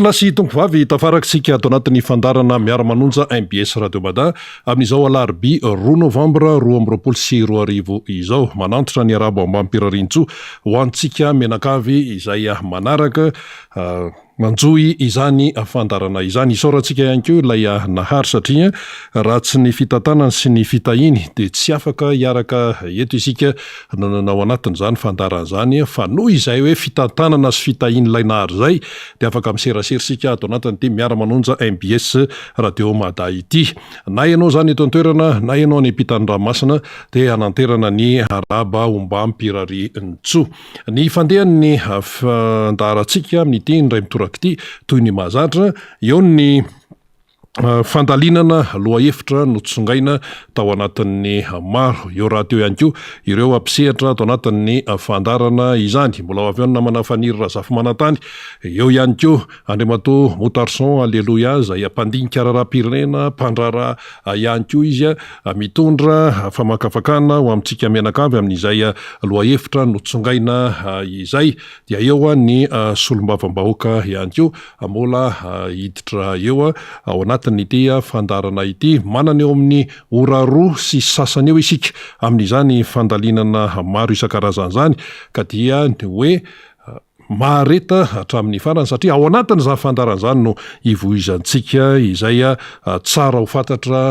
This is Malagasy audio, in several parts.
Tompokolahy sy tompovavy, tafaraka isika ato anatin'ny fandaharana Miara-manonja mbs Radio Mada amin'izao alarobia roa novambra 2022 izao. Manantitra ny arabo ambanim-pirariantsoa ho antsika mianakavy izay manaraka. Manjohy izany fandaharana izany. Isaorantsika ihany koa ilay Nahary satria raha tsy ny fitantanany sy ny fitahiany dia tsy afaka hiaraka eto isika ao anatin'izany fandaharana izany fa noho izay hoe fitantanana sy fitahian'ilay Nahary izay dia afaka miserasera isika ato anatin'ity Miara-manonja mbs Radio Mada ity. Na ianao izany eto an-toerana na ianao any ampitan'ny ranomasina dia hananterana ny arahaba ombam-pirariantsoa. Ny fandehan'ny fandaharantsika amin'ity indray mitoraka ity, toy ny mahazatra, eo ny fandalinana lohahevitra notsongaina tao anatin'ny maro. Eo rahateo ihany koa ireo mpisehatra ato anatin'ny fandaharana izany. Mbola ho avy eo ny namana Faniry Razafimanantany. Eo ihany koa Andriamatoa Moutarson Aleloia izay mpandinika raharaham-pirenena, mpandraharaha ihany koa izy, mitondra famakafakana ho amintsika mianakavy amin'izay lohahevitra notsongaina izay. Dia eo ny solombavambahoaka ihany koa mbola hiditra eo ao anatin'ity fandaharana ity. Manana eo amin'ny ora roa sy sasany eo isika amin'izany fandalinana maro isan-karazany izany ka dia ny hoe Mahareta hatramin'ny farany satria ao anatin'izany fandaharana izany no ivoizantsika izay tsara ho fantatra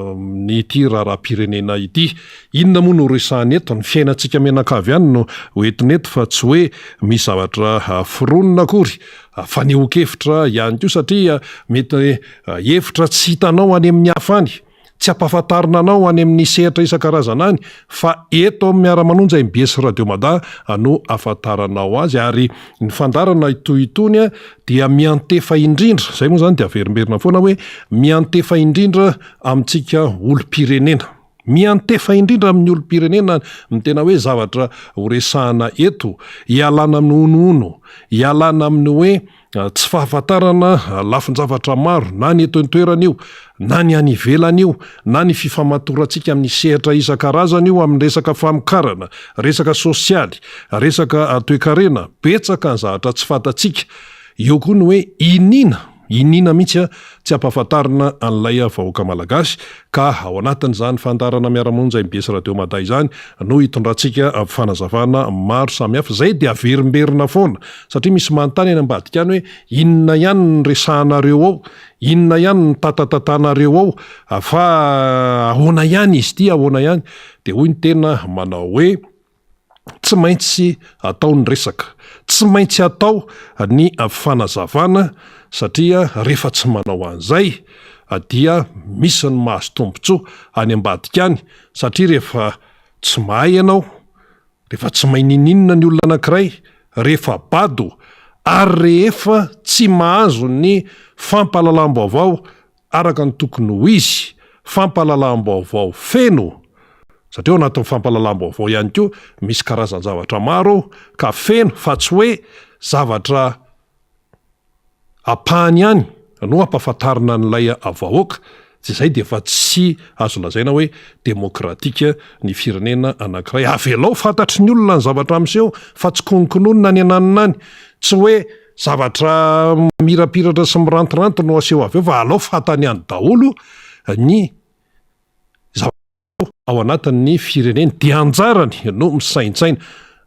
amin'ity raharaham-pirenena ity. Inona moa no resahina eto? Ny fiainantsika mianakavy ihany no hoentina eto fa tsy hoe misy zavatra foronina akory. Fanehoan-kevitra ihany koa satria mety hevitra tsy hitanao any amin'ny hafa any. Tsy ampahafantarina anao any amin'ny sehatra isan-karazana any fa eto amin'ny Miara-manonja mbs Radio Mada no ahafantaranao azy ary ny fandaharana toy itony dia miantefa indrindra, izay moa izany dia averimberina foana hoe miantefa indrindra amintsika olom-pirenena. Miantefa indrindra amin'ny olom-pirenena ny tena hoe zavatra horesahana eto, ialana amin'ny honohono, ialana amin'ny hoe Tsy fahafantarana lafin-javatra maro, na ny eto an-toerana io, na ny any ivelany io, na ny fifamatorantsika amin'ny sehatra isan-karazany io amin'ny resaka famokarana, resaka sosialy, resaka toekarena, betsaka ny zavatra tsy fantatsika. Eo koa ny hoe iniana, iniana mihitsy tsy ampahafantarina an'ilay vahoaka malagasy ka ao anatin'izany fandaharana miara-monja mbs Radio Mada izany no hitondrantsika fanazavana maro samihafa izay dia averimberina foana satria misy manontany any ambadika any hoe inona ihany ny resahanareo ao, inona ihany ny tatatatanareo ao fa ahoana ihany izy ity, ahoana ihany, dia hoy ny tena manao hoe. Tsy maintsy atao ny resaka, tsy maintsy atao ny fanazavana satria rehefa tsy manao an'izay dia misy ny mahazo tombontsoa any ambadika any satria rehefa tsy mahay ianao, rehefa tsy mahay ninoninona ny olona anankiray, rehefa bado ary rehefa tsy mahazo ny fampahalalam-baovao araka ny tokony ho izy, fampahalalam-baovao feno, satria ao anatin'ny fampahalalam-baovao ihany koa misy karazan-javatra maro ao ka feno fa tsy hoe zavatra ampahany ihany no ampahafantarina an'ilay vahoaka, tsy izay dia efa tsy azo lazaina hoe demokratika ny firenena anankiray. Avelao fantatry ny olona ny zavatra miseho fa tsy kononkononina any ananona any, tsy hoe Zavatra mamirapiratra sy mirantiranty no aseho avy eo fa alao fantany any daholo ny zavatra ao anatin'ny fireneny dia anjarany no misaintsaina.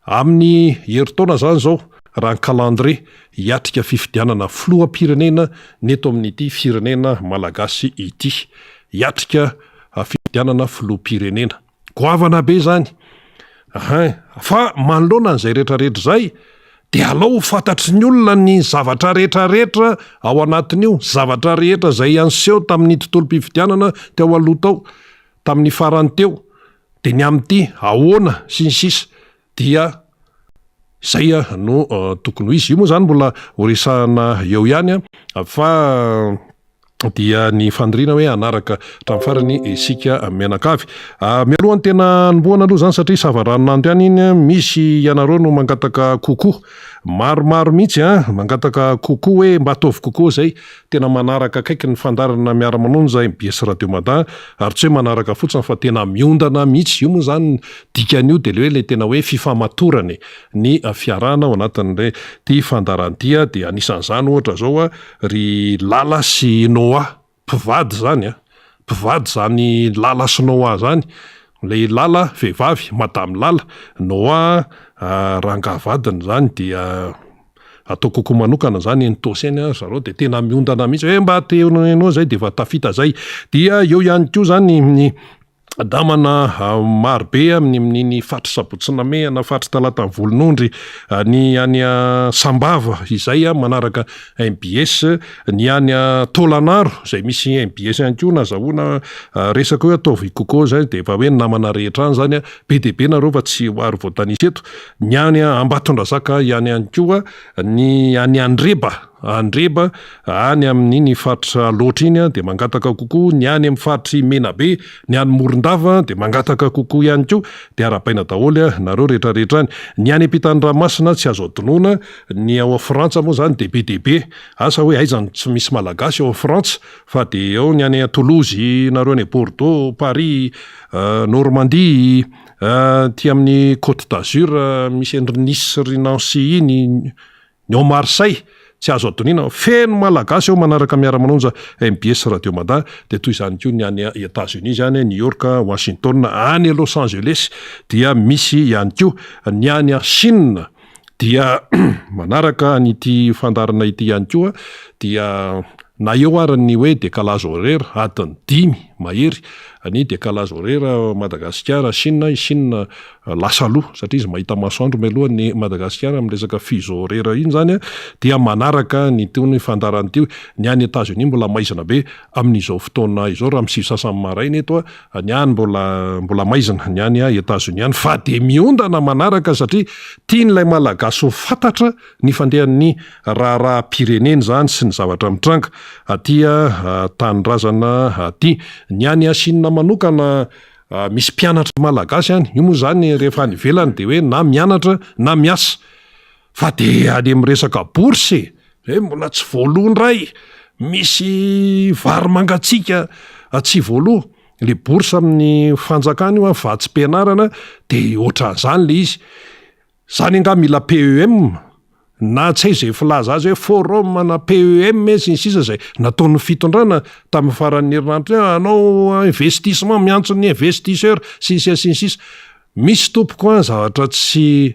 Amin'ny herintaona izany izao raha ny calendrier hiatrika fifidianana filoham-pirenena ny eto amin'ity firenena malagasy ity. Hiatrika fifidianana filoham-pirenena. Goavana be izany. Ahin. Fa manoloana an'izay rehetra rehetra izay dia alao ho fantatry ny olona ny zavatra rehetra rehetra ao anatin'io, zavatra rehetra izay niseho tamin'ny tontolom-pifidianana teo aloha tao, tamin'ny farany teo, dia ny amin'ity ahoana sy ny sisa dia izay no tokony ho izy. Io moa izany mbola ho resahana eo ihany fa dia ny faniriana hoe hanaraka hatramin'ny farany isika mianakavy. Mialohan'ny tena hanombohana aloha izany satria savaranonando ihany iny, misy ianareo no mangataka kokoa. Maromaro mihitsy an, mangataka kokoa hoe mba ataovy kokoa zay, tena manaraka akaiky ny fandaharana miara-manonja mbs Radio Mada ary tsy hoe manaraka fotsiny fa tena miondana mihitsy, io moa zany ny dikan'io dia le hoe le tena hoe fifamatorana e, ny fiarahana ao anatin'ilay ity fandaharana ity dia anisan'izany ohatra zao ry Lala sy Noah. Mpivady zany a! Mpivady zany Lala sy Noah zany, ilay Lala vehivavy, madame Lala, Noah rangahy vadiny zany dia atao kokoa manokana zany eny Tosy eny ry zareo dia tena miondana mihitsy hoe mba te henoheno zay dia efa tafita zay. Dia eo ihany koa zany ny Namana maro be amin'ny amin'iny faritry Sabotsy Namehana, faritry Talatan'ny Volonondry, ny any Sambava izay manaraka mbs, ny any Taolagnaro izay misy mbs ihany koa nazahoana resaka hoe ataovy coco izay dia efa hoe ny namana rehetra any izany be dia be nareo fa tsy ho ary voatanisa eto, ny any Ambatondrazaka ihany ihany koa, ny any Andreba. Andreba, any amin'iny faritra Alaotra iny dia mangataka kokoa, ny any amin'ny faritr'i Menabe, ny any Morondava dia mangataka kokoa ihany koa, dia arahabaina daholo nareo rehetra rehetra any. Ny any ampitan'ny ranomasina tsy azo adinoina, ny ao Frantsa moa izany dia be dia be, asa hoe aiza no tsy misy Malagasy ao Frantsa fa dia ao ny any Toulouse, nareo any Bordeaux, Paris, Normandie, aty amin'ny Côte d'Azur misy an-dry Nice sy ry Nancy iny. Ny ao Marseille, tsy azo adoniana, feno Malagasy ao manaraka miara-manonja mbs Radio Mada, dia toy izany koa ny any Etats Unis any New York, Washington, any Los Angeles dia misy ihany koa. Ny any Chine dia manaraka an'ity fandaharana ity ihany koa dia na eo ary ny hoe décalage horaire adiny dimy mahery ny décalage horaire Madagasikara Chine, i Chine lasa aloha satria izy mahita masoandro mialoha ny Madagasikara amin'ny resaka fuseau horaire iny zany dia manaraka ny tony fandaharana ity ny any Etats Unis mbola maizina be amin'izao fotoana izao raha amin'ny sivy sasany maraina eto ny any mbola mbola maizina ny any Etats Unis any fa dia miondana manaraka satria tian'ilay Malagasy ho fantatra ny fandehan'ny raharaham-pirenena izany sy ny zavatra mitranga aty tanindrazana aty ny any Chine manokana Misy mpianatra malagasy any, io moa izany rehefa any ivelany dia hoe na mianatra na miasa, fa dia any amin'ny resaka bourse e, hoe mbola tsy voaloa indray, misy vary mangatsiaka tsy voaloa, le bourse amin'ny fanjakana io an, vatsim-pianarana dia ohatran'izany le izy. Zany angaha mila PEM? Na tsy hay izay filaza azy hoe forum na PEM sy ny sisa izay nataon'ny fitondrana tamin'ny faran'ny herinandro teo hoe hanao investissement, miantso ny investisseur sy ny sisa sy ny sisa. Misy tompoko an zavatra tsy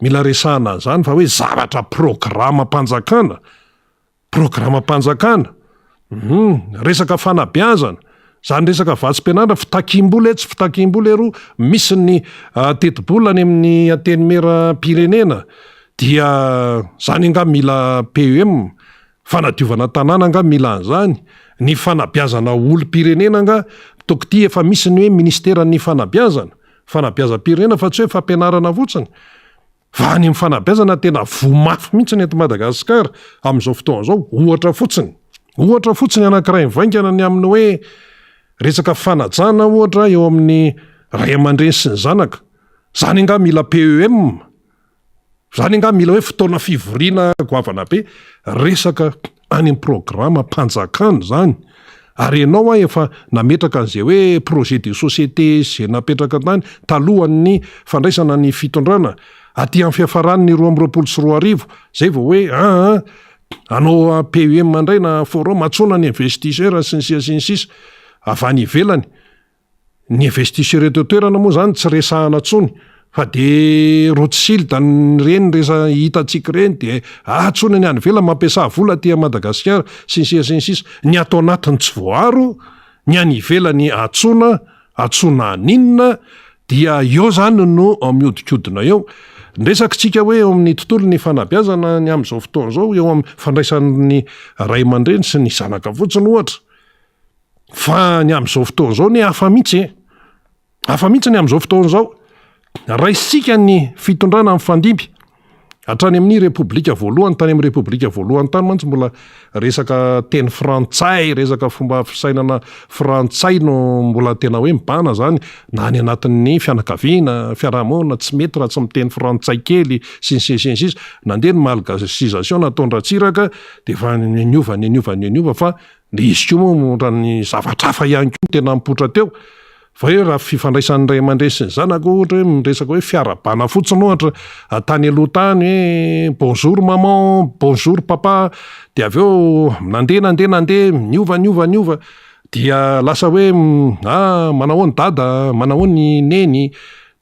mila resahana an'izany fa hoe zavatra programam-panjakana. Programam-panjakana, hum, resaka fanabeazana, izany resaka vatsim-pianarana, fitakiam-bola etsy, fitakiam-bola eroa, misy ny tetibola any amin'ny antenimieram-pirenena, dia izany angaha mila PEM? Fanadiovana tanàna angaha mila an'izany? Ny fanabeazana olom-pirenena angaha? Toko ity efa misy ny hoe ministeran'ny fanabeazana, fanabeazam-pirenena fa tsy hoe fampianarana fotsiny. Fa any amin'ny fanabeazana tena voa mafy mihitsy ny eto Madagasikara amin'izao fotoana izao, ohatra fotsiny, ohatra fotsiny anankiray mivaingana ny amin'ny hoe resaka fanajana ohatra eo amin'ny ray aman-dreny sy ny zanaka, izany angaha mila PEM? Izany angaha mila hoe fotoana fivoriana goavana be? Resaka any amin'ny programam-panjakana izany, ary ianao an efa nametraka an'izay hoe projet de société izay napetraka tany talohan'ny fandraisana ny fitondrana, aty amin'ny fiafaran'ny 2022, izay vao hoe aa hanao PEM indray na forum, antsoina ny investisseur sy ny sisa sy ny sisa avy any ivelany. Ny investisseur eto an-toerana moa zany tsy resahana tsony fa de Rothschild ireny resa hitantsika ireny de antsoina ny any ivelany mampiasa vola aty Madagasikara sy ny sisa sy ny sisa. Ny ato anatiny tsy voaaro, ny any ivelany antsoina, antsoina haninona dia eo zany no mihodinkodina eo. Ny resakitsika hoe eo amin'ny tontolon'ny fanabeazana ny amin'izao fotoana izao eo amin'ny fandraisan'ny ray aman-dreny sy ny zanaka fotsiny ohatra. Fa ny amin'izao fotoana izao anie hafa mihitsy e! Hafa mihitsy ny amin'izao fotoana izao. Raisintsika ny fitondrana mifandimby. Hatrany amin'ny Repoblika voalohany, tany amin'ny Repoblika voalohany tany mantsy mbola resaka teny frantsay, resaka fomba fisainana frantsay no mbola tena hoe mibahana zany, na any anatin'ny fianakaviana, fiarahamonina, tsy mety raha tsy miteny frantsay kely, sy ny sisa sy ny sisa. Nandeha ny malgacisation nataon-dRatsiraka dia efa niova, niova, niova fa le izy koa moa ohatran'ny zavatra hafa ihany koa no tena nipoitra teo. Fa hoe raha fifandraisan'ny ray aman-dreny sy ny zanaka ohatra hoe miresaka hoe fiarahabana fotsiny ohatra, tany aloha tany hoe bonjour maman, bonjour papa, dia avy eo nandeha nandeha nandeha, niova niova niova, dia lasa hoe ah manahoana dada, manahoana i neny,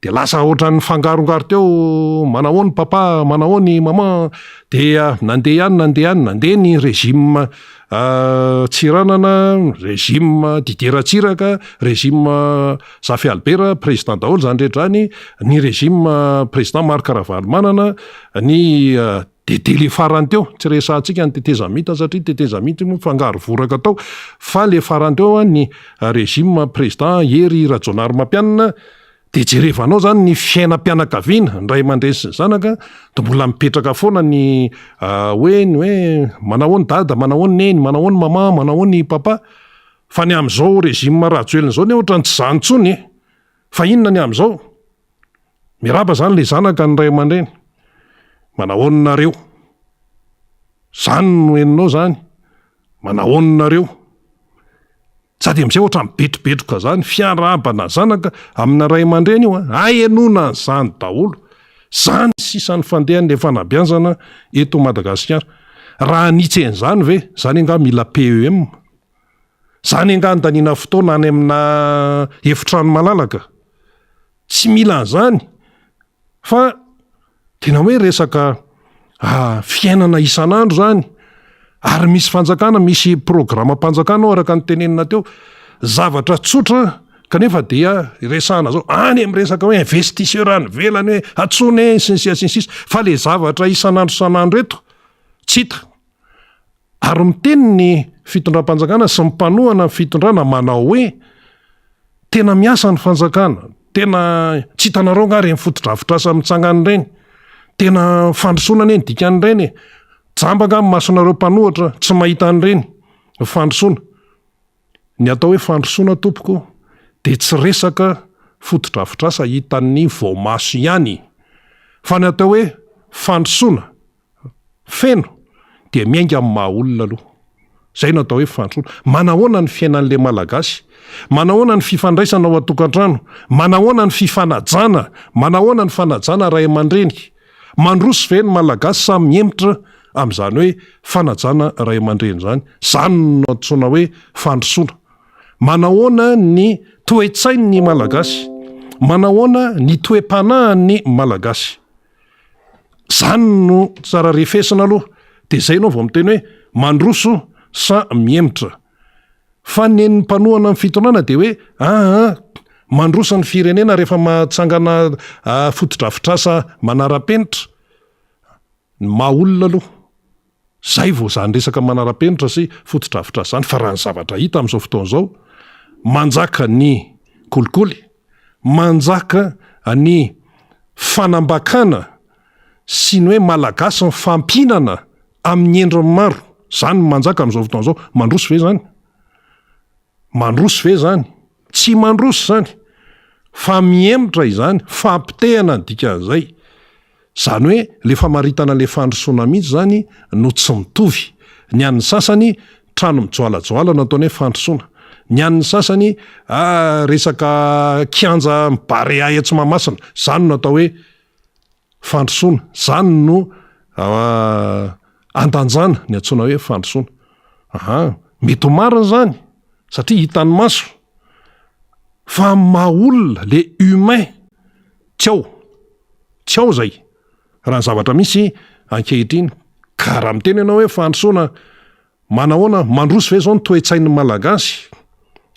dia lasa ohatran'ny nifangarongaro teo manahoana papa, manahoana i maman, dia nandeha ihany nandeha ihany, nandeha ny régime Tsiranana, régime Didier Ratsiraka, régime Zafy Albert, président daholo zany rehetra zany, ny régime président Marc Ravalomanana, ny DD le farany teo, tsy resahantsika ny tetezamita satria tetezamita io moa mifangaro voraka tao, fa le farany teo ny régime président Hery Rajaonarimampianina, Dia jerevanao zany ny fiainam-pianakaviana, ny ray aman-dreny sy ny zanaka, dia mbola mipetraka foana ny hoe ny hoe manahoana dada, manahoana neny, manahoana maman, manahoana i papa. Fa ny amin'izao régime Rajoelina izao anie ohatran'ny tsy izany intsony e! Fa inona ny amin'izao? Miarahaba zany ilay zanaka ny ray aman-dreny, manahoana nareo? Zany no henonao zany, manahoana nareo? Sady amizay ohatran'ny betrobetroka zany fiarahabana zanaka amina ray aman-dreny io an! Ahenoana an'izany daholo. Zany sisa ny fandehan'ilay fanabeazana eto Madagasikara. Raha hanitsy an'izany ve, zany angaha mila PEM? Zany angaha andaniana fotoana any amina efitrano malalaka? Tsy mila an'izany fa tena hoe resaka fiainana isan'andro zany ary misy fanjakana, misy programam-panjakana ao araka ny tenenina teo, zavatra tsotra kanefa dia resahana zao any amin'ny resaka hoe investisseur any ivelany hoe antsoina e sy ny sisa sy ny sisa fa le zavatra isan'andro isan'andro eto tsy hita. Ary miteny ny fitondram-panjakana sy ny mpanohana ny fitondrana manao hoe, tena miasa ny fanjakana, tena tsy hitanareo angaha ireny fotodrafitrasa mitsangana ireny, tena fandrosoana anie ny dikan'ireny e, jamba angaha ny masonareo mpanohatra tsy mahita an'ireny fandrosoana. Ny atao hoe fandrosoana tompoko dia tsy resaka fotodrafitrasa hitan'ny voamaso ihany fa ny atao hoe fandrosoana Feno dia miainga amin'ny maha olona aloha. Izay no atao hoe fandrosoana. Manahoana ny fiainan'ilay Malagasy? Manahoana ny fifandraisana ao an-tokantrano? Manahoana ny fifanajana? Manahoana ny fanajana ray aman-dreny? Mandroso ve ny Malagasy sa mihemotra amin'izany hoe fanajana ray aman-dreny izany? Izany no antsoina hoe fandrosoana. Manahoana ny toe-tsain'ny Malagasy? Manahoana ny toe-panahin'ny Malagasy? Zany no tsara refesina aloha de zay enao vao miteny hoe mandroso sa mihemotra. Fa nen'ny mpanohana ny fitondrana de hoe aa mandroso ny firenena rehefa mahatsangana fotodrafitrasa manara-penitra. Ny maha olona aloha zay vao zany resaka manara-penitra sy fotodrafitrasa zany fa raha ny zavatra hita amin'izao fotoana izao manjaka ny kolikoly, manjaka ny fanambakana sy ny hoe malagasy mifampihinana amin'ny endriny maro, zany no manjaka amin'izao fotoana izao, mandroso ve zany? Mandroso ve zany? Tsy mandroso zany fa mihemotra izany, fampitehana ny dikan'izay. Zany hoe le famaritana le fandrosoana mihitsy zany no tsy mitovy. Ny an'ny sasany trano mijoalajoala no ataony hoe fandrosoana. Ny an'ny sasany ah resaka kianja Barea etsy Mahamasina, zany no atao hoe fandrosoana. Zany no andanjana ny antsoina hoe fandrosoana. Aha, mety ho marina zany satria hitan'ny maso fa amin'ny maha olona, le humain tsy ao. Tsy ao izay raha ny zavatra misy ankehitriny. Ka raha miteny ianao hoe fandrosoana manahoana, mandroso ve izao ny toe-tsain'ny Malagasy?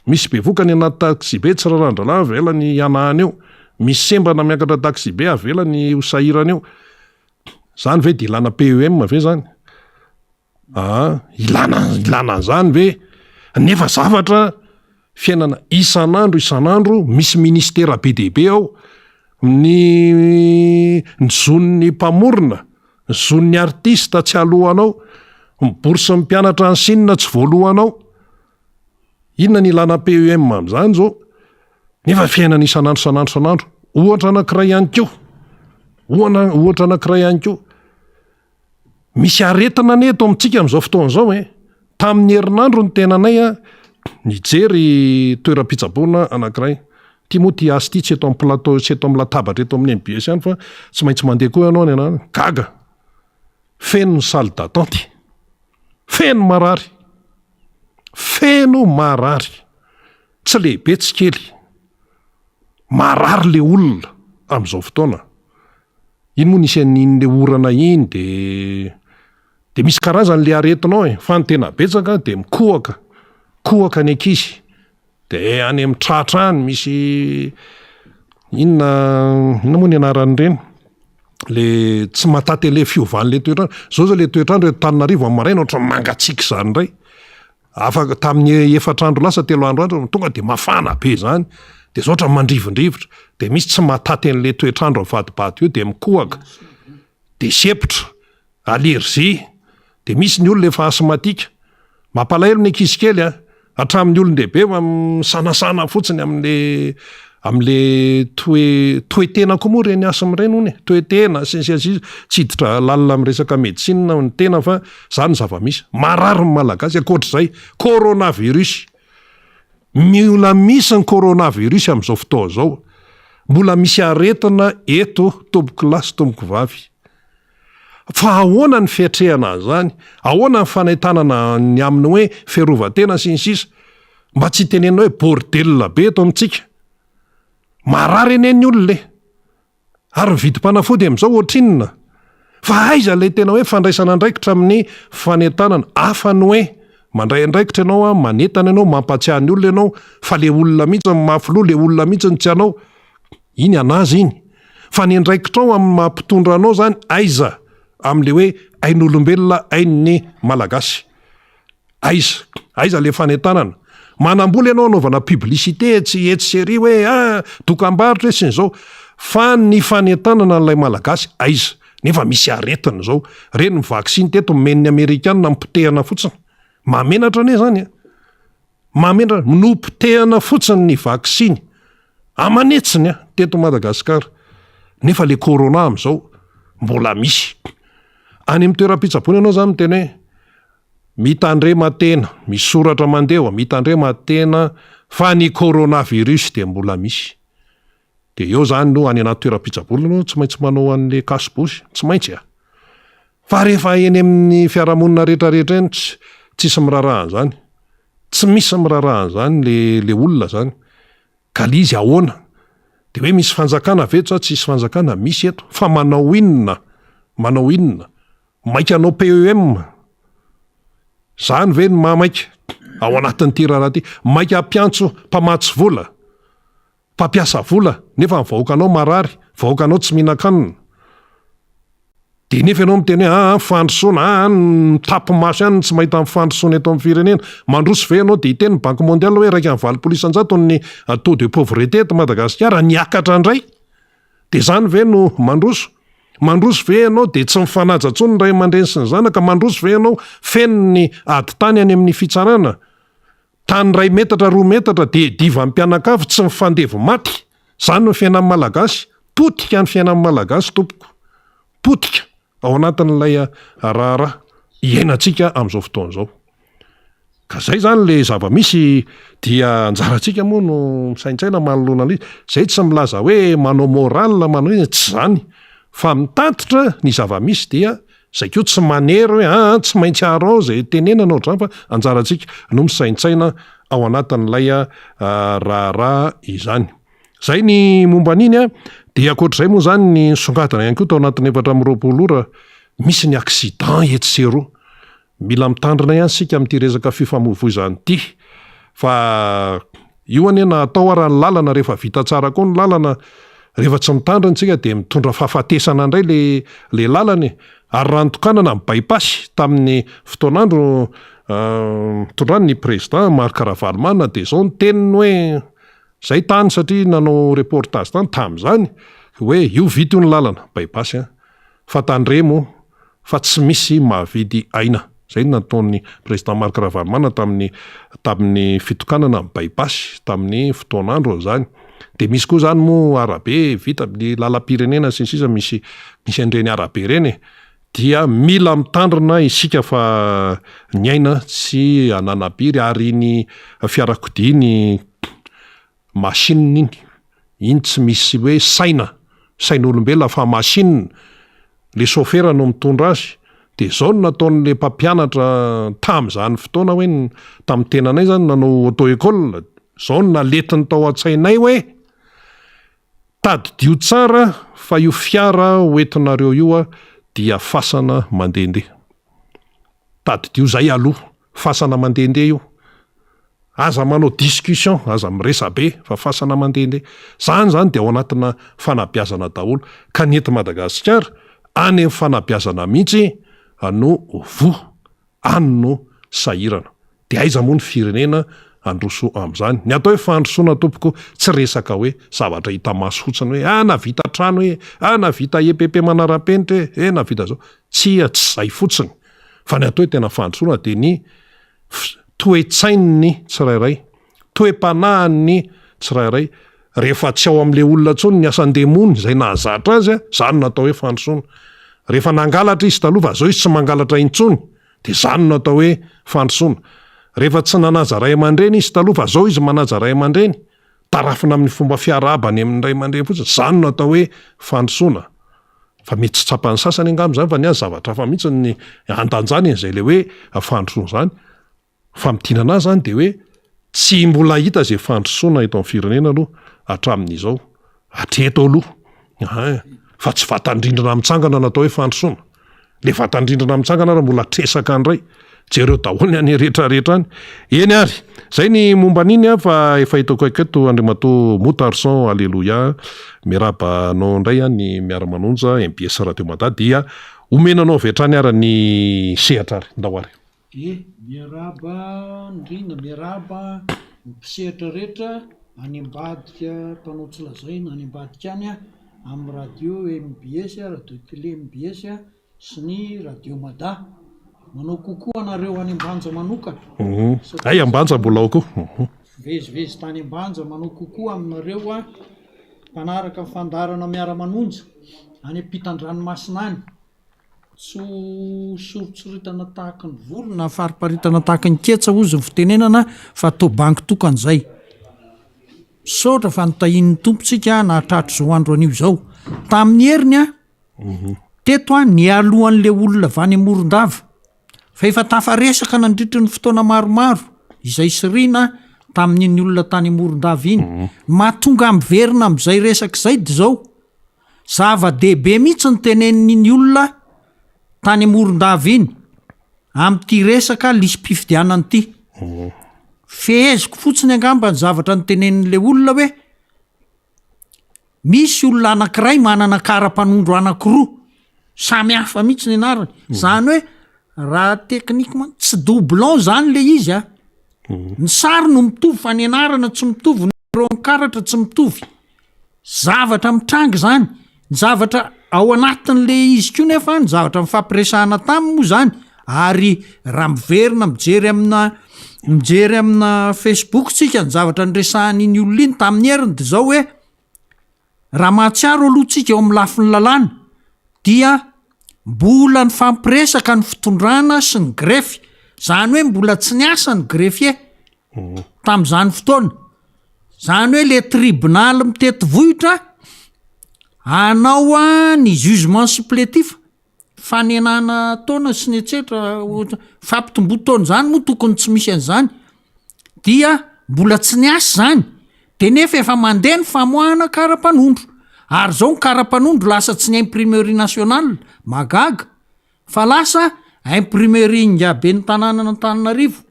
Misy bevoka any anaty taxibe tsy rarandra-lahy avela ny hianahana eo. Misy sembana miakatra taxibe avela ny ho sahirana eo. Izany ve dia ilana PEM ve izany? Aa ilana ilana an'izany ve? Nefa zavatra fiainana isan'andro isan'andro misy ministera be dia be ao, ny ny zon'ny mpamorona. Ny zon'ny artista tsy aloanao. Ny bourse-n'ny mpianatra any Chine tsy voaloanao. Inona ny ilana PEM amin'izany izao? Nefa fiainana isan'andro isan'andro isan'andro. Ohatra anankiray ihany koa. Ohana, ohatra anankiray ihany koa. Misy aretina anie eto amintsika amin'izao fotoana izao e. Tamin'ny herinandro ny tenanay a, nijery toeram-pitsaboana anankiray. Ity moa ity asa ity tsy eto amin'ny plateau, tsy eto amin'ny latabatra eto amin'ny MBS ihany fa tsy maintsy mandeha koa ianao any anany. Gaga. Feno ny salle d'attente. Feno marary. Feno marary. Tsy lehibe tsy kely. Marary le olona amin'izao fotoana. Iny moa nisy an'iny le orana iny de de misy karazany le aretina ao e, fa ny tena betsaka de mikohaka, kohaka ny ankizy, de any amin'ny tratra any misy inona inona moa ny anaran'ireny le tsy mahataty an'le fiovan'le toetr'andro, zao zao le toetr'andro eto Antananarivo amin'ny maraina ohatran'ny mangatsiaka izany indray. Afaka tamin'ny efatra andro lasa, telo andro andro, tonga dia mafana be izany, dia zao ohatran'ny mandrivondrivotra, dia misy tsy mahataty an'ilay toetr'andro mivadibadika io dia mikohaka, dia sempotra, allergie, dia misy ny olona efa asthmatique. Mampalahelo ny ankizy kely an, hatramin'ny olon-dehibe efa misanasana fotsiny amin'le amin'le toe toe-tena koa moa ireny asthme ireny hono e, toe-tena sy ny sisa sy ny sisa, tsy hiditra lalina amin'ny resaka médecine ny tena fa Zany ny zava-misy. Marary ny Malagasy. Ankoatr'izay, coronavirus. Miola misy ny coronavirus amin'izao fotoana izao. Mbola misy aretina eto tompoko lahy sy tompoko vavy. Fa ahoana ny fiatrehana an'izany? Ahoana ny fanentanana ny amin'ny hoe fiarovan-tena sy ny sisa? Mba tsy hitenenana hoe bordel be eto amintsika. Marary anie ny olona e. Ary ny vidim-panafody amin'izao ohatrinona? Fa aiza ilay tena hoe fandraisana andraikitra amin'ny fanentanana? Hafa ny hoe mandray andraikitra ianao an, manentana ianao, mampahatsiahy ny olona ianao, fa le olona mihitsy no mafy loha, le olona mihitsy no tsy hanao. Iny an'azy iny. Fa ny andraikitrao amin'ny maha mpitondra anao izany aiza amin'ilay hoe ain'olombelona, ain'ny Malagasy? Aiza? Aiza le fanentanana? Manambola ianao anaovana publicité etsy etsy sy ery hoe ah dokambarotra e sy ny zao. Fa ny fanentanana an'ilay Malagasy aiza? Nefa misy aretina zao. Reny ny vaksiny teto nomen'ny amerikana nopotehana fotsiny. Mahamenatra anie zany a! Mahamenatra, nopotehana fotsiny ny vaksiny aman'hetsiny a teto Madagasikara. Nefa le corona am'zao mbola misy. Any amin'ny toeram-pitsaboana ianao zany miteny hoe Mitandrema tena, misy soratra mandeha ao, mitandrema tena fa ny coronavirus dia mbola misy. Dia eo zany no any anaty toeram-pitsaboana ianao tsy maintsy manao an'le cache bouche, tsy maintsy a! Fa rehefa eny amin'ny fiarahamonina rehetrarehetra eny tsy tsisy miraharaha an'izany. Tsy misy miraharaha an'izany le le olona zany. Ka le izy ahoana? Dia hoe misy fanjakana ve eto sa tsisy fanjakana? Misy eto. Fa manao inona? Manao inona? Maika hanao PEM? Zany ve no maha maika ao anatin'ity raharaha ity? Maika hampiantso mpamatsy vola, mpampiasa vola nefa ny vahoakanao marary, vahoakanao tsy mihinan-kanina. Dia nefa ianao miteny hoe aa fandrosoana, aa mitapy-maso ihany ny tsy mahita ny fandrosoana eto amin'ny firenena. Mandroso ve ianao dia hiteny ny Banque mondiale hoe 81% ny taux de pauvreté eto Madagasikara, niakatra indray. Dia izany ve no mandroso? Mandroso ve ianao dia tsy mifanaja intsony ny ray aman-dreny sy ny zanaka? Mandroso ve ianao feno ny ady tany any amin'ny fitsarana? Tany iray metatra roa metatra dia divan'ny mpianakavy tsy mifandevo maty. Izany no fiainan'ny Malagasy. Potika ny fiainan'ny Malagasy tompoko. Potika. Ao anatin'ilay raharaha iainantsika amin'izao fotoana izao. Ka zay zany le zava-misy dia anjarantsika moa no misaintsaina manoloana an'ilay izy. Zay tsy milaza hoe manao morale manao inona, tsy zany. Fa mitatitra ny zava-misy dia zay koa tsy manery hoe aa tsy maintsy arao zay tenenana ohatr'izany fa anjarantsika no misaintsaina ao anatin'ilay raharaha izany. Zay ny momba an'iny a, dia ankoatr'izay moa zany ny nisongadina ihany koa tao anatin'ny 24 ora, misy ny accident etsy sy eroa. Mila mitandrina ihany isika amin'ity resaka fifamoivoizana ity fa io anie na atao ara ny lalana rehefa vita tsara koa ny lalana, rehefa tsy mitandrina isika dia mitondra fahafatesana indray le le lalana e! Ary raha nitokanana ny by-pass tamin'ny fotoan'andro nitondrany ny président Marc Ravalomanana dia izao ny teniny hoe Zay tany satria nanao reportage tany tamzany hoe io vita io ny lalana, by pass an, fa tandremo. fa tsy misy mahavidy aina. Izay no nataon'ny Président Marc Ravalomanana tamin'ny tamin'ny fitokanana ny by-pass tamin'ny fotoan'androny izany. Dia misy koa izany moa arabe vita ny lalam-pirenena sy ny sisa misy misy an'ireny arabe ireny e. Dia mila mitandrina isika fa ny aina tsy ananam-piry ary iny fiarakodia iny machine iny, iny tsy misy hoe saina, sain'olombelona fa machine, le chauffeur no mitondra azy, de zao no nataon'le mpampianatra tamin'izany fotoana hoe tamin'ny tenanay zany nanao auto école, zao no naletiny tao an-tsainay hoe tadidio tsara fa io fiara hoentinareo io dia fasana mandehandeha, tadidio zay aloha, fasana mandehandeha io, Aza manao discussion, aza miresabe fa fasana mandehandeha. Zany zany dia ao anatina fanabeazana daholo. Ka ny eto Madagasikara, any amin'ny fanabeazana mihitsy no voa, any no sahirana. Dia aiza moa ny firenena handroso amin'izany? Ny atao hoe fandrosoana tompoko tsy resaka hoe zavatra hita maso fotsiny hoe ah nahavita trano e, ah nahavita EPP manara-penitra e, eh nahavita zao. Tsia, tsy izay fotsiny. Fa ny atao hoe tena fandrosoana dia ny toe-tsain'ny tsirairay, toe-panahin'ny tsirairay. Rehefa tsy ao amin'ilay olona intsony ny asan-demony izay nahazatra azy, izany no atao hoe fandrosoana. Rehefa nangalatra izy taloha fa izao izy tsy mangalatra intsony, dia izany no atao hoe fandrosoana. Rehefa tsy nanaja ray aman-dreny izy taloha fa izao izy manaja ray aman-dreny, tarafina amin'ny fomba fiarahaba any amin'ny ray aman-dreny fotsiny, izany no atao hoe fandrosoana. Fa mety tsy tsapan'ny sasany angamba izany fa ny azy zavatra hafa mihitsy ny andanjany an'izay ilay hoe fandrosoana izany. Famintinana azy izany dia hoe tsy mbola hita izay fandrosoana eto amin'ny firenena aloha hatramin'izao. Hatreto aloha. Ein. Fa tsy vatan-drindrina mitsangana no atao hoe fandrosoana. Le vatan-drindrina mitsangana ary mbola tresaka indray. Jereo daholo ny any rehetra rehetra any. Eny ary, zay ny momba an'iny an, fa efa eto akaiky eto Andriamatoa Moutarson Alléluia. Miarahaba anao indray an ny miara-manonja mbs Radio Mada dia omena anao avy hatrany ara ny sehatra ary. Ndao ary. Ie, miarahaba Ndrina, miarahaba ny mpisehatra rehetra any ambadika mpanao tsy lazaina any ambadika any amin'ny radio mbs, radio télé mbs sy ny radio mada. Manao coucou anareo any Ambanja manokana. Hay Ambanja mbola ao koa. Mivezivezy tany Ambanja manao coucou aminareo aho mpanaraka ny fandaharana miara-manonja any ampitan-dranomasina any. Tsy ho soritsoritana tahaky ny volo na fariparitana tahaky ny ketsa hozy ny fitenenana fa toa banky tokana izay. Misaotra fa notahian'ny Tompo tsika nahatratra izao andro anio izao. Tamin'ny heriny aho, teto aho nialohan'ilay olona avy any Morondava fa efa tafaresaka nandritry ny fotoana maromaro izay sy Rina tamin'iny olona tany Morondava iny. Ny mahatonga ahy miverina amin'izay resaka izay dia izao, zava-dehibe mihitsy ny tenenin'iny olona tany Morondava iny amin'ity resaka lisi-pifidianana ity. Feheziko fotsiny angamba ny zavatra notenenin'ilay olona hoe misy olona anankiray manana kara-panondro anankiroa samy hafa mihitsy ny anarany. Zany hoe raha techniquement tsy doublon zany le izy a. Ny sary no mitovy fa ny anarana tsy mitovy, ny numéro karatra tsy mitovy. Zavatra mitranga izany, ny zavatra ao anatin'le izy koa nefa ny zavatra nifampiresahana taminy moa zany ary raha miverina mijery amina mijery amina facebook tsika ny zavatra niresahan'iny olona iny tamin'ny heriny de zao hoe raha mahatsiaro aloha tsika eo amin'ny lafiny lalàna dia mbola nifampiresaka ny fitondrana sy ny greffe zany hoe mbola tsy niasa ny greffier Tamin'izany fotoana, izany hoe le tribonaly mitety vohitra hanao ny jugement supplétif, fanenana taona sy ny etsetra, fampitomboan-taona izany moa tokony tsy misy an'izany, dia mbola tsy niasa izany, de nefa efa mandeha ny famoahana kara-panondro, ary izao ny kara-panondro lasa tsy ny imprimerie nationale, mahagaga, fa lasa imprimerie ingahiben'ny tanànan'Antananarivo.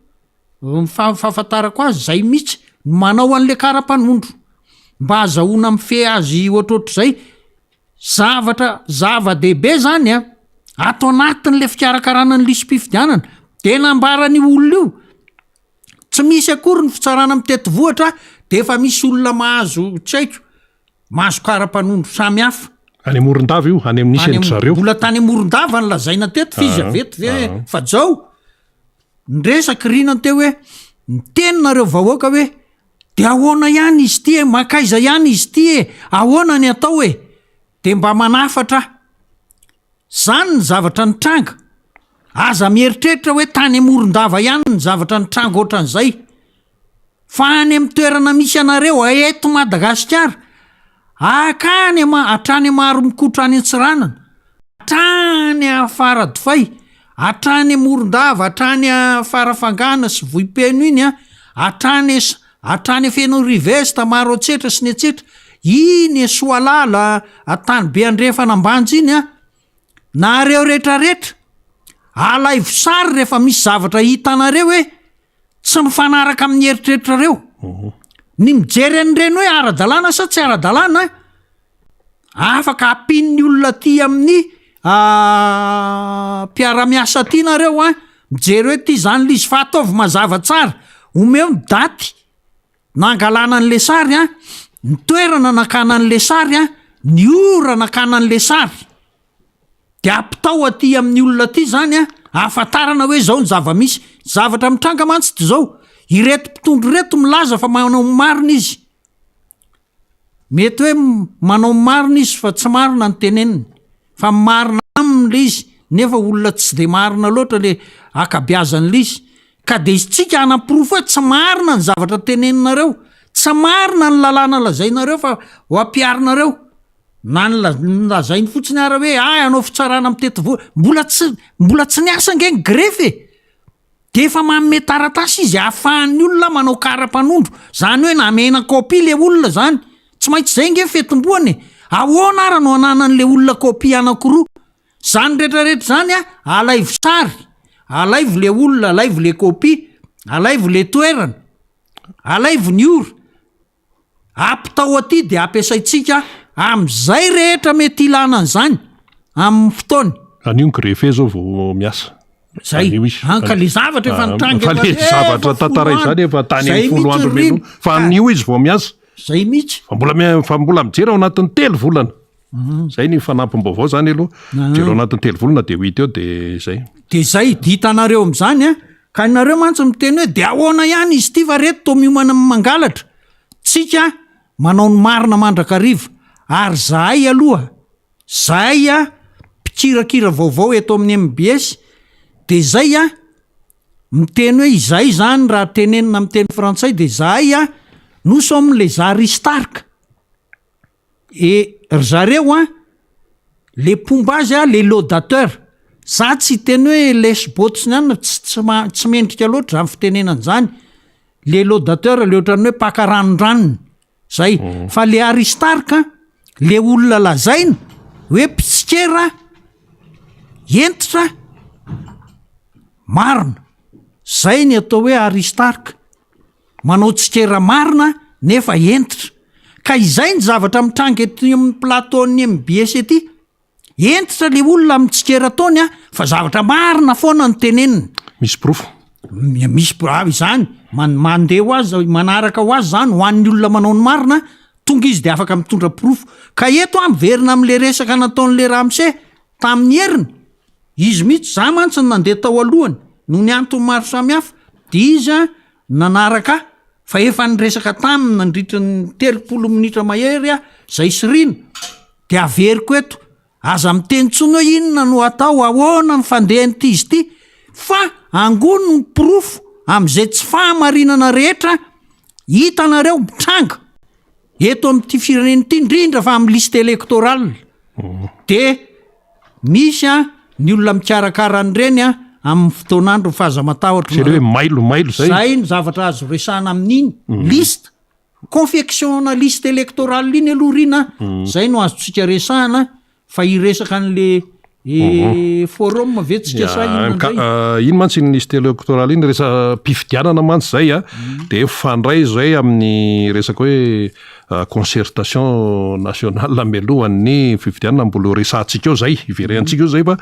Ny fahafantarako azy zay mihitsy no manao an'le kara-panondro mba azahoana mifehy azy ohatrohatr'izay, zavatra zava-dehibe zany an, ato anatin'le fikarakarana ny lisi-pifidianana de nambaran'io olona io, tsy misy akory ny fitsarana mitety vohitra de efa misy olona mahazo tsy haiko, mahazo kara-panondro samy hafa. Any Morondava io, any amin'ny nisy an-dry zareo. Mbola tany Morondava no lazaina teto fa izy avy eto ve fa jao niresaka Rina teo hoe niteny nareo vahoaka hoe de ahoana ihany izy ity e, mankaiza ihany izy ity e, ahoana ny atao e, de mba manafatra aho. Zany ny zavatra nitranga. Aza mieritreritra hoe tany Morondava ihany ny zavatra nitranga ohatran'izay. Fa any amin'ny toerana misy anareo eto Madagasikara, hatrany hatrany Maromicotra any Antsiranana, hatrany Faradofay, hatrany Morondava, hatrany Farafangana sy Vohipeno iny an, hatrany hatrany Fenoarivo Est, Maroantsetra sy ny etsetra, iny Soalala, Antanibe Andrefana Ambanja iny an, nareo retraretra, alaivo sary rehefa misy zavatra hitanareo hoe Tsy mifanaraka amin'ny eritreritrareo. Ny mijery an'ireny hoe ara-dalàna sa tsy ara-dalàna, afaka ampian'ny olona aty amin'ny mpiara-miasa aty nareo an, mijery hoe ty zany le izy fa ataovy mazava tsara, omeo ny daty nangalana an'le sary an, ny toerana nakana an'le sary an, ny ora nakana an'le sary. De ampitao aty amin'ny olona aty zany an, ahafantarana hoe zao ny zava-misy. Ny zavatra mitranga mantsy de zao, ireto mpitondra ireto milaza fa manao ny marina izy. Mety hoe manao ny marina izy fa tsy marina ny teneniny, fa marina aminy le izy nefa olona tsy de marina loatra le ankabeazan'le izy. Ka de isika hanaporofo hoe tsy marina ny zavatra teneninareo, tsy marina ny lalàna lazainareo fa ho ampiharinareo. Na ny ny lazainy fotsiny ara hoe ah hanao fitsarana mitety vola, mbola tsy mbola tsy niasa ange ny greffe e! De efa manome taratasy izy ahafahan'ny olona manao kara-panondro, zany hoe namena copie le olona zany, tsy maintsy zay ange ny fitomboany e! Ahoana ara no ananan'le olona copie anankiroa? Zany retraretra zany a, alaivo sary, alaivo le olona, alaivo le copie, alaivo le toerana, alaivo ny ora, Ampitao aty dia ampiasaintsika amin'izay rehetra mety ilana an'izany amin'ny fotoany. Anio ny greffe zao vao miasa. Zay. Anio izy. An ka le zavatra efa Ah, nitranga fa le efa- zavatra efa folo tantara andro. izany efa tany Zay amin'ny folo mihitsy andro ry mialoha. Rina. Fa anio izy vao miasa. Zay mihitsy. Fa mbola mia- fa mbola mijery ao anatin'ny telo volana. Zay ny fanampim-baovao zany aloha. Mijery ao anatin'ny telo volana dia ho hita eo dia zay. Dia zay, dia hitanareo amin'izany an, ka nareo mantsy miteny hoe dia ahoana ihany izy ity fa reto toa miomana mangalatra. Tsika manao ny marina mandrakariva ary zahay aloha, zahay a mpikirakira vaovao eto amin'ny mbs dia zay a miteny hoe izahay zany raha tenenina amin'ny teny frantsay dia zahay a nous sommes les aristarques. E ry zareo an, le mpomba azy an, le laudateur, za tsy hiteny hoe lesboto sy ny anona, tsy tsy ma- tsy mendrika loatra zany fitenenana zany, le laudateur le ohatran'ny hoe mpaka ranondranony, zay, fa le aristarque an, le olona lazaina hoe mpitsikera hentitra, marina, zay ny atao hoe aristarque. Manao tsikera marina nefa hentitra. Ka izay ny zavatra mitranga ety amin'ny plateau-n'ny mbs ety. Hentitra le olona amin'ny tsikera ataony a, fa zavatra marina foana no teneniny. Misy porofo. Misy ah, izany, man- mandeha ho azy, manaraka ho azy zany ho an'ny olona manao ny marina, tonga izy de afaka mitondra porofo. Ka eto aho miverina amin'le resaka nataon'le ramose tamin'ny heriny, Izy mihitsy, za mantsy no nandeha tao alohany noho ny antony maro samihafa dia izy nanaraka ahy fa efa niresaka taminy nandritra ny 30 minitra mahery aho zay sy Rina dia averiko eto, aza miteny intsony hoe inona no atao, ahoana ny fandehan'ity izy ity fa angony ny porofo amin'izay tsy fahamarinana rehetra hitanareo mitranga eto amin'ity firenena ity indrindra fa amin'ny liste électorale de misy a ny olona mikarakara an'ireny a amin'ny fotoan'andro fa aza matahotra Zay le hoe mailo mailo zay. Zay ny zavatra azo resahana amin'iny liste confection na liste électorale iny aloha Rina zay no azontsika resahana Fa hiresaka an'le forum ve tsika sa inona Ka indray? iny mantsy iny liste électorale iny resa-pifidianana mantsy zay a, de mifandray zay amin'ny resaka hoe concertation nationale mialohan'ny fifidianana, mbola ho resahantsika eo zay, hiverenantsika eo zay fa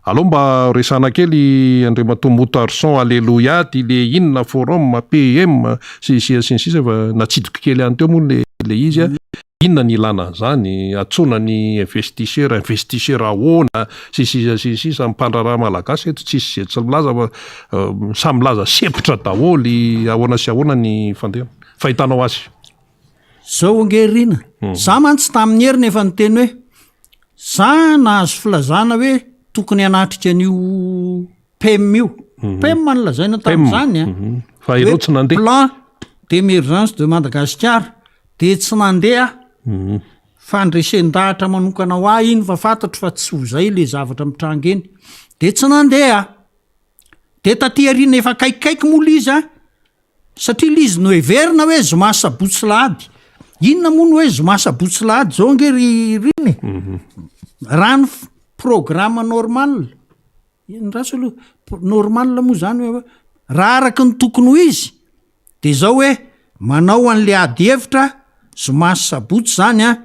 aleo mba resahana kely Andriamatoa Moutarson Alléluia ty le inona forum, PM sy ny sisa sy ny sisa fa natsidiko kely ihany teo moa le izy a. Inona ny ilana an'izany? Antsoina ny investisseur, investisseur ahoana? Sy ny sisa sy ny sisa, ny mpandraharaha malagasy eto tsisy izay tsy milaza fa samy milaza sempotra daholo, ahoana sy ahoana ny fandehany? Fahitanao azy? Zao ange Rina, za mantsy tamin'ny heriny efa niteny hoe za nahazo filazana hoe tokony hanatrika an'io PEM io. PEM no lazaina tamin'izany an. Fa ireo tsy nandeha. Plan d'emergence de Madagascar. Dia tsy nandeha aho. Fandresen-dahatra manokana ho ahy iny fa fantatro fa tsy ho izay ilay zavatra mitranga eny. Dia tsy nandeha aho. Dia taty aoriana efa akaikikaiky moa ilay izy an, satria ilay izy noheverina hoe zoma sabotsy lahady. Inona moa ny hoe zoma sabotsy lahady izao ange ry Rina e? Raha ny programme normal, Andraso aloha, normal moa zany hoe raha araka ny tokony ho izy de zao hoe manao an'le ady hevitra zoma sy sabotsy zany an,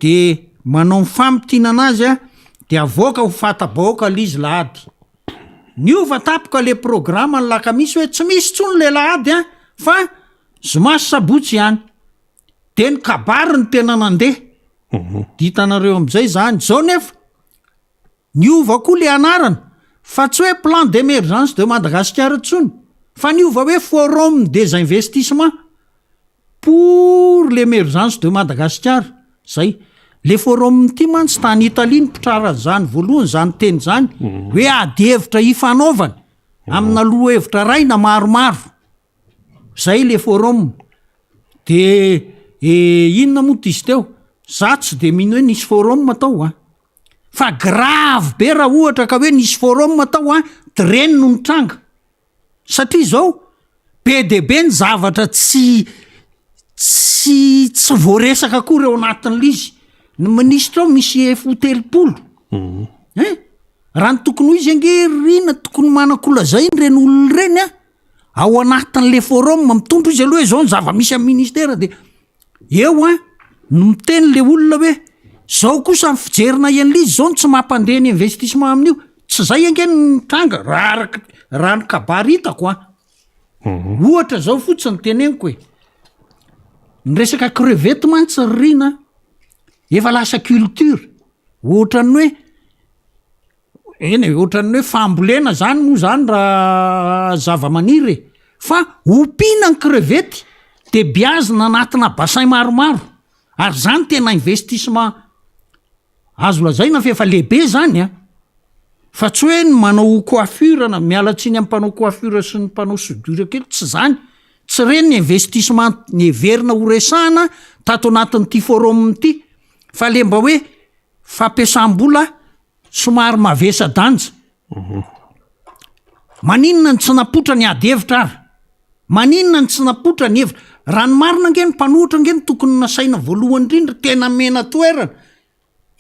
de manao ny famintinana azy an, de avoaka ho fanta-bahoaka le izy lahady. Niova tampoka le programa ny lakamisy hoe tsy misy tsony le lahady an fa zoma sy sabotsy ihany. De ny kabary no tena nandeha. De hitanareo am'zay zany, zao nefa Niova koa le anarana fa tsy hoe plan d'emergence de Madagascar intsony fa niova hoe forum des investissements pour l'emergence de Madagascar, zay. Le forum ity mantsy tany Italie nipotraran'izany voalohany zany teny zany hoe ady hevitra ifanaovana amina lohahevitra iray na maromaro. Zay le forum. De inona moa ty izy teo? Za tsy de mino hoe nisy forum tao an. Fa grave be raha ohatra ka hoe nisy forum tao an, de reny no nitranga. Satria zao, be dia be ny zavatra tsy tsy tsy voaresaka akory ao anatin'le izy. Ny minisitra ao misy efo 30. Hein? Raha ny tokony ho izy ange ry Rina tokony manan-kolazaina ireny olona ireny an, ao anatin'le forum, mitondra izy aloha hoe zao ny zava-misy amin'ny ministera de Eo an, no miteny le olona hoe zao kosa ny fijerinay an'le izy zao no tsy mampandeha ny investissement amin'io, tsy zay ange no mitranga raha araka raha ny kabary hitako an, ohatra zao fotsiny teneniko e, ny resaka crevette mantsy ry Rina efa lasa culture, ohatran'ny hoe Eny e, ohatran'ny hoe fambolena zany moa zany raha zava-maniry e, fa ompiana ny crevette de biazina anatina bassin maromaro, ary zany tena investissement azo lazaina fa efa lehibe zany an, fa tsy hoe ny manao coiffure na, miala tsiny amin'ny mpanao coiffure sy ny mpanao soudure kely, tsy zany, tsy reny ny investissement neverina ho resahana tato anatin'ity forum ity, fa le mba hoe fampiasam-bola Somary mavesa-danja. Maninona no tsy napoitra ny ady hevitra ary? Maninona no tsy napoitra ny hevitra? Raha ny marina ange ny mpanohitra ange no tokony nasaina voalohany indrindra, tena mena toerana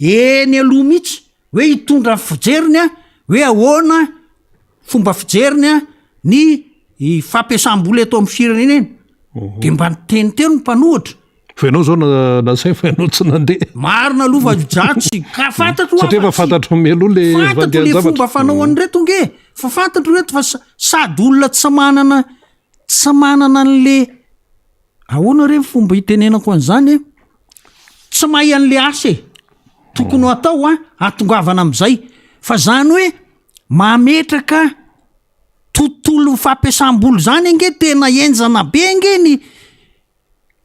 eny aloha mihitsy hoe hitondra ny fijeriny an, hoe ahoana fomba fijeriny an ny fampiasam-bola eto amin'ny firenena. De mba niteny teo ny mpanohitra. Fa ianao zao na nasaina fa ianao tsy nandeha. Marina aloha fa za tsy ka fantatro Satria efa fantatro mialoha le fantatro le fomba fanao an'ireto nge fa fantatro reto fa sady olona tsy manana tsy manana an'le ahoana re ny fomba itenenako an'izany e? Tsy mahay an'le asa e. Tokony ho atao an hahatongavana amin'izay. Fa zany hoe mametraka tontolon'ny fampiasam-bola zany ange tena henjana be ange ny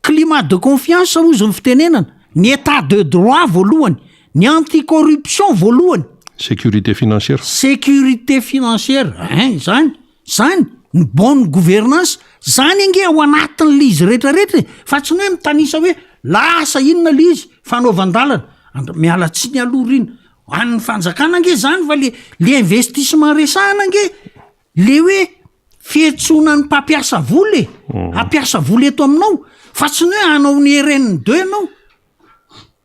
Climat de confiance hozy ny fitenenana, ny état de droit voalohany, ny anti corruption voalohany. Sécurité financière. Sécurité financière, hein, zany, zany, ny bonne gouvernance, zany ange ao anatin'le izy rehetra rehetra e, fa tsy ny hoe mitanisa hoe lasa inona le izy, fanaovan-dalana, and- miala tsiny aloha ry ina, an'ny fanjakana ange zany fa le le investissement resahana ange Le hoe fiantsoana ny mpampiasa vola e, hampiasa vola eto aminao fa tsy ny hoe hanao ny RN deux ianao.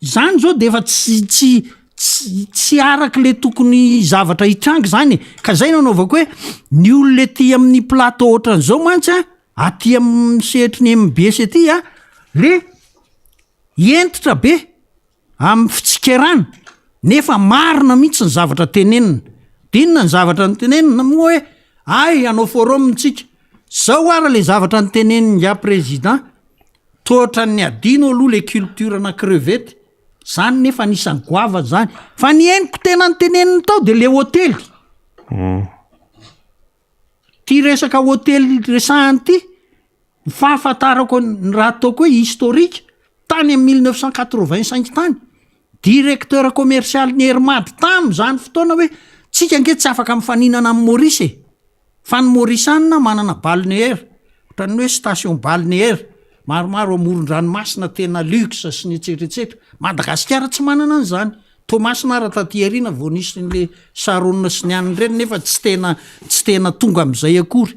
Zany zao de efa tsy tsy tsy tsy araky le tokony zavatra hitranga zany e, ka zay no anaovako hoe ny olona ety amin'ny plateau ohatran'izao mantsy a, aty amin'ny sehatry ny mbs aty a, le hentitra be. Amin'ny fitsikerana, nefa marina mihitsy ny zavatra tenenina. De inona ny zavatra notenenina moa hoe ay hanao forum tsika. Zao ara le zavatra notenenin'ingahy président. Toa ohatran'ny adino aloha le culture na crevette, zany nefa anisan'ny goavana zany. Fa ny henoko tena noteneniny tao de le hotely. Ty resaka hotely resahany ty, ny fahafantarako ny raha ataoko hoe historique, tany amin'ny 1985 tany, directeur commercial ny Air Mad tamin'izany fotoana hoe tsika ange tsy afaka mifaninana amin'i Maurice e. Fa ny Maurisiana manana balnéaire, ohatran'ny hoe station balnéaire maromaro amoron-dranomasina tena luxe sy ny etsetra etsetra. Madagasikara tsy manana an'izany. Toamasina ara taty aoriana vao nisy an'le Sarona sy ny aniny ireny nefa tsy tena tsy tena tonga amin'izay akory.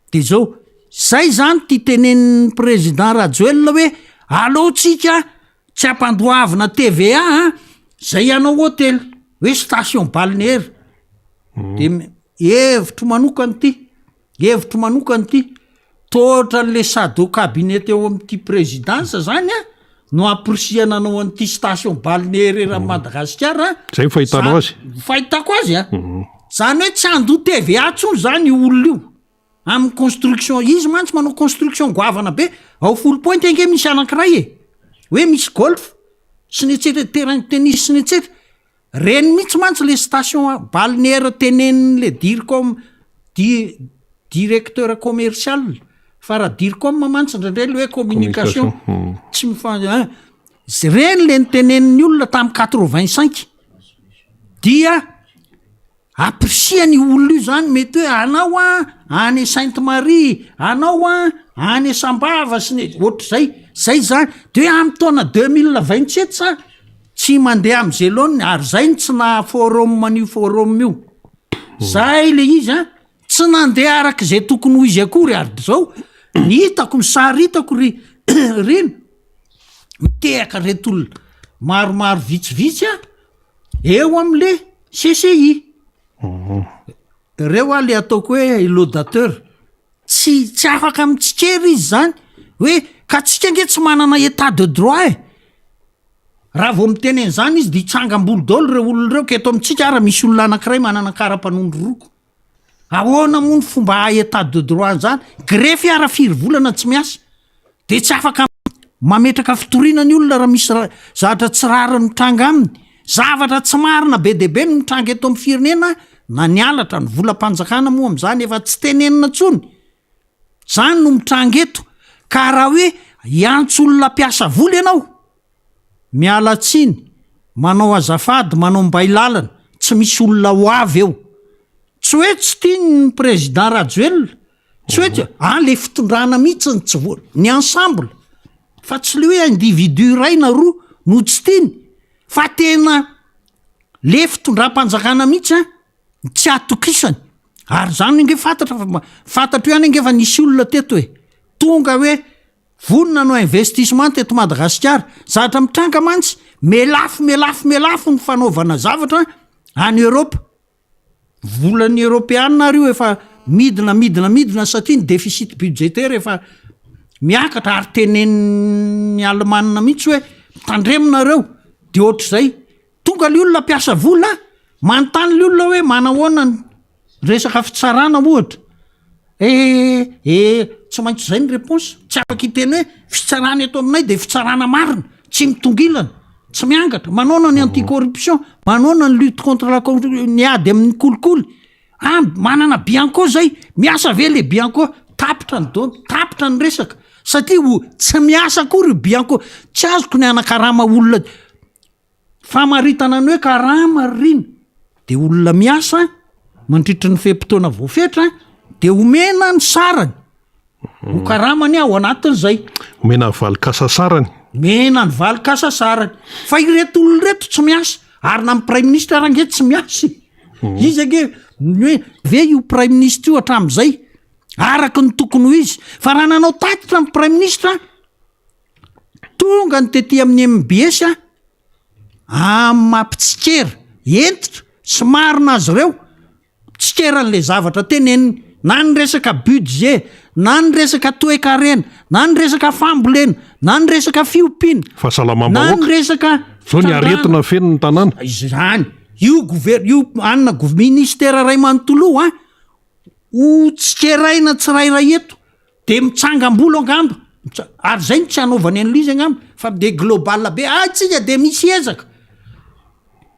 De zao, zay zany ty tenenin'ny président Rajoelina hoe aleo tsika tsy ampandoavina TVA a, zay hanao hotely, hoe station balnéaire. De Hevitro manokana ity, hevitro manokana ity, toa ohatran'le shadow cabinet eo amin'ity présidence zany an, no amporisihana anao an'ity station balnéaire eran'i Madagasikara an. Zay ny fahitanao azy. Fahitako azy an. Zany hoe tsy handoa TVA intsony zany io olona io amin'ny construction, izy mantsy manao construction goavana be, ao Foulpointe ange misy anankiray e, hoe misy golf sy ny etsetra, terrain de tennis sy ny etsetra. Reny mihitsy mantsy le station balnéaire tenenin'le dircom di directeur commercial fa raha dircom mantsy indraindray le hoe communication tsy mifa ein reny le nitenenin'ny olona tamin'ny 85 dia Ampirisihana io olona io zany mety hoe anao an any Sainte Marie, anao an any Sambava sy ny ohatr'izay, zay zany de hoe amin'ny taona 2027 sa tsy mandeha am'zay laoniny ary zay no tsy naha forum an'io forum io, zay le izy an, tsy nandeha arak'izay tokony ho izy akory ary de zao ny hitako ny sary hitako ry rina mitehaka reto olona maromaro vitsivitsy an. Eo amle CCI. Reo ah le ataoko hoe laudateur. Tsy tsy afaka mitsikera izy zany hoe ka tsika ange tsy manana état de droit e. Raha vao miteny an'izany izy de hitsangam-bolo daholo reo olona reo ka eto amintsika ara misy olona anankiray manana kara-panondro roa. Ahoana moa ny fomba haha état de droit an'izany? Grefy ara firy volana tsy miasa de tsy afaka mametraka fitoriana ny olona raha misy zavatra tsy rariny mitranga aminy. Zavatra tsy marina be dia be no mitranga eto amin'ny firenena na ny halatra, ny volam-panjakana moa amin'izany efa tsy tenenina intsony. Zany no mitranga eto ka raha hoe hiantso olona mpiasa vola ianao, Miala tsiny, manao azafady, manao mbay lalana, tsy misy olona ho avy eo. Tsy hoe tsy tiany ny président Rajoelina, tsy hoe tsy, ah le fitondrana mihitsy no tsy voa, ny ensemble, fa tsy le hoe individu iray na roa no tsy tiany, fa tena le fitondram-panjakana mihitsy an, tsy atokisany, ary zany ange fantatra fa, fantatro ihany ange fa nisy olona teto e, tonga hoe Vonona hanao investissement teto Madagasikara. Zavatra mitranga mantsy, mihalafo mihalafo mihalafo ny fanaovana zavatra any Europe. Volan'ny Eoropeana ary io efa midina midina midina satria ny déficit budgétaire efa miakatra ary tenenin'ny Alemana mihitsy hoe tandremo nareo de ohatr'izay. Tonga le olona mpiasa vola, manontany le olona hoe manahoana ny resaka fitsarana ohatra. Eh eh tsy maintsy zay ny réponse, tsy afaka hiteny hoe fitsarana eto aminay de fitsarana marina, tsy mitongilana, tsy miangatra, manaona ny anti corruption, manaona ny lutte contre la corruption, ny ady amin'ny kolikoly, ah manana bianco zay, miasa ve le bianco, tapitra ny dona, tapitra ny resaka, satria ho tsy miasa akory io bianco, tsy azoko ny hanakarama olona. Famaritana ny hoe karama ry Rina dia olona miasa mandritry ny fe-potoana voafetra dia omena ny sarany ho karamany ao anatin'izay. Omena ny valin-kasasarany. Omena ny valin-kasasarany. Fa ireto olona ireto tsy miasa ary na ny praiminisitra ary ange tsy miasa e. Izy ange ny hoe ve io praiminisitra io hatramin'izay araka ny tokony ho izy. Fa raha nanao tatitra ny praiminisitra Tonga ny tety amin'ny mbs amin'ny maha mpitsikera hentitra sy marina azy ireo, mitsikera an'ilay zavatra teneniny, na ny resaka budget, na ny resaka toekarena, na ny resaka fambolena, na ny resaka fiompiana, na ny Fahasalamam-bahoaka. resaka Zao ny fitrandrahana. aretina feno ny tanàna. Izany, io gover- io anona gov- ministera iray manontolo io an, ho tsikeraina tsirairay eto. De mitsangam-bolo angamba. Ary zay no tsy hanaovany an'ilay izy angamba fa de global be, ah tsika de misy ezaka.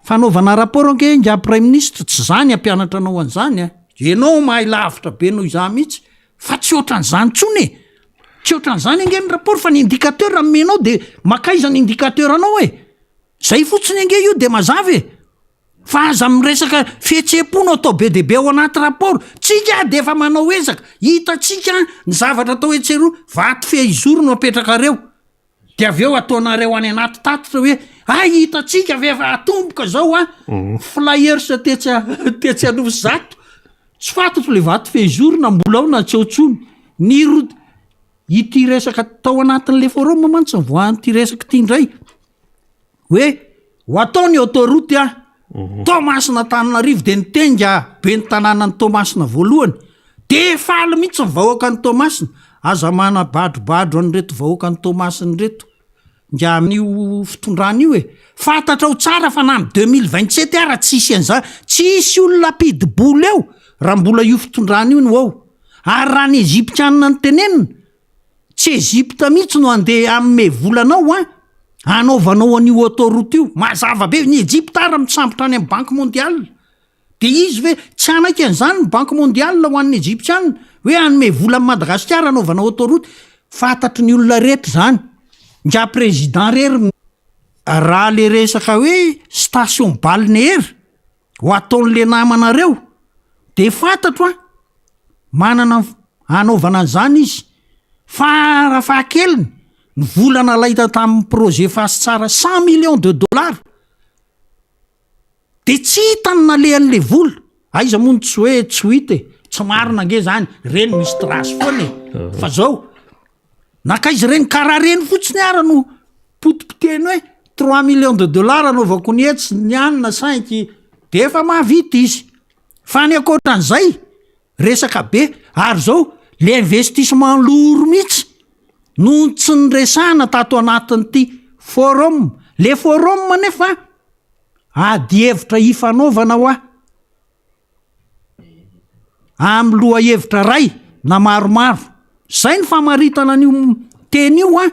Fanaovana rapport ange ingahy praiminisitra tsy za ny hampianatra anao an'izany a! Ianao mahay lavitra be noho izaho mihitsy fa tsy ohatran'izany intsony e! Tsy ohatran'izany ange ny rapport fa ny indicateur omenao de makaiza ny indicateur anao e! Zay fotsiny ange io de mazava e! Fa aza miresaka fihetseham-po no atao be dia be ao anaty rapport. Tsika dia efa manao ezaka, hitantsika ny zavatra atao etsy eroa, vato fehizoro no apetrakareo. Dia avy eo ataonareo any anaty tatitra hoe hay hitantsika fa efa atomboka zao an, flyers tetsy tetsy Anosizato. Tsy fantatro le vato fehizoro na mbola ao na tsy ao intsony. Ny route, ity resaka tao anatin'le forum mantsy nivoahan'ity resaka ity indray. Hoe ho atao ny autoroute a, Toamasina Antananarivo dia niteny nga ben'ny tanànan'i Toamasina voalohany, dia faly mihitsy ny vahoakan'i Toamasina, aza manabadrobadro an'ireto vahoakan'i Toamasina ireto nga amin'io fitondrana io e, fantatrao tsara fa na amin'ny 2027 ara tsy hisy an'izany, tsy hisy olona hampidi-bola eo raha mbola io fitondrana io no ao, ary raha ny Egyptiana no tenenina, Tsy Egypte mihitsy no andeha hanome vola anao an, hanaovanao an'io autoroute io. Mazava be, ny Egypte ary misambotra any amin'ny banque mondiale. Dia izy ve tsy hanaiky an'izany ny banque mondiale ho an'ny Egyptiana, hoe hanome vola an'i Madagasikara hanaovana autoroute. Fantatry ny olona rehetra izany. Ingahy président rery, raha le resaka hoe station balnéaire ho ataon'le namanareo de fantatro an, manana hanaovana an'izany izy, farafahakeliny ny vola nalaina tamin'ny projet Fasitsara 100 millions de dollars de tsy hita ny nalehan'le vola, aiza moa no tsy hoe tsy ho hita e, tsy marina ange zany, reny misy trace foana e, fa zao Nankaiza ireny karaha reny fotsiny ara no potipotehiny hoe 3 millions de dollars anaovako ny etsy ny anina saingy de efa mahavita izy. Fa ny ankoatran'izay resaka be ary zao le investissement lourd mihitsy no tsy niresahana tato anatin'ity forum. Le forum nefa ady hevitra ifanaovana hoa. Amin'ny lohahevitra iray na maromaro. Izay ny famaritana an'io teny io an,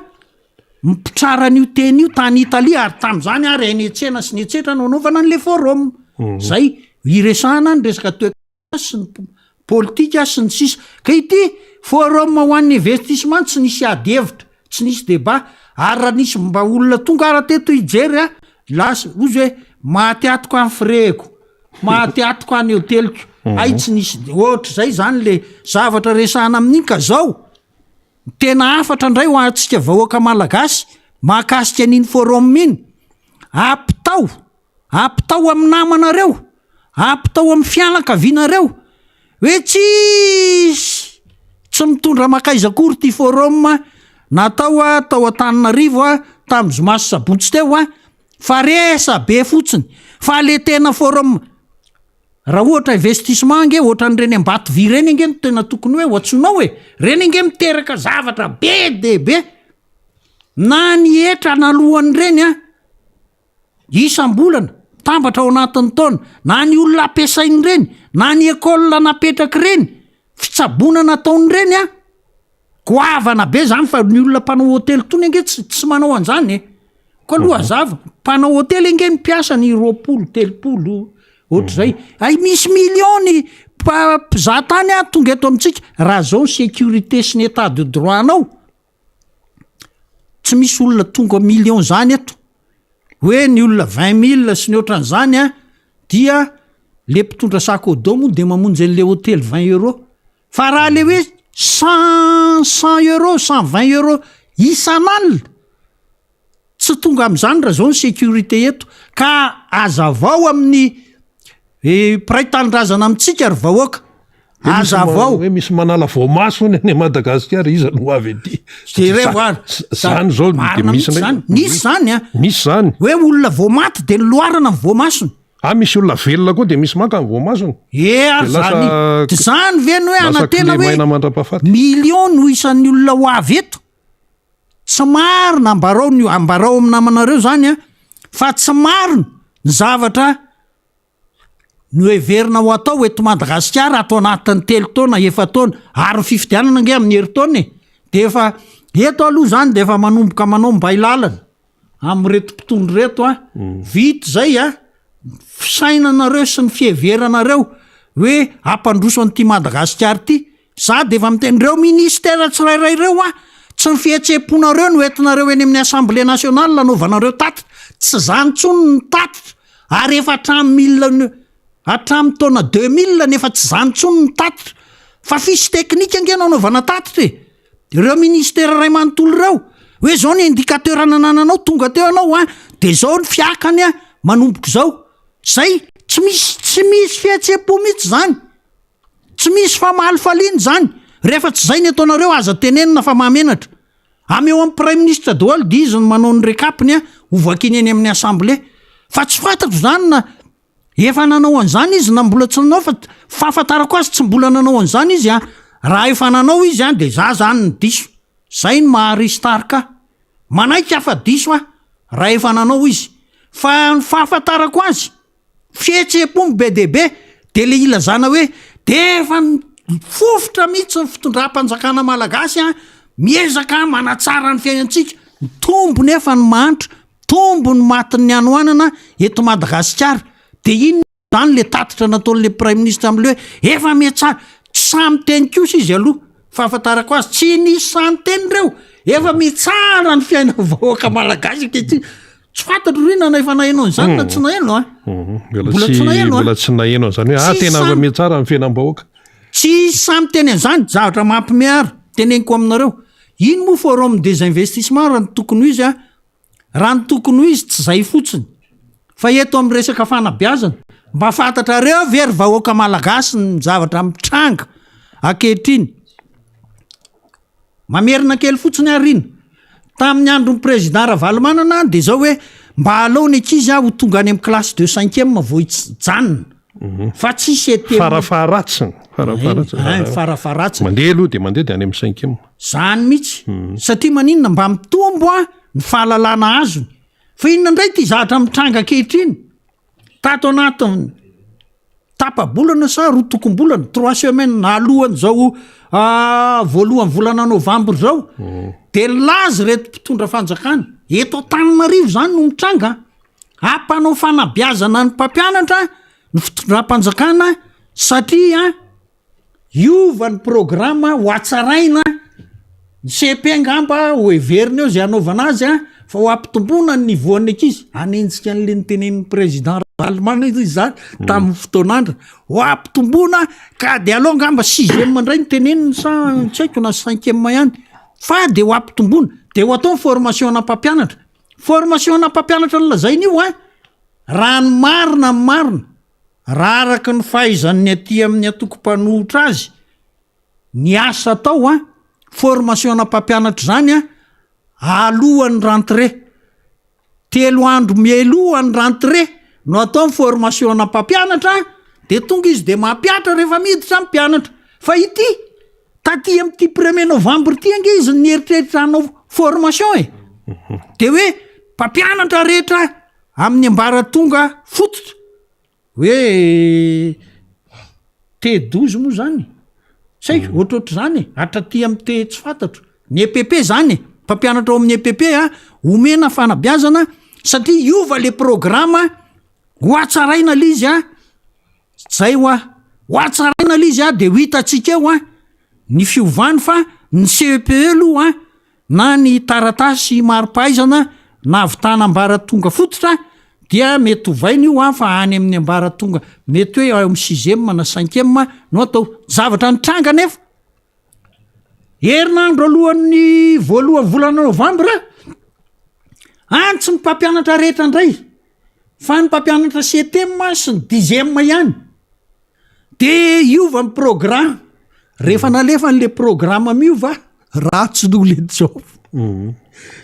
mpitrara an'io teny io tany Italia ary tamin'izany ary eny an-tsena sy ny etsetra no anaovana an'ilay forum. Izay iresahana ny resaka toe-karena sy ny politika sy ny sisa. Ka ity forum ho an'ny investissement tsy nisy ady hevitra, tsy nisy débat ary raha nisy mba olona tonga ara teto hijery an, lasa hozy hoe maty ato ka ny frais-ko. Maty ato ka ny hoteliko. Hay tsy nisy ohatr'izay zany le zavatra resahana amin'iny ka zao ny tena hafatra indray ho antsika vahoaka malagasy mahakasika an'iny forum iny, ampitao, ampitao amin'ny namanareo, ampitao amin'ny fianakavianareo hoe tsisy tsy mitondra mankaiza akory ity forum natao tao Antananarivo tamin'ny zoma sy sabotsy teo Fa resa be fotsiny. Fa le tena forum, raha ohatra investissement ange ohatran'ireny Ambatovy ireny ange no tena tokony hoe ho antsoinao e. Reny ange miteraka zavatra be dia be. Na ny hetra naloan'ireny an, isam-bolana, mitambatra ao anatin'ny taona, na ny olona ampiasain'ireny, na ny école napetrak'ireny, fitsaboana nataon'ireny an. Goavana be zany fa ny olona mpanao hotely tony ange tsy tsy manao an'izany e. Koa aloha hazava, mpanao hotely ange ny mpiasa ny 20, 30 ohatr'izay. Hay misy million ny mpa- mpizaha tany a tonga eto amintsika. Raha zao ny sécurité sy ny état de droit anao, tsy misy olona tonga million zany eto. Hoe ny olona 20 mille sy ny ohatran'izany a dia le mpitondra sac au dos moa de mamonjy an'le hotely 20 euros. Fa raha le hoe 100, 100 euros, 120 euros isan'alina, tsy tonga amin'izany raha zao ny sécurité eto. Ka azavao amin'ny mpiray tanindrazana amintsika ry vahoaka, azavao. Hoe misy manala voamaso hono any Madagasikara, iza no ho avy aty? Jerevo ary. Zany zao de Marina misy mihitsy indray. zany. Nisy zany an. Misy zany. Hoe olona vao maty de noloarana ny voamasony. Ah misy olona velona koa dia misy maka ny voamasony. E ary Dia lasa zany, de zany ve no hoe lasa hanantena hoe kilemaina mandra-pahafaty. million no isan'ny olona ho avy eto? Tsy marina, ambarao ny ambarao amin'ny namanareo zany an, fa tsy marina ny zavatra noheverina ho atao eto Madagasikara ato anatin'ny telo taona, efa-taona, ary ny fifidianana ange amin'ny herintaona e, de efa. Eto aloha izany dia efa manomboka manao mbay lalana amin'ireto mpitondra ireto a. Vita izay a, fisainanareo sy ny fiheveranareo hoe hampandroso an'ity Madagasikara ity. Za dia efa miteny, ireo ministera tsirairay ireo a, tsy ny fihetseham-ponareo no entinareo eny amin'ny Assemblée nationale anaovanareo tatitra. Tsy izany intsony ny tatitra ary efa hatramin'ny mille Hatramin'ny taona 2000 nefa tsy izany intsony ny tatitra fa fiche technique ange no anaovana tatitra e! Ireo ministera iray manontolo ireo hoe izao ny indicateur nanananao tonga teo ianao an, dia izao ny fiakany an, manomboka izao. Zay, tsy misy tsy misy fihetseham-po mihitsy izany. Tsy misy famalifaliana izany. Rehefa tsy izay ny ataonareo aza tenenina fa mahamenatra. Ameo amin'ny praiminisitra daholo dia izy no manao ny recap-ny an, ho vakiany eny amin'ny assemblée. Fa tsy fantatro izany na Efa nanao an'izany izy na mbola tsy nanao fa fahafantarako azy tsy mbola nanao an'izany izy an! Raha efa nanao izy an de za zany no diso. Zay no maha Aristarque ahy. Manaiky aho fa diso aho raha efa nanao izy. Fa ny fahafantarako azy, fihetseham-po no be dia be, de le ilazana hoe de efa mifofotra mihitsy ny fitondram-panjakana malagasy an, miezaka manatsara ny fiainantsika, mitombo nefa ny mahantra, Mitombo ny matin'ny hanoanana eto Madagasikara. Dia inona izany le tatitra nataon'le praiminisitra amin'le hoe efa mihatsara. Tsy sahy miteny kosa izy aloha, fahafantarako azy, tsy nisy sahy niteny ireo. Efa mitsara ny fiainan'ny vahoaka malagasy ankehitriny. Tsy fantatro ry na efa naheno an'izany na tsy naheno an. Mbola tsy naheno an. Mbola tsy naheno an'izany hoe ah tena efa mihatsara ny fiainam-bahoaka. Tsy sahy miteny an'izany, zavatra mampime ary teneniko aminareo. Iny moa forum des investissements raha ny tokony ho izy an, Raha ny tokony ho izy tsy zay fotsiny fa eto amin'ny resaka fanabeazana, mba fantatrareo ve ry vahoaka malagasy ny zavatra mitranga ankehitriny? Mamerina kely fotsiny aho Rina, tamin'ny andron'ny président Ravalomanana dia zao hoe mba aleo ny ankizy ho tonga any amin'ny classe de cinquième vao hijanona fa tsisy ety Farafaharatsiny, farafaharatsiny. Ein, farafaharatsiny. Mandeha aloha dia mandeha dia any amin'ny cinquième. Zany mihitsy, satria maninona mba mitombo an ny fahalalana azony. Fa inona indray ity zavatra mitranga ankehitriny? Tato anatin'ny tapa-bolana sa roa tokom-bolana, trois semaines alohan'izao voalohan'ny volana novambra izao, dia nilaza ireto mpitondra fanjakana, eto Antananarivo izany no mitranga an, hampanao fanabeazana ny mpampianatra ny fitondram-panjakana satria Hiova ny programa, ho hatsaraina, ny cepe angamba ho heverina eo izay hanaovana azy an, fa ho ampitomboina ny niveau an'ny ankizy, hanenjika an'le notenenin'ny président Ravalomanana izy izany tamin'ny fotoan'androny, ho ampitomboina ka de aleo angamba sixième indray no teneniny sa tsy haiko na cinquième ihany, fa de ho ampitomboina, de ho atao ny formation ana mpampianatra, formation ana mpampianatra nolazaina io an, raha ny marina ny marina, Raha araka ny fahaizan'ny aty amin'ny antoko mpanohitra azy, ny asa atao an, formation-na mpampianatra izany an, alohan'ny rentrée. Telo andro mialohan'ny rentrée no atao ny formation-na mpampianatra dia tonga izy dia mampihatra rehefa miditra ny mpianatra. Fa ity, taty amin'ity premier novembre ity ange izy no nieritreritra hanao formation e. Dia hoe mpampianatra rehetra Amin'ny ambaratonga fototra, hoe T 12 moa zany, tsy haiko, ohatrohatr'izany e, hatraty amin'ny T tsy fantatro. Ny EPP zany e, mpampianatra ao amin'ny EPP a, omena fanabeazana satria hiova le programa, ho hatsaraina le izy a, zay hoa, ho hatsaraina le izy a, de ho hitantsika eo a, ny fiovany fa ny CEPE aloha a, na ny taratasy mari-pahaizana nahavitana ambaratonga fototra dia mety ovaina io an fa any amin'ny ambaratonga mety hoe ao amin'ny sixième na cinquième no atao. Zavatra nitranga anefa, herinandro alohan'ny voalohan'ny volana novambra, any tsy ny mpampianatra rehetra indray fa ny mpampianatra septième sy ny dixième ihany. De hiova ny programme, rehefa nalefa an'le programme miova, ratsy noho le job.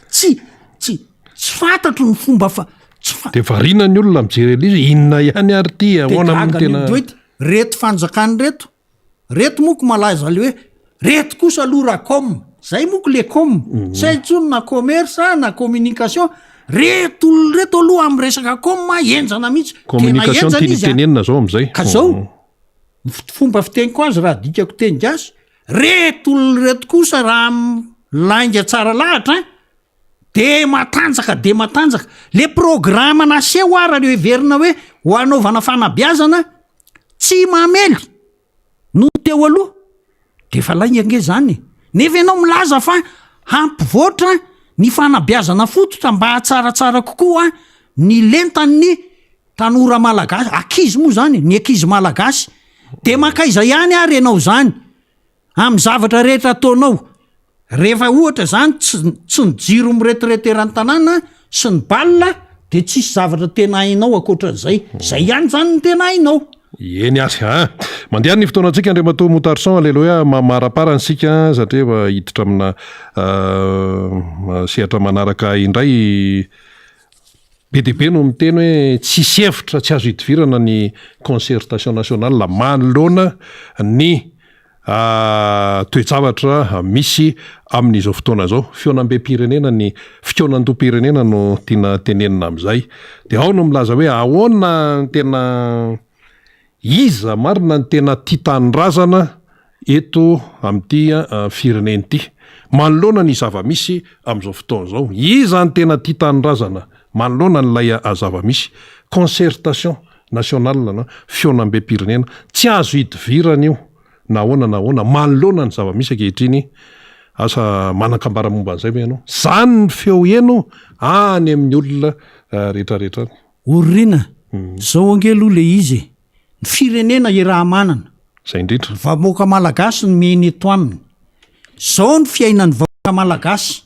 Tsy, tsy, tsy fantatro ny fomba fa, tsy fa- De variana ny olona mijery an'izy, inona ihany ary ity, De ahoana moa gaga tena. ny doity, reto fanjakana reto, reto moko malaza le hoe, reto kosa aloha raha com, zay moko le com, tsy hay intsony na commerce na communication, reto olona reto aloha amin'ny resaka com henjana mihitsy, tena Communication henjana tiany izy an. tenenina zao amizay. Ka zao, ny fomba fiteniko azy raha adikako teny gasy, reto olona reto kosa raha am-. Lainga tsara lahatra an! De matanjaka de matanjaka. Le programa naseho ara le heverina hoe ho anaovana fanabeazana tsy mamely no teo aloha de efa lainga ange zany e! Nefa ianao milaza fa hampivoatra ny fanabeazana fototra mba hahatsaratsara kokoa ny lentan'ny tanora malagasy, ankizy moa zany e, ny ankizy malagasy. De mankaiza ihany ary ianao zany? Amin'ny zavatra rehetra ataonao. Rehefa ohatra zany tsy tsy ny jiro miretirety eran'ny tanàna sy ny bal de tsisy zavatra tena hainao ankoatran'izay. Zay ihany zany no tena hainao. Eny ary a! Mandeha ny fotoanantsika Andriamatoa Moutarson, Aleloia, mamaraparana isika satria efa hiditra amina sehatra manaraka indray. Be dia be no miteny hoe tsisy hevitra tsy azo idivirana ny concertation nationale manoloana ny toe-javatra misy amin'izao fotoana izao. Fihaonambem-pirenena ny fikaonandoham-pirenena no tiana tenenina amin'izay. Dia ao no milaza hoe ahoana ny tena Iza marina no tena tia tanindrazana eto amin'ity firenena ity? Manoloana ny zava-misy amin'izao fotoana izao, iza no tena tia tanindrazana manoloana an'ilay zava-misy? Concertation nationale na fihaonambem-pirenena, tsy azo idivirana io na ahoana na ahoana, manoloana ny zava-misy ankehitriny. Asa manan-kambara momba an'izay ve ianao? Izany ny feo heno any amin'ny olona rehetrarehetra any. Orina, zao ange aloha le izy e, ny firenena iraha-manana, Zay indrindra. ny vahoaka malagasy no miaina eto aminy, zao ny fiainan'ny vahoaka malagasy,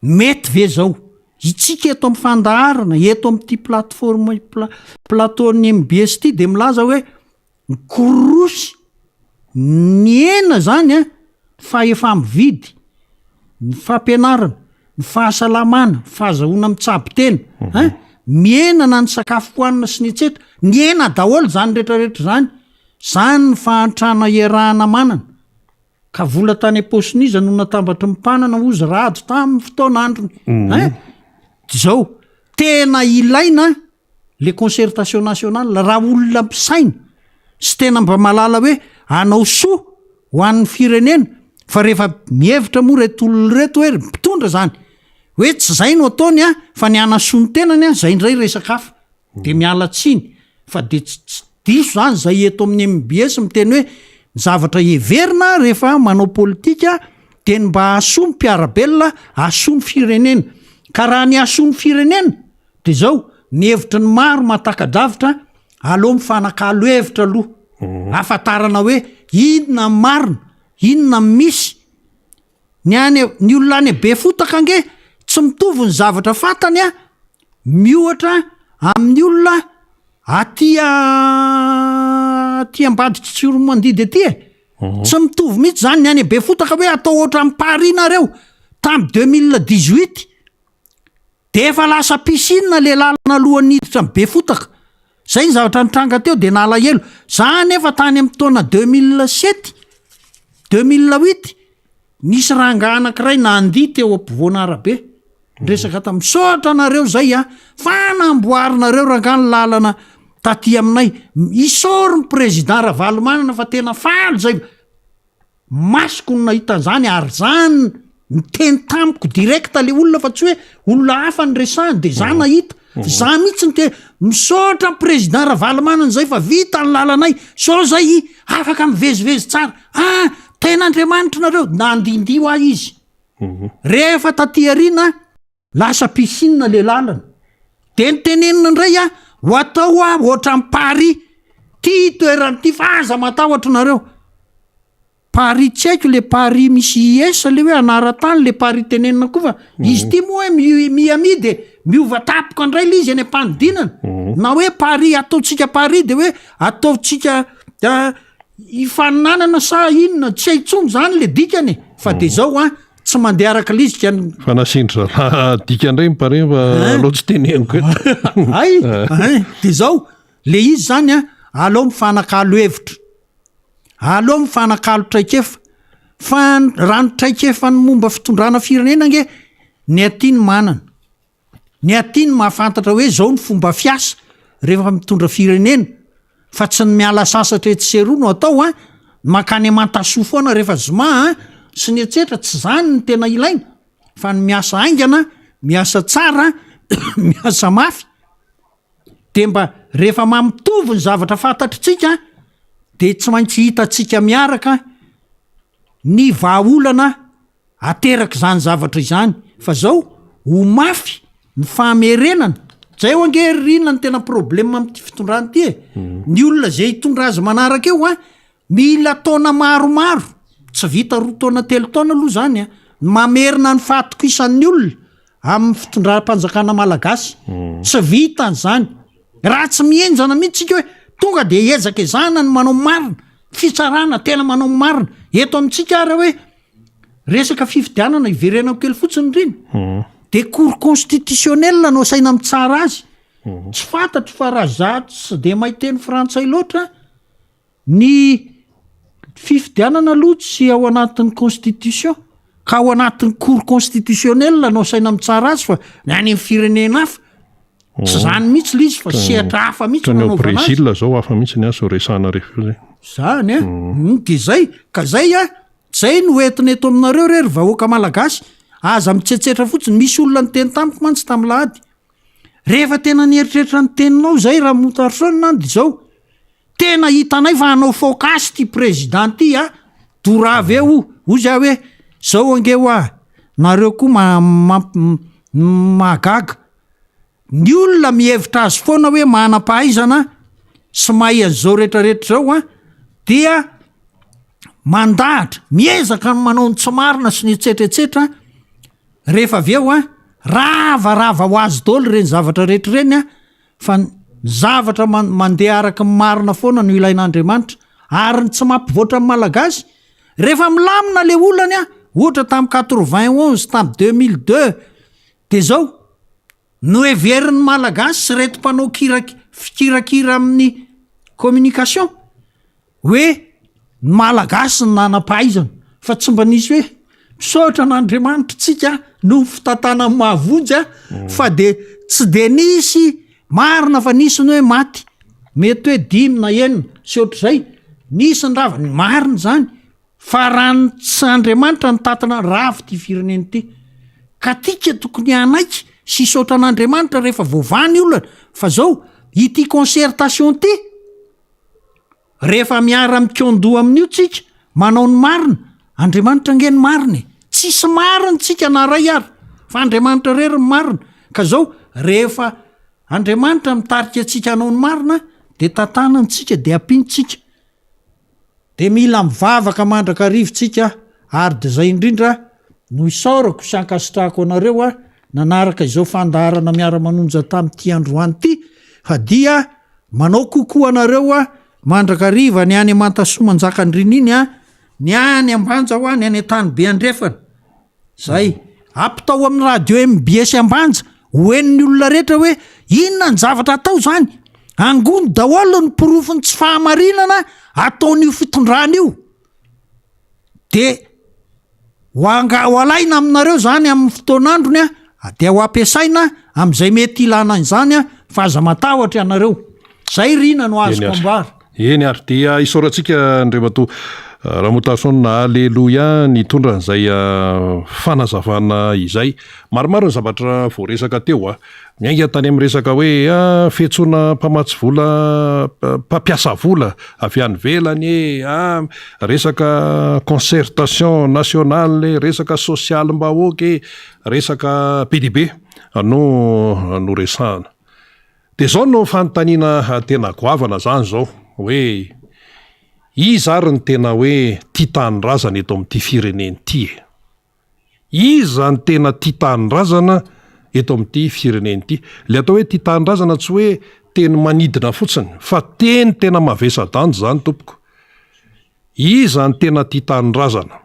mety ve zao? Itsika eto amin'ny fandaharana, eto amin'ity plateforme, plateau-n'ny mbs ity dia milaza hoe Mikororosy nihena zany an, fahefa-mividy, ny fampianarana, ny fahasalamana, ny fahazahoana mitsabo tena an, mihena na ny sakafo hohanina sy ny etsetra, nihena daholo zany retraretra zany, zany ny fahantrana iarahana manana, ka vola tany am-paosin'iza no natambatry ny mpanana hozy rado tamin'ny fotoan'androny an, zao tena ilaina le concertation nationale raha olona mpisaina sy tena mba mahalala hoe hanao soa ho an'ny firenena fa rehefa mihevitra moa reto olona reto hoe mpitondra zany hoe tsy zay no ataony a fa ny hanasoa ny tenany a zay indray resaka hafa de miala tsiny fa de tsy tsy diso zany zay eto amin'ny mbs miteny hoe ny zavatra heverina rehefa manao politika de ny mba hahasoa ny mpiara-belona hahasoa ny firenena ka raha ny hahasoa ny firenena De zao, ny hevitry ny maro mahataka-davitra, aleo mifanakalo hevitra aloha, ahafantarana hoe inona ny marina, inona ny misy. Ny any, ny olona any Befotaka ange tsy mitovy ny zavatra fantany an, miohatra amin'ny olona aty aty ambadik'i Tsiroamandidy aty e. Tsy mitovy mihitsy zany, ny any Befotaka hoe atao ohatran'i Paris nareo, tamin'ny 2018. De efa lasa piscine le lalana alohan'ny hiditra am Befotaka. Zay ny zavatra nitranga teo de nalahelo. Za anefa tany am taona 2007, 2008, nisy rangahy anakiray nandihy teo ampovoan'arabe. Niresaka tam, misaotra anareo zay a, fa namboarinareo rangahy ny lalana taty aminay. Isaory ny président Ravalomanana fa tena faly zay. Masoko no nahita an'izany ary za niteny tamiko direct le olona fa tsy hoe olona hafa no resahiny de za nahita fa za mihitsy niteny misaotra ny président Ravalomanana zay fa vita ny lalanay sao zay afaka mivezivezy tsara ah tena Andriamanitra nareo nandindio ahy izy rehefa taty aoriana Lasa piscine le lalana. De nitenenina indray ah, ho atao ah ohatran'i Paris ty toerana ty fa aza matahotra nareo. Paris tsy haiko le Paris misy IS le hoe anaran-tany le Paris tenenina koa fa izy ty moa hoe Miami de miova tampoka indray le izy any am-panidinana. Na hoe Paris ataontsika Paris de hoe ataontsika ifaninanana sa inona tsy hay intsony zany le dikany e. Fa de zao an. Tsy mandeha araka ilay izy ka ny. Fa nasian-dry zalahy dika indray ny pare fa aleo tsy teneniko eto. Hay, hay, dia izao, le izy izany an, aleo mifanakalo hevitra, aleo mifanakalo traikefa, fa raha ny traikefan'ny momba fitondrana firenena ange ny aty no manana. Ny aty no mahafantatra hoe zao ny fomba fiasa rehefa mitondra firenena fa tsy ny miala sasatra etsy sy eroa no atao an, ny mankany Mantasoa foana rehefa zoma an, sy ny etsetra, tsy zany ny tena ilaina fa ny miasa haingana, miasa tsara, miasa mafy de mba rehefa mampitovy ny zavatra fantatritsika de tsy maintsy hitantsika miaraka ny vahaolana aterak'izany zavatra izany fa zao ho mafy ny famerenana, zay eo ange ry Rina ny tena problème amin'ity fitondrana ity e, ny olona zay hitondra azy manaraka eo an, mila taona maromaro, tsy vita roa taona telo taona aloha zany an, ny mamerina ny fahatokisan'ny olona amin'ny fitondram-panjakana malagasy, tsy vitany zany, raha tsy mihenjana mihitsy tsika hoe tonga de ezaka ezahana ny manao marina, fitsarana tena manao ny marina, eto amintsika ary hoe resaka fifidianana iverenako kely fotsiny reny hmm. de cour constitutionnel no asaina mitsara azy hmm. tsy fantatro fa raha za tsy de mahay teny frantsay loatra ny fifidianana aloha tsy ao anatin'ny constitution ka ao anatin'ny cour constitutionnel no asaina mitsara azy fa ny any amin'ny firenena hafa Tsy zany mihitsy le izy fa sehatra hafa mihitsy no anaovana azy. Brésil zao hafa mihitsy ny azy zao resahana rehefa eo zay. Zany a, mm. de zay, ka zay a, zay no entina eto aminareo re ry vahoaka malagasy, aza mitsetsetra fotsiny, misy olona niteny tamiko mantsy tamin'ny lahady, rehefa tena nieritreritra ny teninao zay Ramotarson an de zao, tena hitanay fa hanao focus ty président ty a, doravy eo, hoy za hoe, zao ange hoa, nareo koa ma- mamp- mahagaga, Ny olona mihevitra azy foana hoe manam-pahaizana sy mahay an'izao rehetrarehetra izao an, dia mandahatra, miezaka ny manao ny tsy marina sy ny etsetra etsetra, rehefa avy eo an, ravarava ho azy daholo ireny zavatra rehetra ireny an, fa ny zavatra mandeha araka ny marina foana no ilain'Andriamanitra, ary ny tsy mampivoatra ny Malagasy, rehefa milamina le olany an, ohatra tamin'ny 91, tamin'ny 2002, De zao, noheverin'ny Malagasy sy reto mpanao kirak- fikirakira amin'ny communication hoe ny Malagasy no nanam-pahaizana fa tsy mba nisy hoe misaotra an'Andriamanitra tsika noho ny fitantanan'i Mahavonjy a, fa de tsy de nisy marina fa nisy ny hoe maty, mety hoe dimy na enina sy ohatr'izay, nisy ny rava, marina zany. Fa raha ny tsy Andriamanitra nitatana ravo ity firenena ity. Ka tika tokony hanaiky sy hisaotra an'Andriamanitra rehefa voavaha ny olana. Fa zao, ity concertation ity, rehefa miara mikaondoha amin'io tsika, manao ny marina, Andriamanitra ange ny marina e. Tsisy marina tsika na ray ary, fa Andriamanitra irery ny marina. Ka zao, rehefa Andriamanitra mitarika antsika hanao ny marina, de tantanany tsika, de ampiany tsika. Dia mila mivavaka mandrakariva tsika ary dia izay indrindra no isaorako sy ankasitrahako anareo nanaraka izao fandaharana miara-manonja tamin'ity androany ity fa dia manao coucou anareo mandrakariva ny any Mantasoa Manjakandriana iny ny any Ambanja hoa ny any Antanibe Andrefana. Zay. Ampitao amin'ny radio mbs Ambanja ho henon'ny olona rehetra hoe inona ny zavatra atao zany. Angony daholo ny porofon'ny tsy fahamarinana ataon'io fitondrana io. De ho anga- ho alaina aminareo zany amin'ny fotoan'androny a, de ho ampiasaina amin'izay mety ilana an'izany a, fa aza matahotra ianareo. Zay Rina no azoko ambara. Eny ary dia isaorantsika Andriamatoa Ramotason Aleloia nitondra an'izay fanazavana izay. Maromaro ny zavatra voaresaka teo a. Miainga tany amin'ny resaka hoe fiantsoana mpamatsy vola, mpampiasa vola avy any ivelany e, resaka concertation nationale e, resaka sosialim-bahoaka e, resaka be dia be no noresahana. Dia izao no fanontaniana tena goavana izany izao, hoe iza ary no tena hoe tia tanindrazana eto amin'ity firenena ity e? Iza no tena tia tanindrazana eto amin'ity firenena ity? Ilay atao hoe tia tanindrazana tsy hoe teny manidina fotsiny fa teny tena mavesa-danja izany tompoko. Iza no tena tia tanindrazana?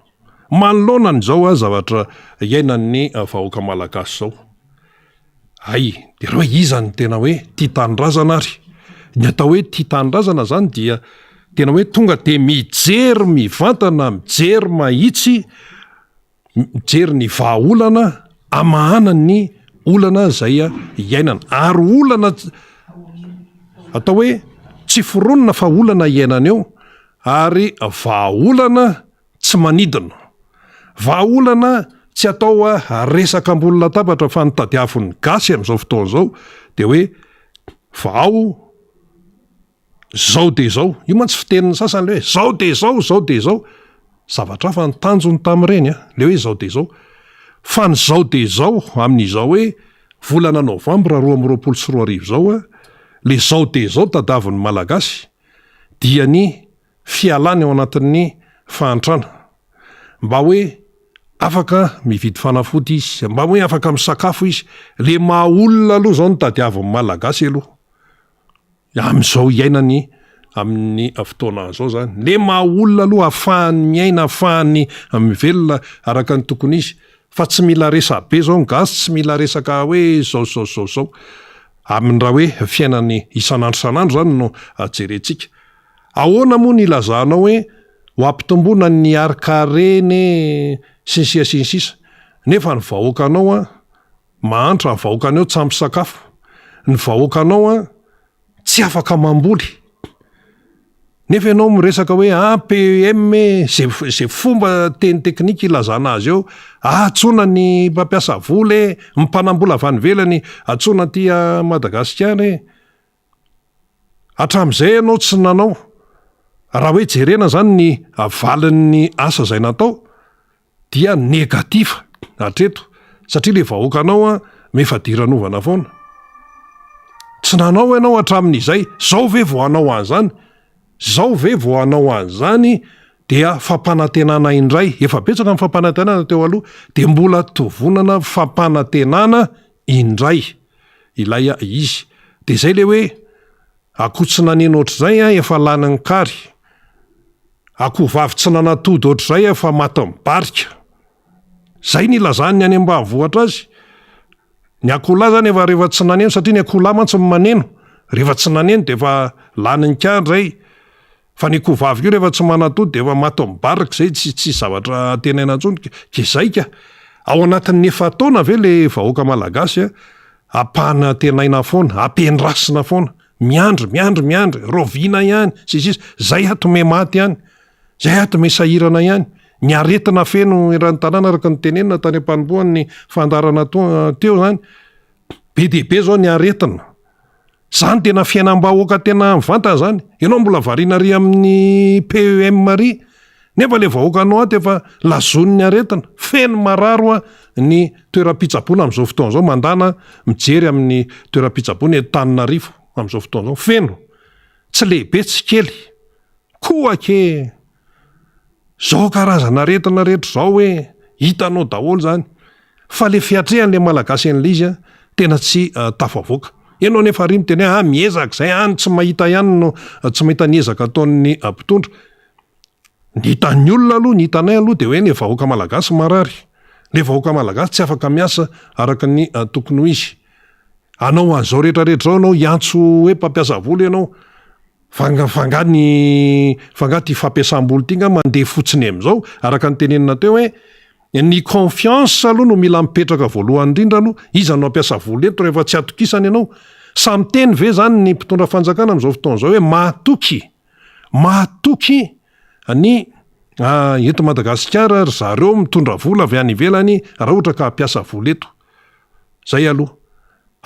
Manoloana an'izao zavatra iainan'ny vahoaka malagasy izao. Hay, dia reo hoe iza no tena hoe tia tanindrazana ary? Ny atao hoe tia tanindrazana zany dia tena hoe tonga dia mijery mivantana, mijery mahitsy, mijery ny vahaolana amahana ny olana izay iainana. Ary olana atao hoe tsy foronina fa olana iainana eo ary vahaolana tsy manidina. Vahaolana tsy atao resaka ambony latabatra fa ny tadiavin'ny gasy amin'izao fotoana izao dia hoe vahao zao dia izao. Io mantsy fitenin'ny sasany le hoe zao dia izao, zao dia izao. Zavatra hafa ny tanjony tamin'ireny an, le hoe zao dia izao. Fa ny zao dia izao amin'izao hoe volana novambra 2022 izao an, le zao dia izao tadiavin'ny Malagasy dia ny fialany ao anatin'ny fahantrana. Mba hoe afaka mividy fanafody izy, mba hoe afaka misakafo izy. Le maha olona aloha izao no tadiavin'ny Malagasy aloha. Amin'izao iainany amin'ny fotoana izao zany. Le maha olona aloha ahafahany miaina, ahafahany mivelona araka ny tokony izy. Fa tsy mila resa-be zao ny gasy, tsy mila resaka hoe zao zao zao zao. Amin'ny raha hoe fiainany isan'andro isan'andro zany no jerentsika. Ahoana moa ny ilazanao hoe ho ampitomboina ny harin-karena e, sy ny sisa sy ny sisa. Nefa ny vahoakanao an, mahantra, ny vahoakanao tsy ampy sakafo, ny vahoakanao an, tsy afaka mamboly. Nefa ianao miresaka hoe ah PEM e, ze ze fomba teny teknika ilazana azy eo, ah antsoina ny mpampiasa vola e, ny mpanam-bola avy any ivelany antsoina aty Madagasikara e. Hatramin'izay ianao tsy nanao. Raha hoe jerena izany ny valin'ny asa izay natao dia negatif hatreto satria ilay vahoakanao an mifadiranovana foana. Tsy nanao ianao hatramin'izay, zao ve vao hanao an'izany? Zao ve vao hanao an'izany dia fampanantenana indray, efa betsaka ny fampanantenana teo aloha dia mbola tovonana fampanantenana indray ilay izy. Dia izay ilay hoe akoho tsy naneno ohatr'izay an efa lanin'ny kary, akoho vavy tsy nanatody ohatr'izay efa matin'ny barika. Izay no ilazan'ny any ambanivohitra azy. Ny akoholahy izany efa rehefa tsy naneno satria ny akoholahy mantsy no maneno, rehefa tsy naneno dia efa lanin'ny kary izay. Fa ny akoho vavy koa rehefa tsy manatody dia efa maty mibarika izay, tsy tsisy zavatra antenaina intsony ka izay ka. Ao anatin'ny efa-taona ve le vahoaka malagasy a, ampanantenaina foana, ampiandrasina foana, miandry, miandry, miandry, rahoviana ihany, sy ny sisa, zay ato me maty ihany, zay ato me sahirana ihany, ny aretina feno eran'ny tanàna araka ny tenenina tany am-panombohan'ny fandaharana teo zany, be dia be zao ny aretina. Zany tena fiainam-bahoaka tena mivantana zany. Ianao mbola variana ary amin'ny PEM ary, nefa le vahoakanao ato efa lazoin'ny aretina, feno marary hoa ny toeram-pitsaboana amin'izao fotoana izao, mandana mijery amin'ny toeram-pitsaboana eto Tananarivo amin'izao fotoana izao, feno, tsy lehibe tsy kely, kohaka e! Zao karazana aretina rehetra zao hoe hitanao daholo zany fa le fiatrehan'le malagasy an'le izy tena tsy tafavoaka. Ianao nefa ary miteny hoe ah miezaka zay, ah ny tsy mahita ihany no tsy mahita ny ezaka ataon'ny mpitondra. Ny hitan'ny olona aloha, ny hitanay aloha de hoe le vahoaka malagasy marary, le vahoaka malagasy tsy afaka miasa araka ny tokony ho izy. Hanao an'izao rehetra rehetra izao ianao, hiantso hoe mpampiasa vola ianao, Fa nga fa nga ny fa nga ty fampiasam-bola ty nga mandeha fotsiny amin'izao? Araka ny tenenina teo hoe ny confiance aloha no mila mipetraka voalohany indrindra aloha, iza no hampiasa vola eto rehefa tsy atokisana ianao? Samy miteny ve zany ny mpitondra fanjakana amin'izao fotoana izao hoe mahatoky mahatoky ny eto Madagasikara ry zareo mitondra vola avy any ivelany raha ohatra ka hampiasa vola eto? Zay aloha.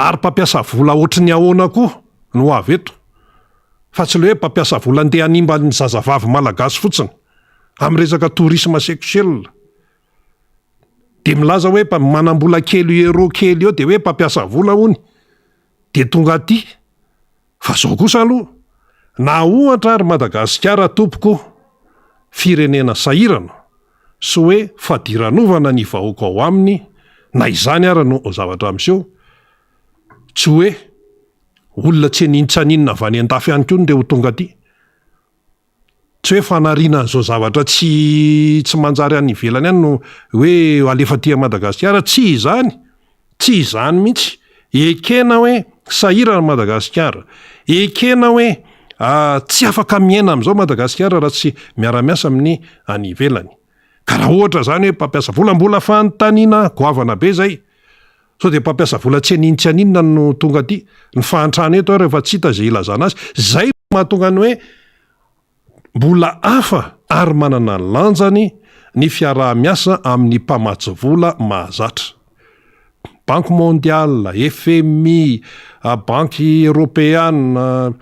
Ary mpampiasa vola ohatry ny ahoana koa no ho avy eto? Fa tsy le hoe mpampiasa vola andeha hanimba ny zazavavy malagasy fotsiny amin'ny resaka tourisme sexuel. Dia milaza hoe manam-bola kely euro kely eo dia hoe mpampiasa vola hono dia tonga aty. Fa zao kosa aloha, na ohatra ary Madagasikara tompoko firenena sahirana sy hoe fadiranovana ny vahoaka ao aminy, na izany ara no zavatra miseho, tsy hoe olona tsy aninotsaninona avy any andafy any koa no ndeha ho tonga aty. Tsy hoe fanariana an'izao zavatra tsy tsy manjary any ivelany any no hoe alefa aty Madagasikara, tsy izany, tsy izany mihitsy. Ekena hoe sahirana Madagasikara, ekena hoe tsy afaka miaina amin'izao Madagasikara raha tsy miara-miasa amin'ny any ivelany. Ka raha ohatra izany hoe mpampiasa vola, mbola fanontaniana goavana be izay. Sao dia mpampiasa vola tsy hanin-tsy haninona no tonga aty. Ny fahantrana eto ary efa tsy hita izay ilazana azy. Izay no mahatonga ny hoe mbola hafa ary manana ny lanjany ny fiaraha-miasa amin'ny mpamatsy vola mahazatra. Banque mondiale, FMI, Banky eropeana,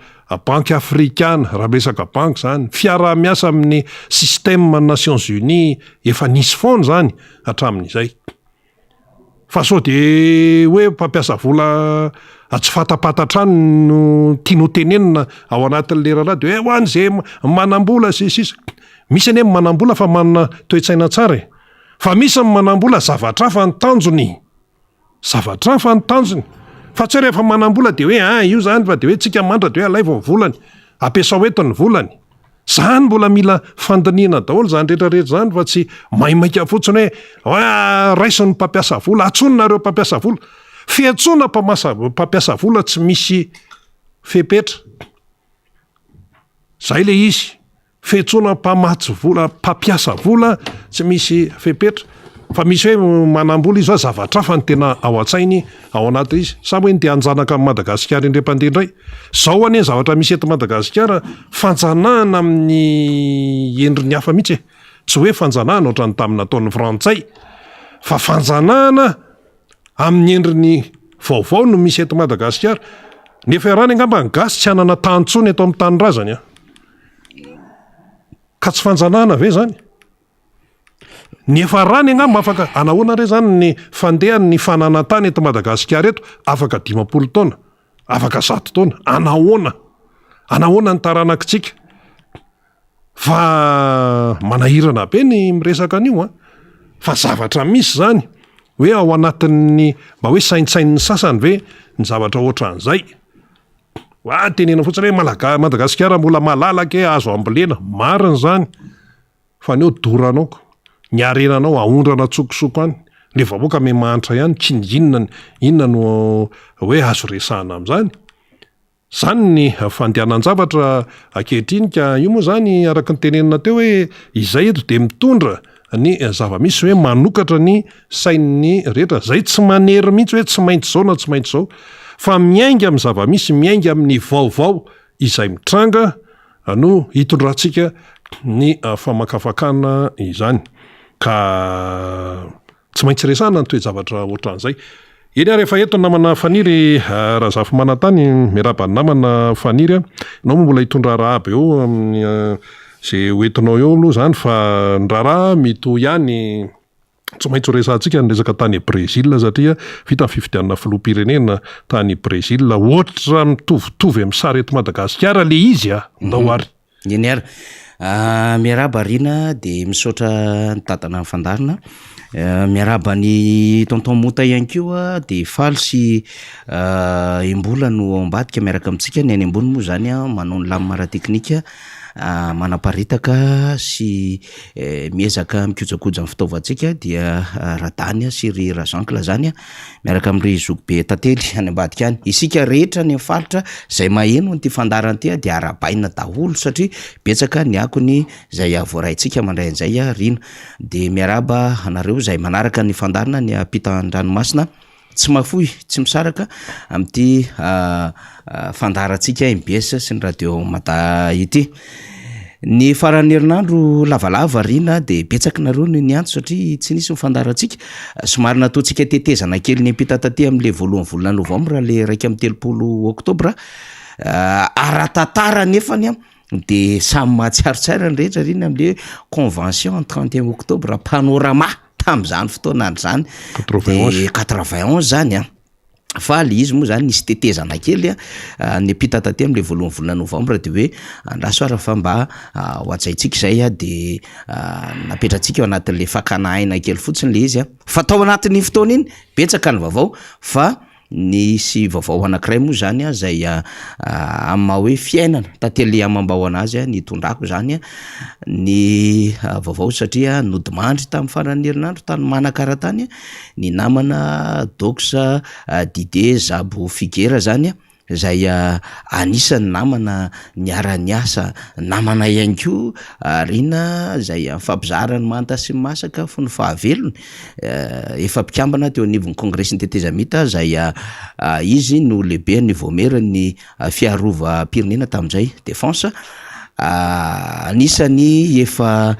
Banky afrikana, raha miresaka banky izany, fiaraha-miasa amin'ny système Nations Unies, efa nisy foana izany hatramin'izay. Fa sao de hoe mpampiasa vola tsy fatapantatra any no tianao tenenina ao anatin'le raharaha de hoe ho any ze manam-bola sy ny sisa. Misy anie ny manam-bola fa manana toe-tsaina tsara e. Fa misy ny manam-bola zavatra hafa ny tanjony. Zavatra hafa ny tanjony. Fa tsy hoe rehefa manam-bola de hoe ah io zany fa de hoe tsika mandra de hoe alaivo ny volany, ampiasao eto ny volany. Zany mbola mila fandinihana daholo zany rehetra rehetra zany fa tsy maimaika fotsiny hoe ah raiso ny mpampiasa vola, antsoina nareo mpampiasa vola. Fiantsoana mpamasa mpampiasa vola tsy misy fepetra. Zay le izy. Fiantsoana mpamatsy vola, mpampiasa vola tsy misy fepetra. Fa misy hoe manam-bola izy fa zavatra hafa no tena ao an-tsainy ao anaty izy. Sa hoe te hanjanaka an'i Madagasikara indray mpandeha indray? Zao anie ny zavatra misy eto Madagasikara, fanjanahana amin'ny endriny hafa mihitsy e. Tsy hoe fanjanahana ohatran'ny tamin'ny nataon'ny frantsay fa fanjanahana amin'ny endriny vaovao no misy eto Madagasikara. Nefa iarahana angamba ny gasy tsy hanana tany intsony eto amin'ny tanindrazany an. Ka tsy fanjanahana ve zany? Ny efa rany angamba afaka anahoana re zany ny fandehany ny fananan-tany eto Madagasikara eto afaka 50 taona, afaka 100 taona, anahoana? Anahoana ny taranakitsika? Fa manahirana be ny miresaka an'io an! Fa zavatra misy zany hoe ao anatin'ny mba hoe saintsainin'ny sasany ve ny zavatra ohatran'izay? Wa tenena fotsiny hoe Malaga- Madagasikara mbola malalaka e, azo ambolena, marina zany. Fa ny eo doranao ko, ny harenanao aondrana an-tsokosoko any, le vahoaka me mahantra ihany, k'inona inona no hoe azo resahana amin'izany? Zany ny fandehanan-javatra ankehitriny ka io moa zany araka ny tenenina teo hoe izay eto dia mitondra ny zava-misy hoe manokatra ny sain'ny rehetra, zay tsy manery mihitsy hoe tsy maintsy zao na tsy maintsy zao fa miainga amin'ny zava-misy, miainga amin'ny vaovao izay mitranga no hitondrantsika ny famakafakana izany ka tsy maintsy resahana ny toe-javatra ohatran'izay. Eny ary efa eto ny namana Faniry Razafimanantany, miarahaba ny namana Faniry a. Ianao moa mbola hitondra rahaba eo amin'ny izay ho entinao eo aloha izany fa ny raharaha mitohy ihany. Tsy maintsy ho resahantsika ny resaka tany Brésil satria vita ny fifidianana filoham-pirenena tany Brésil. Ohatra mitovitovy amin'ny sary eto Madagasikara le izy a! Ndao ary. Eny ary. Miarahaba Rina dia misaotra ny dadana ny fandaharana. Miarahaba an'i tonton Mota ihany koa dia faly sy Imbola no ao ambadika miaraka amintsika. Ny any ambony moa izany manao ny lamina ara-teknika manaparitaka sy miezaka mikojakoja ny fitaovantsika dia Radany sy ry Rajeancle zany miaraka amin'ry zokibe Tantely any ambadika any. Isika rehetra any amin'ny faritra izay maheno an'ity fandaharana ity dia arahabaina daholo satria betsaka ny akony izay voaraintsika mandray an'izay Rina. Dia miarahaba anareo izay manaraka ny fandaharana ny ampitan-dranomasina. Tsy mahafoy, tsy misaraka amin'ity fandaharantsika mbs sy ny radio Mada ity. Ny faran'ny herinandro lavalava Rina dia betsaka nareo no niantso satria tsy nisy ny fandaharantsika. Somary nataontsika tetezana kely niampita taty amin'ilay voalohan'ny volana novambra ilay 31 oktobra. Ara-tantara nefany an dia samy mahatsiaro tsara ny rehetra Rina amin'ilay convention ny 31 octobre panorama. Tamin'izany fotoana izany de 91 zany an, fa le izy moa zany nisy tetezana kely an, niampita taty am'le voalohan'ny volana novambra de hoe andraso ary fa mba ho hajaintsika izay an, de napetratsika ao anatin'le fakana aina kely fotsiny le izy an, fa tao anatin'iny fotoana iny betsaka ny vaovao fa Nisy vaovao anankiray moa izany izay amin'ny maha hoe fiainana tantely amam-bahoana azy nitondrako izany ny vaovao satria nodimandry tamin'ny faran'ny herinandro tany Manakara tany ny namana Dox Didier Zabo Figera izany izay anisan'ny namana niara-niasa, namana ihany koa Rina izay nifampizara ny manta sy ny masaka fony fahavelony, efa mpikambana teo anivon'ny kongresin'ny tetezamita izay izy no lehiben'ny vaomieran'ny fiarovam-pirenena tamin'izay, défense. Anisan'ny efa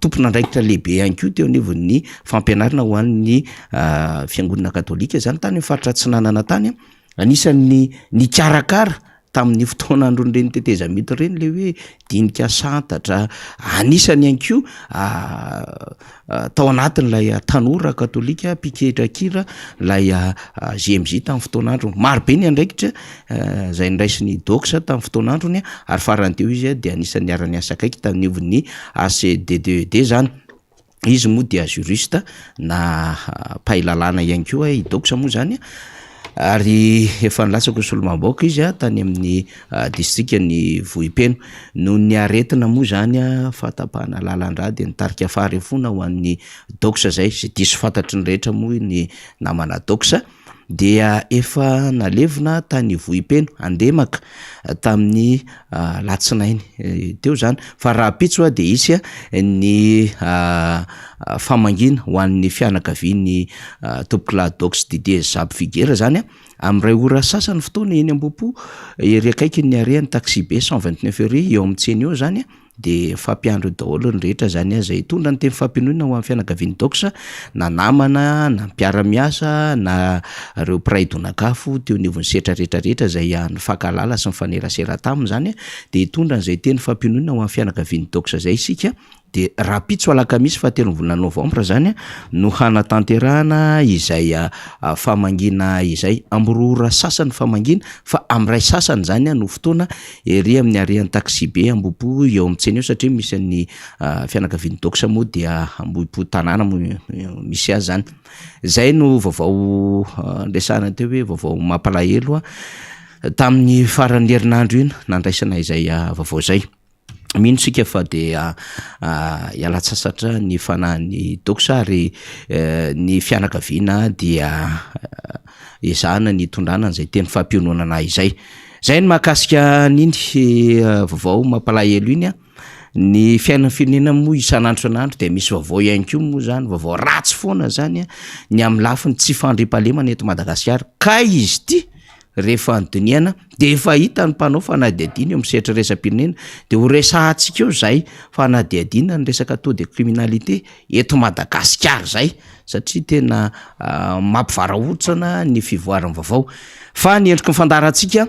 tompon'andraikitra lehibe ihany koa teo anivon'ny fampianarana ho an'ny fiangonana katolika izany tany amin'ny faritra atsinanana tany. Anisan'ny nikarakara tamin'ny fotoan'andron'ireny tetezamita ireny le hoe dinika santatra, anisany ihany koa tao anatin'ilay tanora katolika mpikendrakira ilay JMJ tamin'ny fotoan'androny. Maro be ny andraikitra izay noraisin'i Dox tamin'ny fotoan'androny ary farany teo izy dia anisan'ny niara-niasa akaiky tamin'ny ivon'ny ACDDED izany. Izy moa dia juriste na mpahay lalàna ihany koa i Dox moa zany ary efa nilatsaka ho solombavambahoaka izy tany amin'ny distrikan'i Vohipeno. Noho ny aretina moa zany fahatapahana lalan-drà dia nitarika faharefoana ho an'i Dox zay, izay diso fantatry ny rehetra moa ny namana Dox. dia efa nalevina tany Vohipeno, Andemaka, tamin'ny alatsinainy teo izany. Fa rahampitso dia hisy ny famangiana ho an'ny fianakavian'i Tompokolahy Dox Didier Zab Figuera izany, amin'ny iray ora sasany fotoana eny Ambohipo, ery akaikin'ny arrêt an'ny taxi-be 129 ery eo amin'ny tsena eo izany. De mifampiandry eo daholo ny rehetra zany an, zay hitondra ny teny fampiononana ho an'ny fianakavian'i Dox, na namana, na mpiara-miasa, na reo mpiray donak'afo teo anivon'ny sehatra rehetra rehetra zay nifankahalala sy nifanerasera taminy zany an, de hitondra an'izay teny fampiononana ho an'ny fianakavian'i Dox zay isika. De rahampitso alakamisy fahatelo ny volana novambra zany no hanatanterahana izay famangiana izay. Amin'ny roa ora sasany famangiana fa amin'ny iray sasany zany no fotoana ery amin'ny arrêt taxi-be Ambohipo eo amin'ny tsena eo satria misy an'ny fianakavian'i Dox moa dia Ambohipo tanàna moa misy azy zany. Zay no vaovao niresahana teo hoe vaovao mampalahelo tamin'ny faran'ny herinandro iny nandraisana izay vaovao izay. Mino isika fa dia hiala-tsasatra ny fanahin'i Dox ary ny fianakaviana dia ezahana ny hitondrana an'izay teny fampiononana izay. Izay ny mahakasika an'iny vaovao mampalahelo iny an. Ny fiainan'ny firenena moa isan'andro isan'andro dia misy vaovao ihany koa moa zany, vaovao ratsy foana zany an, ny amin'ny lafiny tsy fandriampahalemana eto Madagasikara. Kay izy ity! Rehefa nodinihana dia efa hita ny mpanao fanadihadiana eo amin'ny sehatra iraisam-pirenena dia ho resahantsika eo izay fanadihadiana ny resaka taux de criminalité eto Madagasikara izay satria tena mampivarahontsana ny fivoaran'ny vaovao. Fa ny endriky ny fandaharantsika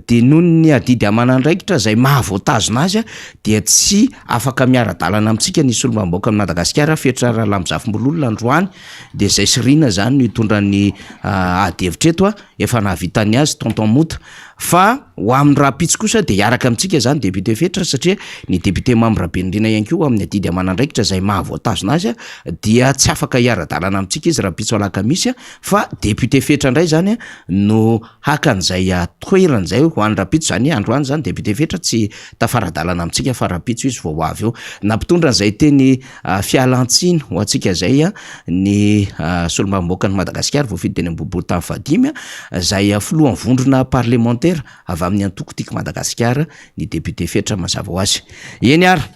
dia noho ny adidy aman'andraikitra izay maha voatazona azy dia tsy afaka miara-dalana amintsika ny solombavambahoakan'i Madagasikara Fetra Ralambozafimbololona androany dia izay sy Rina izany no hitondra ny ady hevitra eto a, efa nahavita ny azy tonton Mota fa ho amin'ny rahampitso kosa dia hiaraka amintsika izany député Fetra satria ny député Mamy Rabenirina ihany koa amin'ny adidy aman'andraikitra izay maha voatazona azy dia tsy afaka hiara-dalana amintsika izy rahampitso alakamisy fa député Fetra indray izany no haka an'izay toerana izay ho an'ny rahampitso izany androany izany député Fetra tsy tafara-dalana amintsika fa rahampitso izy vao ho avy eo nampitondra an'izay teny Fialantsiny ho antsika izay ny solombavambahoakan'i Madagasikara voafidy teny Ambohibory tamin'ny fahadimy izay filohan'ny vondrona parlemantera avy amin'ny antoko Tiako Madagasikara ny député Fetra mazava ho azy. Eny ary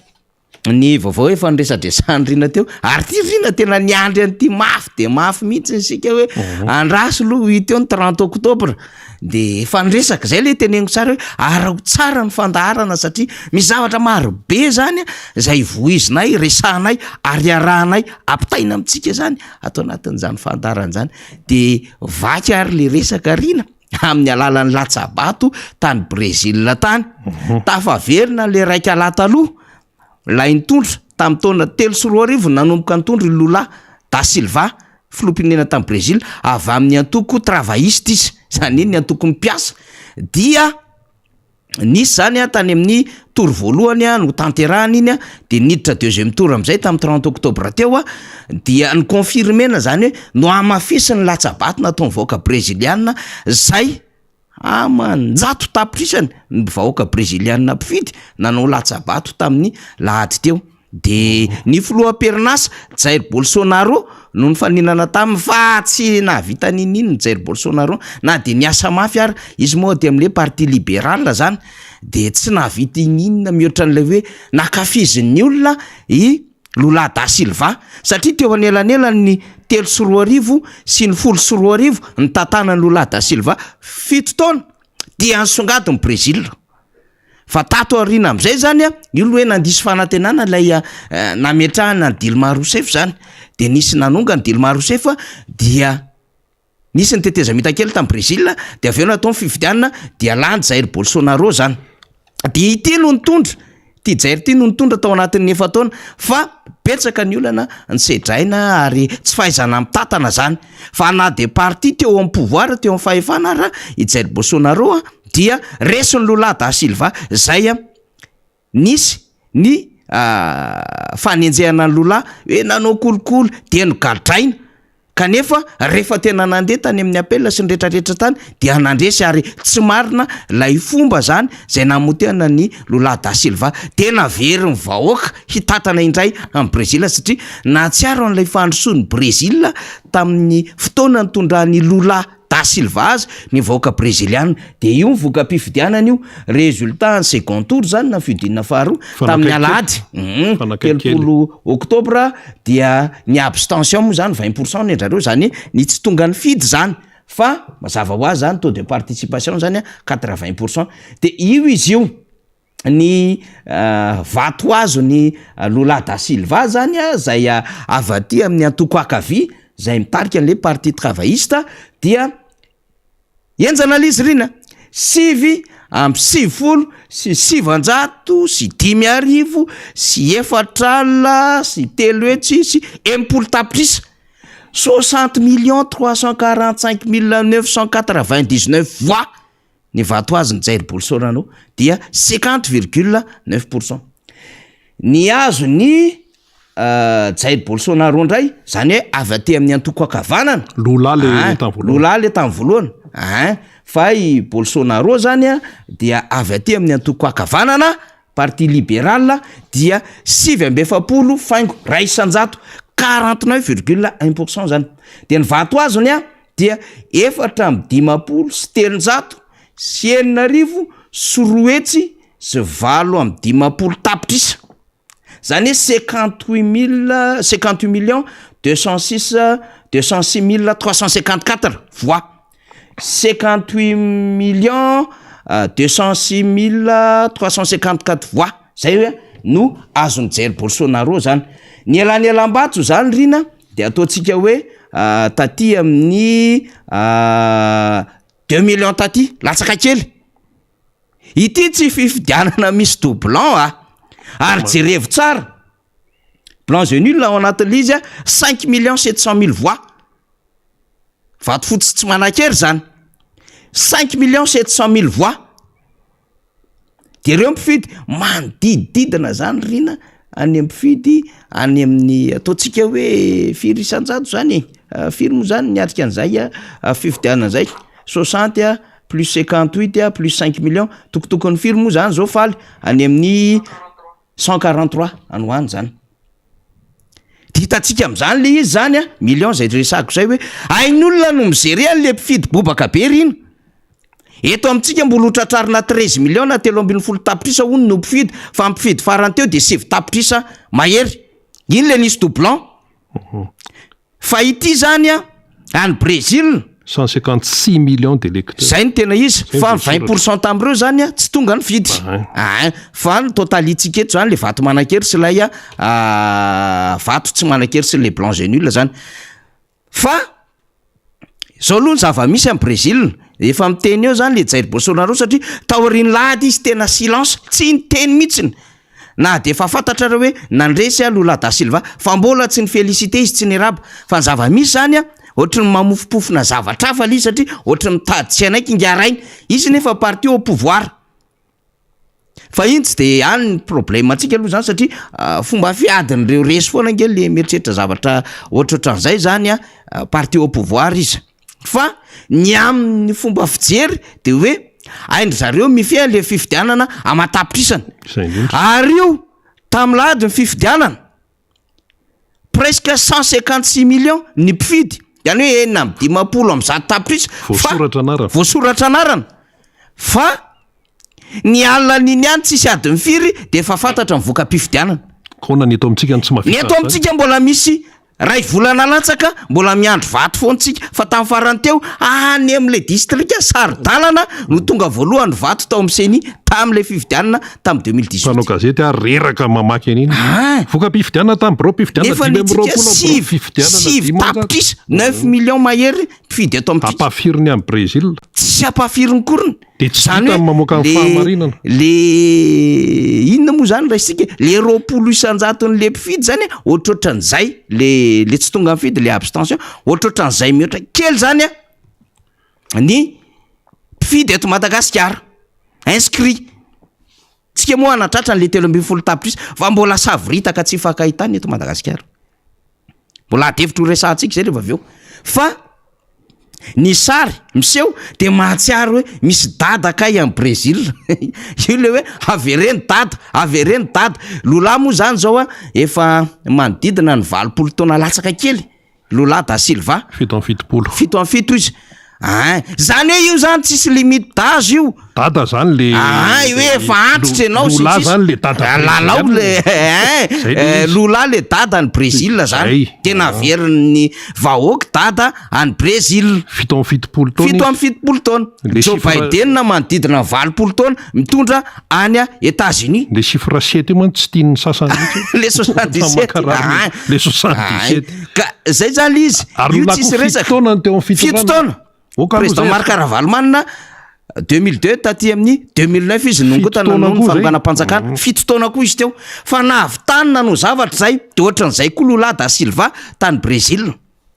ny vaovao efa niresadresahan'i Rina teo ary ity Rina tena niandry an'ity mafy dia mafy mihitsy isika hoe andraso aloha ho hita eo ny 30 octobre. De efa niresaka, zay le teneniko tsara hoe araho tsara ny fandaharana satria misy zavatra maro be zany a zay voizinay, resahanay ary iarahanay ampitaina amintsika zany ato anatin'izany fandaharana zany. De vaky ary le resaka Rina amin'ny alalan'ny latsa-bato tany Brésil tany, tafaverina le raika lahy taloha Ilay nitondra tamin'ny taona 2003 nanomboka nitondra i Lula da Silva, filoham-pirenena tany Brezila, avy amin'ny antoko Travailliste izy, izany hoe ny antokon'ny mpiasa, dia nisy izany tany amin'ny tour voalohany notanterahana iny dia niditra deuxième tour amin'izay tamin'ny 30 octobre teo dia ni-confirmer-na izany hoe nohamafisin'ny latsa-bato nataon'ny vahoaka breziliana izay Aman-jato tapitrisany ny vahoaka breziliana mpifidy nanao latsa-bato tamin'ny lahady teo. Dia ny filoha am-perinasa, Jair Bolsonaro, no nifaninana taminy fa tsy nahavita n'inon'inona Jair Bolsonaro na dia niasa mafy ary. Izy moa aty amin'ilay parti liberal izany dia tsy nahavita n'inon'inona mihoatra an'ilay hoe nankafizin'ny olona i Lula da Silva, satria teo anelanelan'ny 2003 sy ny 2010 nitantanan'i Lula da Silva fito taona dia nisongadin'i Brezila. Fa tato aoriana amin'izay zany a, io lo hoe nandiso fanantenana ilay nametrahana an'i Dilma Rousseff zany, de nisy nanonga an'i Dilma Rousseff dia nisy ny tetezamita kely tany Brésil, de avy eo natao ny fifidianana dia lany Jair Bolsonaro zany. De ity no nitondra, ity Jair ity no nitondra tao anatin'ny efa-taona fa betsaka ny olana nisedraina ary tsy fahaizana mitantana zany. Fa na de parti teo amin'ny pouvoir, teo amin'ny fahefana ara i Jair Bolsonaro a, dia resin'i Lula da Silva zay a, nisy ny fanenjehana an'i Lula hoe nanao kolikoly dia nogadraina, kanefa rehefa tena nandeha tany amin'ny appel sy ny retraretra tany dia nandresy ary tsy marina ilay fomba zany zay namotehana an'i Lula da Silva, dia naverin'ny vahoaka hitantana indray an'i Brezila satria nahatsiaro an'ilay fandrosoan'i Brezila tamin'ny fotoana nitondran'i Lula da Silva azy ny vahoaka breziliana. Dia io ny voka-pifidianana io, résultat ny second tour zany na fihodinana faharoa tamin'ny alahady 30 oktobra dia ny abstention moa zany 20% ny an-drareo zany hoe ny tsy tonga nifidy zany fa mazava ho azy zany taux de participation zany 80% dia io izy io. Ny vato azon'i Lula da Silva zany zay avy aty amin'ny antoko ankavia zay mitarika an'le parti travailliste dia henjana le izy rina, 399 tapitrisa, 60 345 999 voix. Ny vato azon'i Jair Bolsonaro dia 50,9%. Ny azon'i Jair Bolsonaro indray, zany hoe avy aty amin'ny antoko ankavanana. Lula le tamin'ny voalohany. Lula le tamin'ny voalohany. Ein, fa i Bolsonaro zany a dia avy aty amin'ny antoko ankavanana, parti libéral, dia 49,1%, 49,1% zany. Dia ny vato azony a dia 254 650 tapitrisa, zany hoe 58 mille, 58 millions 206, 206 354 voix, 58 206 354 voix zay hoe no azon'i Jair Bolsonaro zany. Ny elanelam-bato zany rina de ataontsika hoe taty amin'ny 2 millions taty latsaka kely. Ity tsy fifidianana misy doublon a, ary jerevo tsara blancs et nul ao anatin'le izy a, 5 700 000 voix, vato fotsy tsy manan-kery zany, 5 700 000 voix. De reo mpifidy manodidididina zany rina any mpifidy any amin'ny ataontsika hoe firy isan-jato zany e, firy moa zany niatrika an'izay a fifidianana zay, 60 a plus 58 a plus 5 millions, tokotokony firy moa zany zao faly any amin'ny 143 any ho any zany. De hitantsika am'zany le izy zany a million zay resako zay hoe ain'olona no mi-gérer an'le mpifidy bobaka be rina. Eto amintsika mbola ho tratrarina 13 millions na 13 tapitrisa hono no mpifidy, fa mpifidy farany teo de 9 tapitrisa mahery, iny le nisy doublon. Fa ity zany a any Brésil 156 millions d'électeurs. Zay no tena izy. Zay fa voasoratra. 20% tam'ireo zany a tsy tonga ny fidy. Ah, ah, fa ny totalitsika eto zany le vato manan-kery sy ilay a vato tsy manan-kery sy le blanc et nul zany. Fa zao aloha ny zava-misy any Brésil, efa miteny eo zany le Jair Bolsonaro satria taorian'ny lahady izy tena silence, tsy niteny mihitsiny na de efa fantatra reo hoe nandresy a Lula da Silva, fa mbola tsy ny félicité izy, tsy niraba. Fa ny zava-misy zany a ohatry ny mamofopofona zavatra hafa le izy satria ohatry ny mitady tsy hanaiky ingarainy izy nefa parti au pouvoir. Fa iny tsy de any ny problème antsika aloha zany satria fomba fiadin'ireo resy foana ange le mieritreritra zavatra ohatrohatran'izay zany a, parti au pouvoir izy. Fa ny amin'ny fomba fijery de hoe haindry zareo mifehy le fifidianana aman-tapitrisany. Zay indrindra. Ary io tamin'ny lahady ny fifidianana, presque 156 millions ny mpifidy, zany hoe 156 tapitrisa fa voasoratra anarana. Voasoratra anarana, fa ny alina n'iny ihany tsisy adiny firy de efa fantatra ny voka-pifidianana. Kona ny eto amintsika no tsy Ny mahavita eto an'izany. Amintsika mbola misy ray volana latsaka mbola miandry vato foantsika, fa tamin'ny farany teo any amin'le distrika saro-dalana no tonga voalohany vato tao amin'ny CENI. Tamin'ilay fifidianana tamin'ny 2018. Mpanao gazety ary reraka mamaky an'iny. Ah! Voka-pifidianana tamin'ny biraom-pifidianana Nefa ny antsika 25 sivy tapitrisa, 9 millions mahery mpifidy eto amintsika. Ampahafiriny any Brésil. Tsisy ampahafiriny koriny. Dia tsy Zany vita hoe ny mamoaka ny le- fahamarinana. Le inona moa zany raisika e? Le 20 isan-jaton'le mpifidy zany ohatrohatran'izay le le tsy tonga mifidy le abstention ohatrohatran'izay mihoatra kely zany a ny mpifidy eto Madagasikara inscrit. Tsika moa hanatratra an'le 13 tapitrisa fa mbola savoritaka tsy ifankahitana eto Madagasikara. Mbola ady hevitra ho resahantsika izay rehefa avy eo. Fa ny sary miseho dia mahatsiaro hoe misy dada kay any Brésil. Io le hoe avereno dada, avereno dada. Lula moa zany zao a efa manodidina ny 80 taona latsaka kely. Lula da Silva. 77. 77 izy. Ein, zany hoe io zany tsisy limite d'âge io. Dada zany le. Ein, hoe efa antitra ianao sy Lula sisa. zany le dada Ah, Lalao le ein, Zay le eh, izy. Lula le dada any Brésil zany. Zay. Tena averin'ny vahoaka dada any Brésil. 77 taona. 77 taona. Le Joe chiffre- Biden manodidina 80 taona mitondra any États-Unis. Le chiffre 7 io mantsy tsy tian'ny sasany mihitsy. Le 77. Makarary. Ah. Le 77. Ka zay zany izy. Ary Io Lula tsisy koa fito resaka. taona no teo amin'ny Fito fitondrana. taona. Oka aloha Président zay. Marc Ravalomanana 2002 taty amin'ny 2009 izy nongotana taona noho ny koa zay. fanonganam-panjakana. Fito taona koa izy teo. Fa nahavitany nanao zavatra zay. De ohatran'izay koa Lula da Silva tany Brésil.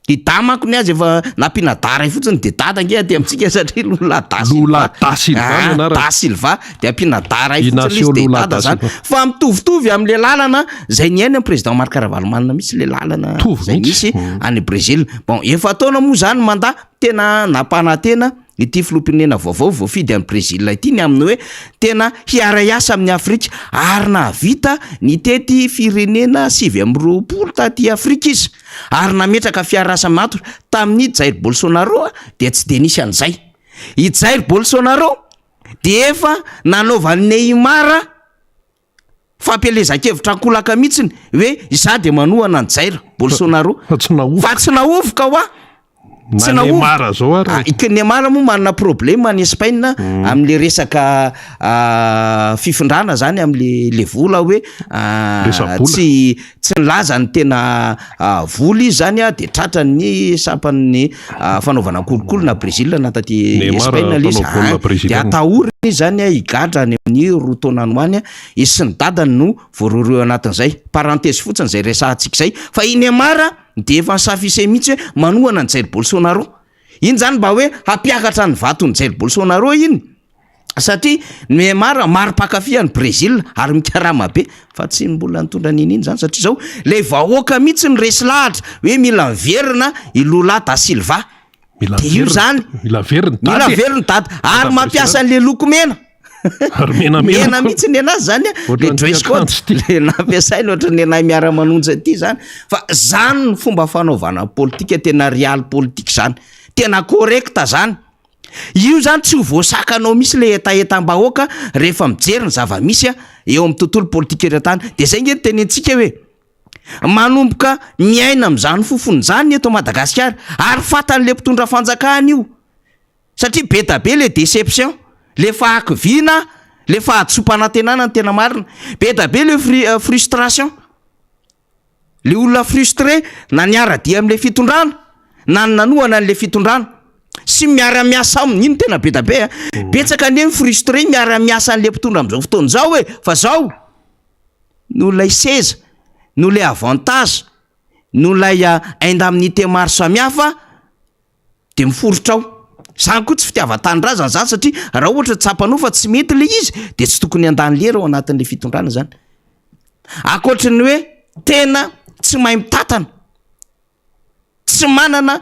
I Da manko ny azy efa nampiana Da ray fotsiny de dada ange aty amintsika satria Lula da Silva. Lula da Silva no Ah, anarany. Da Silva de ampiana Da ray fotsiny Inacio izy de Lula dada da zany. Silva. Fa mitovitovy am'le lalana zay niaina ny président Marc Ravalomanana mihitsy le lalana Mitovy zay mihitsy. misy any Brésil. Bon, efa taona moa zany mandat tena nampanantena ity filoham-pirenena vaovao voafidy any Brésil ity ny amin'ny hoe tena hiara-hiasa amin'i Afrika ary nahavita nitety firenena 29 taty Afrika izy. Ary nametraka fiarahasa matotra tamin'i Jair Bolsonaro dia tsy dia nisy an'izay. I Jair Bolsonaro dia efa nanaovan'i Neymar fampielezan-kevitra ankolaka mihitsiny hoe izaho dia manohana an'i Jair Bolsonaro. Fa tsy nahovoka. Fa tsy nahovoka hoa. Na Neymar zao ary. Ah, i Neymar moa manana problème any Espagne amin'le resaka fifindrana zany amin'le le vola hoe Resa-bola. tsy tsy nilaza ny tena vola izy zany a de tratran'ny sampan'ny fanaovana kolikoly na Brésil na taty Neymar Espagne le izy. mpanao baolina Ah, de brésiliana. atahorana izy zany a higadra any amin'ny 2 taona any ho any a, izy sy ny dadany no voarohirohy ao anatin'izay. Parenthèse fotsiny zay resahantsika zay fa i Neymar Dia efa ni-s'afficher mihitsy hoe manohana an'i Jair Bolsonaro. Iny zany mba hoe hampiakatra ny vaton'i Jair Bolsonaro iny. Satria Neymar maro mpankafy an'i Brésil ary mikarama be. Fa tsy mbola nitondra n'inona zany satria zao ilay vahoaka mihitsy no resy lahatra hoe mila miverina i Lula da Silva. Mila Dia io averina- zany. Mila averiny Mila dada e. averiny dada. Ary Dada mampiasa an'ilay loko mena. Ary menamena Mena mihitsy ny anazy zany a, le Ohatran'ity dress code akanjo ity. le nampiasainy ohatran'ny anay miara-manonja ity zany. Fa zany ny fomba fanaovana politika tena real politique zany. Tena correct zany. Io zany tsy ho voasakanao mihitsy le hetahetam-bahoaka rehefa mijery ny zava-misy a eo amin'ny tontolo politika eran-tany. De zay nge no tenentsika hoe manomboka miaina amin'izany fofona izany ny eto Madagasikara ary fatan'le mpitondra fanjakana io. Satria be da be le déception, le fahakiviana, le fahadisoam-panantenana no tena marina. Be da be le frustration. Le olona frustré na niara-dia am'le fitondrana na ny nanohana an'le fitondrana sy miara-miasa aminy, iny no tena be da be a. Betsaka anie ny frustré miara-miasa an'le mpitondra am'zao fotoana izao e, fa zao noho ilay seza, noho ilay avantage, noho ilay indemnité maro samihafa, de miforitra ao. Zany koa tsy fitiavan-tanindrazana zany satria raha ohatra tsapanao fa tsy mety le izy de tsy tokony handany lera ao anatin'le fitondrana zany. Ankoatry ny hoe tena tsy mahay mitantana, tsy manana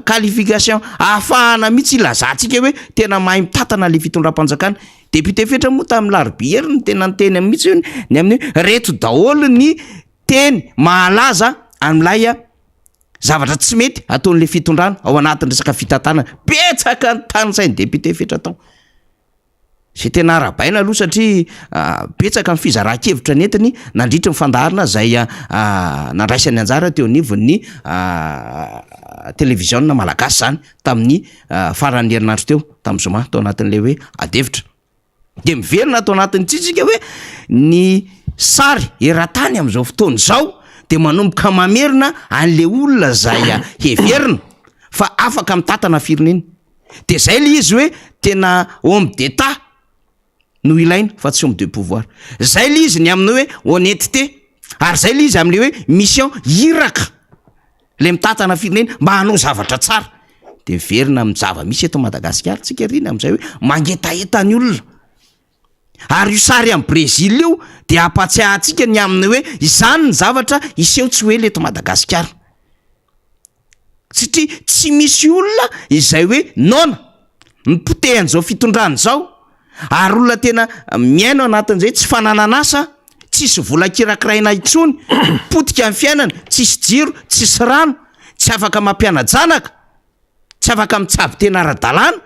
qualification ahafahana mihitsy ilazantsika hoe tena mahay mitantana le fitondram-panjakana. Député Fetra moa tamin'ny larobia ery no tena niteny mihitsy hoe ny amin'ny hoe reto daholo ny teny mahalaza an'ilay Zavatra tsy mety ataon'ilay fitondrana ao anatin'ny resaka fitantanana. Betsaka ny tanisain'ny député Fetra tao. Izay tena arahabaina aloha satria betsaka ny fizaran-kevitra nentiny nandritry ny fandaharana izay nandraisany anjara teo anivon'ny televiziona malagasy izany tamin'ny faran'ny herinandro teo, tamin'ny zoma tao anatin'ilay hoe adihevitra. De miverina ato anatin'ity tsika hoe ny sary eran-tany amin'izao fotoana izao de manomboka mamerina an'le olona zay heverina fa afaka mitantana firenena. De zay le izy hoe tena homme d'état no ilaina fa tsy homme de pouvoir. Zay le izy ny amin'ny hoe honnêteté, ary zay le izy am'le hoe mission, iraka le mitantana firenena mba hanao zavatra tsara. De miverina amin'ny zava-misy eto Madagasikara tsika riny am'izay hoe mangetaheta ny olona, ary io sary amin'ny Brésil io de ampatsiahantsika ny amin'ny hoe izany ny zavatra iseho tsy ho ela eto Madagasikara, satria tsy misy olona izay hoe noana mipotehan'izao fitondrana izao, ary olona tena miaina ao anatin'izay tsy fananan'asa, tsisy vola kirakiraina intsony, potika ny fiainana, tsisy jiro, tsisy rano, tsy afaka mampiana-janaka, tsy afaka mitsabo tena ara-dalàna.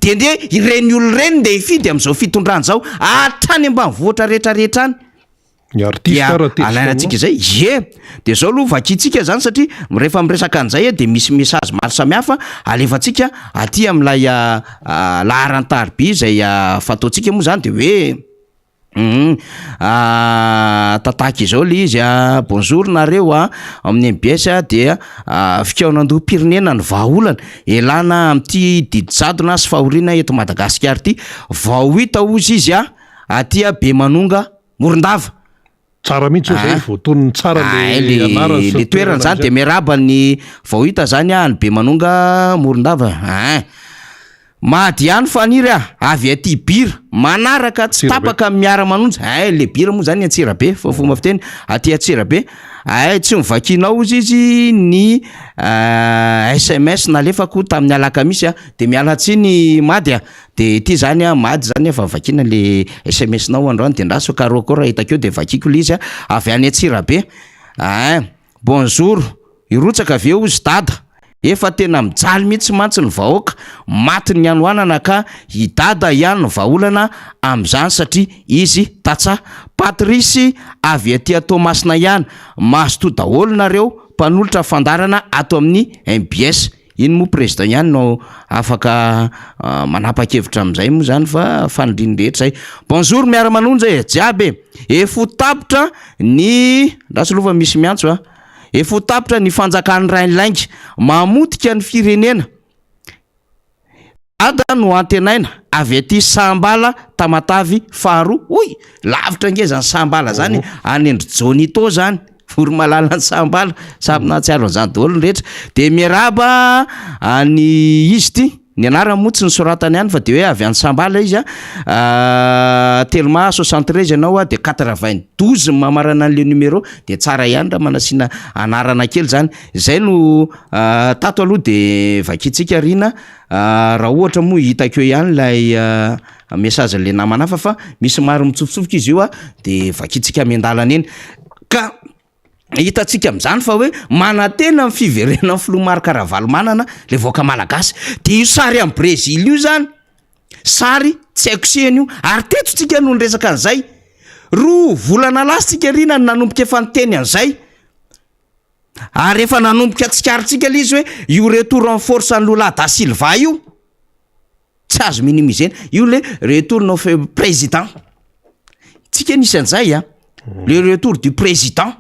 De nde ireny olona ireny nde hifidy amin'izao fitondrana izao hatrany ambanivohitra rehetrarehetra any. Ny artiste Dia raha tezitra alaina antsika izay, ie, de zao aloha vakintsika zany satria rehefa miresaka an'izay de misy message maro samihafa alefantsika aty amin'ilay laharan-tariby izay fataontsika moa zany de hoe tataka izao le izy a. Bonjour nareo a, amin'ny MBS a, dia fikaonandoham-pirenena ny vahaolana elana amin'ity didy jadona sy fahoriana eto Madagasikara ity, vao hita hozy izy a aty a Bemanonga Morondava. Tsara mihitsy io zay, voatonony tsara le anarany sy le toerana zany, de miarahaba ny vao hita zany a any Bemanonga Morondava ein. Mady ihany Faniry a, avy aty Bira, manaraka tsy tapaka miara-manonja, ein le Bira moa zany Antsirabe fa fomba fiteny aty Antsirabe, ein tsy novakianao hozy izy ny sms nalefako tamin'ny alakamisy a, de miala tsiny Mady a. De ity zany a, Mady zany efa vakiana le sms nao androany de ndraso karohiko raha hitako eo de vakiko le izy a, avy any Antsirabe ein. Bonjour, hirotsaka ve hozy dada? Efa tena mijaly mihitsy mantsy ny vahoaka, matin'ny hanoanana ka i dada ihany no vahaolana amin'izany satria izy tantsaha. Patrice avy aty Toamasina ihany, mazotoa daholo nareo mpanolotra fandaharana ato amin'ny mbs. Iny moa président ihany no afaka manapa-kevitra amin'izay moa zany fa fanirian'ny rehetra zay. Bonjour miara-manonja e, jiaby e, efa ho tapitra ny, andraso aloha fa misy miantso a, efa ho tapitra ny fanjakan'ny rainilainga, mamotika ny firenena, Dada no antenaina, avy aty Sahambala Tamatavy faharoa, hoy, lavitra ange zany Sahambala zany, any an-dry Jonito zany. Voromalala ny Sahambala, samy nahatsiaro an'izany daholo ny rehetra. De miarahaba an'i izy ity, ny anarany moa tsy nosoratany ihany fa de hoe avy any Sahambala izy a, Telma 73 ianao a, de 92 ny mamarana an'le numéro, de tsara ihany raha manasiana anarana kely zany. Zay no tato aloha de vakintsika Rina, raha ohatra moa hitako eo ihany ilay message an'le namana hafa fa misy maro mitsofotsofoka izy io a, de vakintsika miandalana eny. Ka hitantsika amin'izany fa hoe manantena ny fiverenan'ny filoha Marc Ravalomanana le vahoaka malagasy. De io sary any Brésil io zany, sary tsy haiko sehany io, ary teto tsika no niresaka an'izay, 2 volana lasa tsika ry na nanomboka efa niteny an'izay, ary efa nanomboka tsikaritsika le izy hoe io retour en force an'i Lula da Silva io, tsy azo minimiser-na, io le retour no fe- président, tsika nisy an'izay a, le retour du président,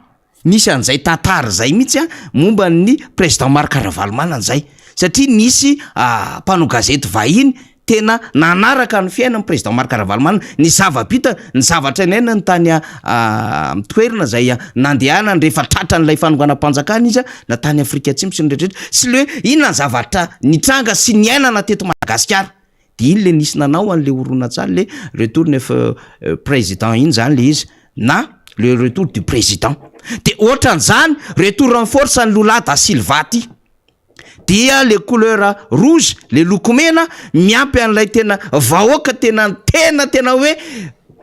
nisy an'izay tantara zay mihitsy a momba ny président Marc Ravalomanana zay, satria nisy mpanao gazety vahiny tena nanaraka ny fiainan'ny président Marc Ravalomanana, ny zava-bita, ny zavatra niainany tany amin'ny toerana zay nandehanany rehefa tratran'ilay fanonganam-panjakana izy a, na tany Afrika Atsimo sy ny rehetrarehetra, sy le hoe inona ny zavatra nitranga sy niainana teto Madagasikara, de iny le nisy nanao an'le horonantsary le retour ny président iny zany le izy na le retour du président, de ohatran'izany retour en force an'i Lula da Silva ty. Dia le couleur rouge, le loko mena miampy an'ilay tena vahoaka tena tena tena hoe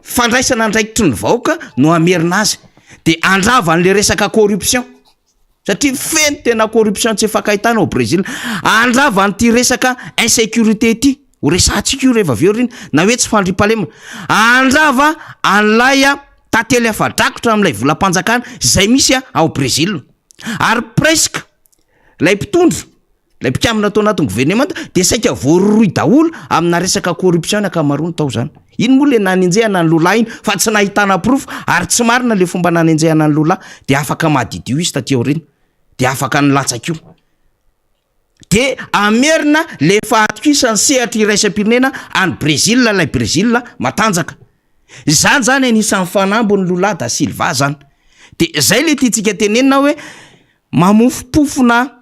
fandraisana andraikitry ny vahoaka no hamerina azy. De handrava an'le resaka corruption satria feno tena corruption tsy ifankahitana ao Brésil. Handrava an'ity resaka insécurité ity, ho resahantsika io rehefa avy eo r'iny, na hoe tsy fandriampahalemana. Handrava an'ilay tantely afa-drakotra amin'ilay volam-panjakana izay misy ao Brésil. Ary presque Ilay mpitondra, Ilay mpikambana tao anatin'ny governemanta dia saika voarohirohy daholo amina resaka corruption ny ankamaroany tao zany. Iny moa le nanenjehana an'i Lula iny fa tsy nahitana porofo ary tsy marina le fomba nanenjehana an'i Lula dia afaka madidio izy taty aoriana dia afaka nilatsaka io. Dia hamerina le fahatokisan'ny sehatra iraisam-pirenena any Brésil ilay Brésil matanjaka. Izany zany anisan'ny fanambin'i Lula da Silva zany. Dia zay le tiantsika tenenina hoe mamofompofona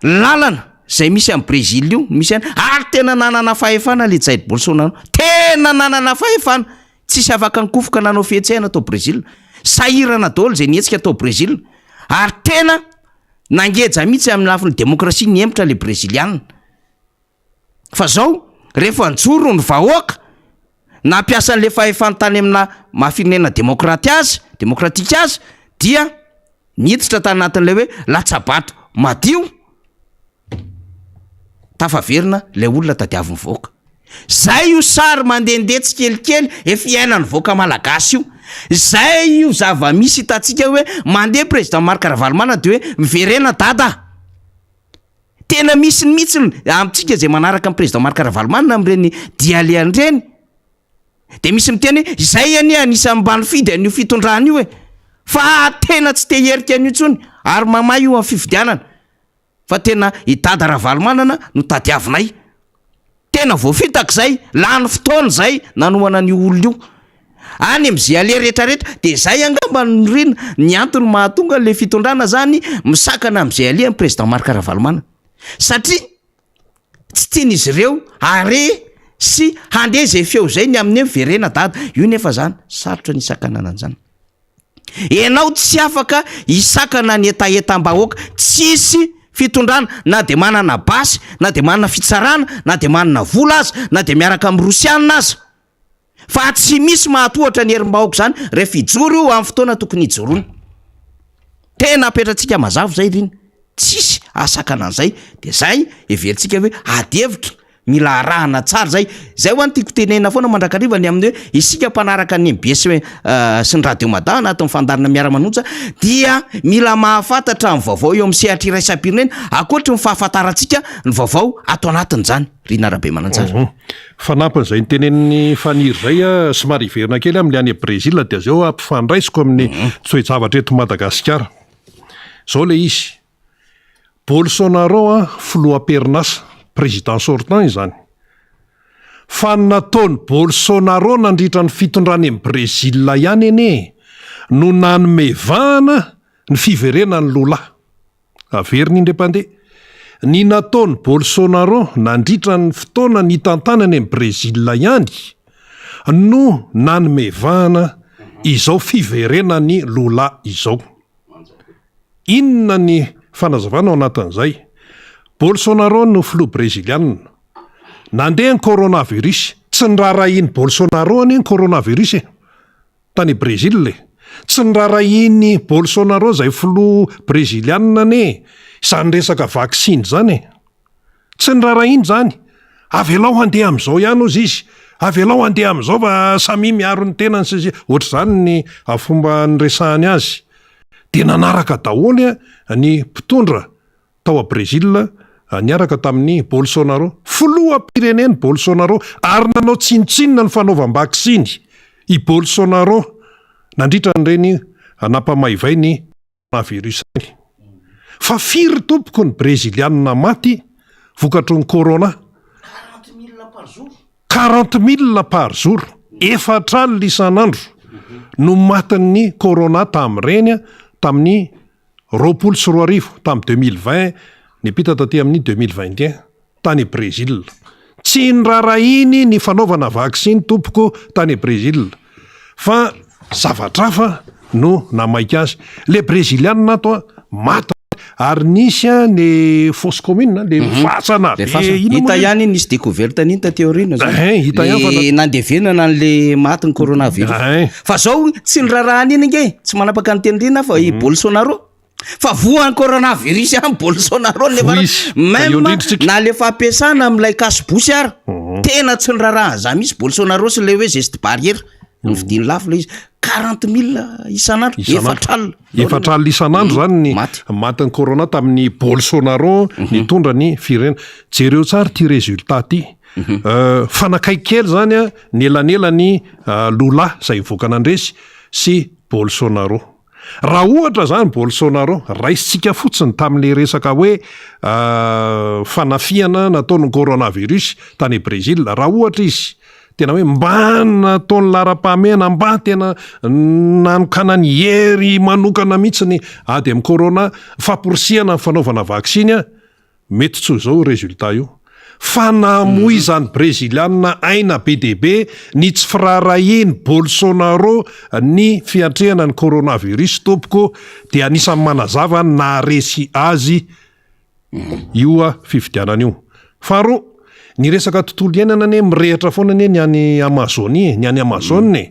lalana zay misy any Brésil io misy any ary tena nanana fahefana le Jair Bolsonaro tena nanana fahefana tsisy afaka nikofoka nanao fihetsehana tao Brésil sahirana daholo zay nihetsika tao Brésil ary tena nangeja mihitsy amin'ny lafiny demokrasia nihemotra le breziliana fa zao rehefa nijoro ny vahoaka nampiasa an'le fahefany tany amina maha firenena demokraty azy demokratika azy dia niditra tany anatin'ilay hoe latsabato madio tafaverina lay olona tadiavin'ny vahoaka zay io sary mandehandeha tsikelikely efa iainan'ny vahoaka malagasy io zay io zava-misy hitantsika hoe mandeha président Marc Ravalomanana de hoe miverena dada tena misy mihitsy amintsika zay manaraka ny président Marc Ravalomanana amin'ireny dia alehany ireny de misy miteny hoe izay anie anisan'ny mba nifidy an'io fitondrana io e fa tena tsy te hierika an'io intsony ary mamay io amin'ny fifidianana fa tena i Dada Ravalomanana no tadiavinay tena voafitaka zay lany fotoana zay nanohana an'io olona io any am'zay aleha rehetrarehetra de zay angamba no rina ny antony mahatonga le fitondrana zany misakana am'zay aleha ny président Marc Ravalomanana satria tsy tian'izy ireo are sy handeha zay feo zay ny amin'ny hoe miverena dada io nefa zany sarotra ny isakanana an'izany Ianao tsy afaka hisakana ny hetahetam-bahoaka, tsisy fitondrana na dia manana basy, na dia manana fitsarana, na dia manana vola aza, na dia miaraka amin'ny rosianina aza, fa tsy misy mahatohatra ny herim-bahoaka izany rehefa hijoro io amin'ny fotoana tokony hijoroany. Tena apetratsika mazava izay ry iny, tsisy ahasakana an'izay, dia izay heverintsika hoe ady hevitra. Mila arahana tsara zay. Zay hoa no tiako tenenina foana mandrakariva ny amin'ny hoe isika mpanaraka ny mbs sy ny radio mada anatin'ny fandaharana miara-manonja dia mila mahafantatra ny vaovao eo amin'ny sehatra iraisam-pirenena ankoatry ny fahafantarantsika ny vaovao ato anatin'izany. Rina Rabemananjara. Mhm. Fanampin'izay notenenin'i Faniry izay, somary hiverina kely amin'ilay any Brezila dia avy eo ampifandraisiko amin'ny toe-javatra eto Madagasikara. Izao ilay izy, Bolsonaro an filoha am-perinasa, président sortant izany. Fa ny nataon'i Bolsonaro nandritra ny fitondrany an'i Brezila ihany anie no nanome vahana ny fiverenan'i Lula. Averina indray mpandeha. Ny nataon'i Bolsonaro nandritra ny fotoana nitantanany an'i Brezila ihany no nanome vahana izao fiverenan'i Lula izao. Inona ny fanazavana ao anatin'izay? Bolsonaro no filoha brezilianina. Nandeha ny coronavirus. Tsy niraharahian'i Bolsonaro anie ny coronavirus e! Tany Brezila e! Tsy niraharahian'i Bolsonaro izay filoha brezilianina anie izany resaka vaksiny izany e! Tsy niraharahiany izany. Avelao handeha amin'izao ihany hozy izy. Avelao handeha amin'izao fa samia miaro ny tenany sy ny sisa. Ohatr'izany ny fomba niresahany azy. Dia nanaraka daholo ny mpitondra tao Brezila niaraka tamin'i Bolsonaro. Filoham-pirenena Bolsonaro ary nanao tsinontsinona ny fanaovam-baksiny i Bolsonaro nandritra an'ireny nampamaivay ny coronavirus ireny. Fa firy tompoko ny brezilianina maty vokatry ny corona? 40 mille par jour, efatra alina isan'andro no matin'ny corona tamin'ireny tamin'ny 2020, tamin'ny 2020 niampita taty amin'ny 2021. tany Brezila. Tsy niraharahiany ny fanaovana vaksiny tompoko tany Brezila fa zavatra hafa no namaika azy. Le brezilianina ato a, maty ary nisy a ny fosse commune le fasana be ina moa Hita ihany iny nisy découverte an'iny taty aoriana zany. Ein, hita ihany fa Le nandevenana an'le matin'ny coronavirus. Ein. Fa zao tsy niraharaha an'iny ange, tsy manapaka ny teny rina fa i Bolsonaro. Fa voan'ny coronavirus ihany Bolsonaro nefa Voa izy. Ka eo même indrindra tsika. na le fampiasana amin'ilay cache-bouche ara, tena tsy niraharaha an'izany mihitsy Bolsonaro sy ilay hoe geste barrière. Novidiany lafo ilay izy, 40 000 isan'andro, 40. 40 isan'andro zany ny Maty. Matin'ny corona tamin'ny Bolsonaro nitondra ny firenena. Jereo tsara ty résultat ty. Fanakaiky kely zany a ny elanelany Lula izay nivoaka nandresy sy Bolsonaro. Raha ohatra zany Bolsonaro, raisintsika fotsiny tamin'le resaka hoe fanafihana nataon'ny coronavirus tany Brésil, raha ohatra izy tena hoe mba nataony laharam-pahamehana, mba tena nanokanany hery manokana mihitsy ny ady amin'ny corona, famporisihana ny fanaovana vaksiny a, mety tsy ho izao io résultat io. Fa namoizan'ny Brezilianina aina be dia be ny tsy firaharahian'i Bolsonaro ny fiatrehana ny coronavirus tompoko, dia anisan'ny manazava ny naharesy azy io fifidianana io. Faharoa, ny resaka tontolo iainana anie mirehitra foana anie ny any Amazonie e, ny any Amazone e,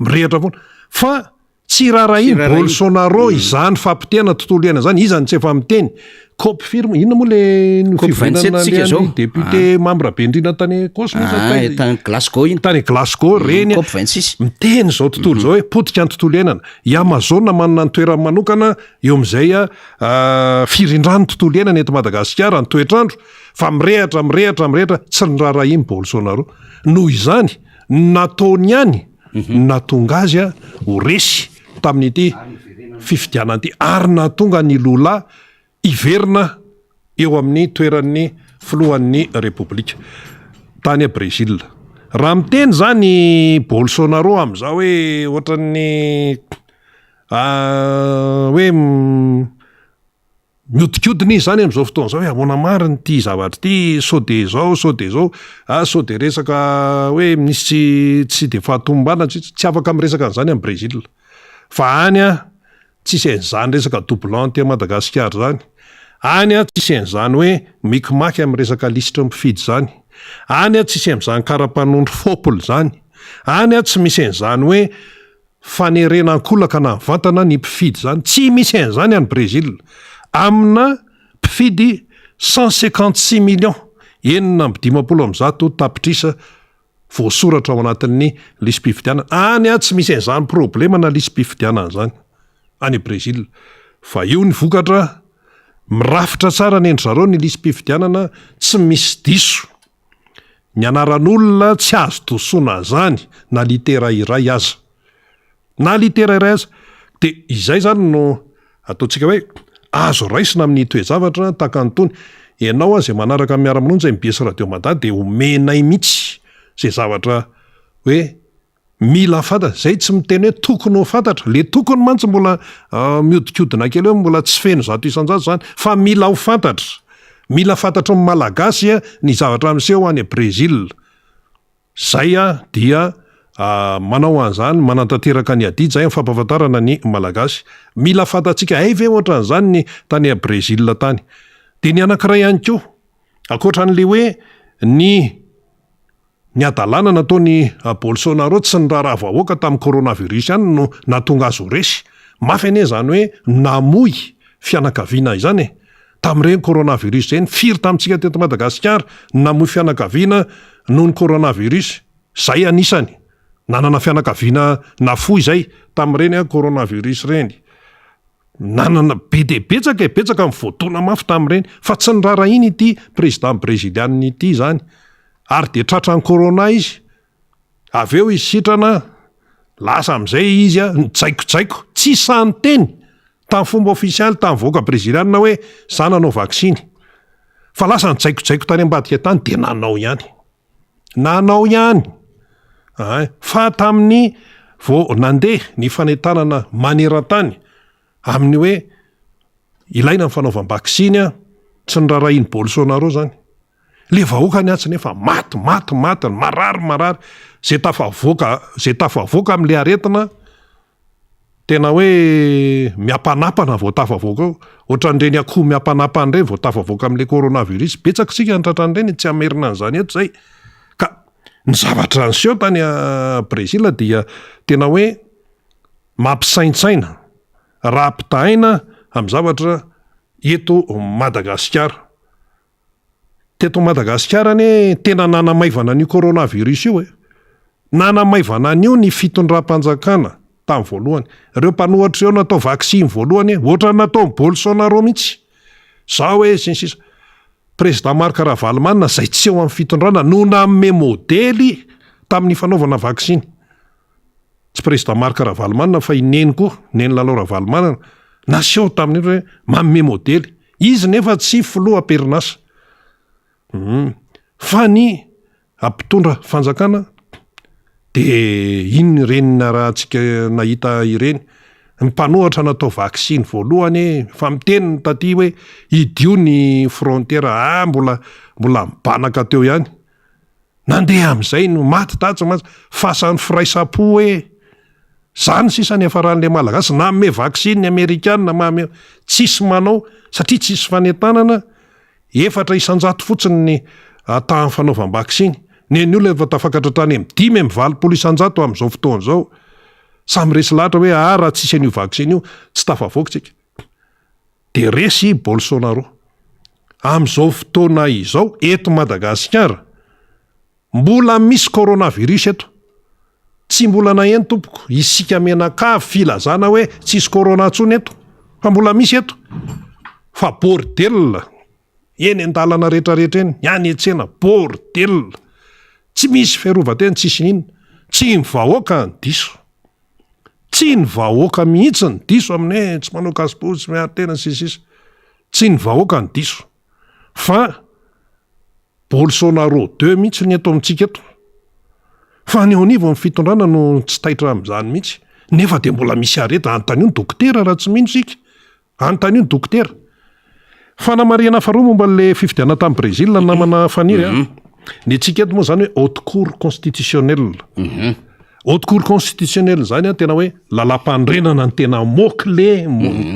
mirehitra foana. Fa tsy raharahian'i Bolsonaro izany fampotehana tontolo iainana izany, iza no tsy efa miteny? Cop firy moa, inona moa le COP 27 tsika zao. Député membre be indrindra tany Ecosse moa sa tany Tany Glasgow iny. Tany Glasgow reny. COP 26. Miteny izao tontolo izao hoe potika ny tontolo iainana. I Amazone manana ny toerany manokana eo amin'izay firindran'ny tontolo iainana eto Madagasikara, ny toetr'andro, fa mirehatra, mirehatra, mirehatra, tsy niraharahian'i Bolsonaro. Noho izany, ny nataony ihany no nahatonga azy ho resy tamin'ity fifidianana ity, ary nahatonga an'i Lula hiverina eo amin'ny toeran'ny filohan'ny Repoblika tany Brezila. Raha miteny izany i Bolsonaro amin'izao hoe ohatran'ny hoe mihodinkodina izy izany amin'izao fotoana izao hoe ahoana marina ity zavatra ity, sao dia izao, sao dia izao, ah sao dia resaka hoe misy tsy tsy dia fahatomombanana, tsy afaka miresaka an'izany any Brezila. Fa any an, tsisy an'izany resaka doublon aty Madagasikara izany. Any an, tsisy an'izany hoe mikimaky amin'ny resaka lisitry ny mpifidy izany. Any an, tsisy an'izany kara-panondro fôpl izany. Any an, tsy misy an'izany hoe fanerena ankolaka na mivantana ny mpifidy izany. Tsy misy an'izany any Brezila. Amina mpifidy 156 millions, 156 tapitrisa voasoratra ao anatin'ny lisi-pifidianana. Any tsy misy an'izany problema na lisi-pifidianana izany any Brezila. Fa io ny vokatra, mirafitra tsara ny endry zareo ny lisi-pifidianana, tsy misy diso. Ny anaran'olona tsy azo dosoana zany na litera iray aza. Na litera iray aza. De izay zany no ataontsika hoe azo raisina amin'ny toe-javatra tahaka an'itony. Ianao aza izay manaraka ny Miara-Mononja mbs Radio Mada dia omenay mihitsy izay zavatra hoe Mila fantatra, zay tsy miteny hoe tokony ho fantatra, le tokony mantsy mbola mihodinkodina kely eo, mbola tsy feno 100% zany, fa mila ho fantatra, mila fantatry ny Malagasy ny zavatra miseho any Brésil, zay dia manao an'izany, manantanteraka ny adidy zay amin'ny fampahafantarana ny Malagasy, mila fantatsika, hay ve ohatran'izany ny tany Brésil tany, de ny anankiray ihany koa, ankoatran'le hoe ny. Ny hadalana nataon'i Bolsonaro tsy niraharaha vahoaka tamin'ny coronavirus ihany no nahatonga azy ho resy. Mafy anie izany hoe namoy fianakaviana izany e! Tamin'ireny coronavirus ireny, firy tamintsika teto Madagasikara no namoy fianakaviana noho ny coronavirus? Izay anisany nanana fianakaviana nafoy izay tamin'ireny coronavirus ireny. Nanana be dia betsaka e, betsaka ny voadona mafy tamin'ireny fa tsy niraharahiana ity président brezilianina ity izany. Ary dia tratran'ny corona izy, avy eo izy sitrana, lasa amin'izay izy nijaikojaiko, tsy sahy niteny tamin'ny fomba ofisialy tamin'ny vahoaka brezilianina hoe za nanao vaksiny, fa lasa nijaikojaiko tany ambadika tany dia nanao ihany, nanao ihany, ay, fa tamin'ny vao nandeha ny fanentanana maneran-tany amin'ny hoe ilaina ny fanaovam-baksiny, tsy niraharahian'i Bolsonaro izany. Le vahoaka ny atsy nefa maty maty maty ny marary marary zay tafavoaka zay tafavoaka amle aretina tena hoe miapanapana vao tafavoaka eo ohatran'ireny akoho miapanapana ireny vao tafavoaka amle coronavirus betsaka isika ny tratran'ireny tsy hamerina an'izany eto zay ka ny zavatra niseho tany Brésil dia tena hoe mampisaintsaina raha ampitahaina amin'ny zavatra eto Madagasikara. Teto Madagasikara anie tena nanamaivana an'io coronavirus io e! Nanamaivana an'io ny fitondram-panjakana tamin'ny voalohany. Ireo mpanohatra ireo natao vaksiny voalohany, ohatran'ny nataon'i Bolsonaro mihitsy. Zao hoe sy ny sisa. Président Marc Ravalomanana izay tsy eo amin'ny fitondrana no nanome modely tamin'ny fanaovana vaksiny. Tsy Président Marc Ravalomanana fa i Neny koa, Neny Lalao Ravalomanana, naseho tamin'iny hoe manome modely. Izy nefa tsy filoha am-perinasa. Hum. Fa ny mpitondra fanjakana de iny ireny narahantsika nahita ireny, ny mpanohatra natao vaksiny voalohany e, fa miteny ny taty hoe hidio ny frontière, ah mbola mbola mibanaka teo ihany. Nandeha amin'izay no maty tatsy mantsy, fasan'ny firaisam-po hoe zany sisa ny hiafaran'le malagasy, nanome vaksiny ny amerikana, manome, tsisy manao satria tsisy fanentanana, 4% fotsiny ny tahan'ny fanaovam-baksiny, ny olona efa tafakatra hatrany amin'ny 85% amin'izao fotoana izao, samy resy lahatra hoe ah raha tsisy an'io vaksiny io tsy tafavoaka tsika. Dia resy i Bolsonaro. Amin'izao fotoana izao eto Madagasikara, mbola misy coronavirus eto. Tsy mbola naheno tompoko, isika mianakavy filazana hoe tsisy corona intsony eto, fa mbola misy eto. Fa bordel eny an-dalana rehetrarehetra eny, ny any an-tsena, bordel. Tsy misy fiarovan-tena, tsisy n'inona. Tsy ny vahoaka no diso. Tsy ny vahoaka mihitsy no diso amin'ny hoe tsy manao casse-bouche, tsy miaro tena sy ny sisa. Tsy ny vahoaka no diso fa Bolsonaro deux mihitsy ny eto amintsika eto. Fa ny eo anivon'ny fitondrana no tsy taitra amin'izany mihitsy. Nefa dia mbola misy aretina. Anontanio ny dokotera raha tsy mino isika. Anontanio ny dokotera. Fanamarihana faharoa momba an'ilay fifidianana tany Brésil ny namana Faniry a. Ny antsika eto moa izany hoe haute cour constitutionnelle. Haute cour constitutionnelle izany tena hoe lalàmpanorenana ny tena mot clé,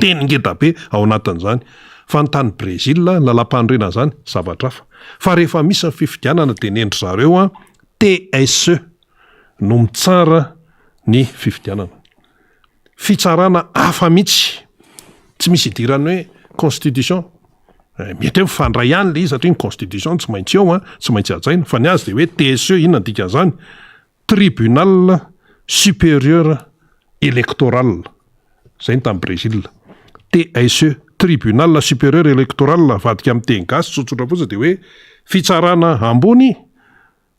teny ngeda be ao anatin'izany. Fa ny tany Brésil, ny lalàmpanorenana izany zavatra hafa. Fa rehefa misy ny fifidianana dia ny endry zareo TSE no mitsara ny fifidianana. Fitsarana hafa mihitsy, tsy misy idiran'ny hoe constitution, mety hoe mifandray ihany le izy satria ny constitution tsy maintsy eo an, tsy maintsy hajaina, fa ny azy de hoe TSE, inona ny dikan'izany? Tribunal supérieur électoral, zay ny tany Brésil, TSE, Tribunal supérieur électoral, avadika amin'ny teny gasy tsotsotra fotsiny de hoe fitsarana ambony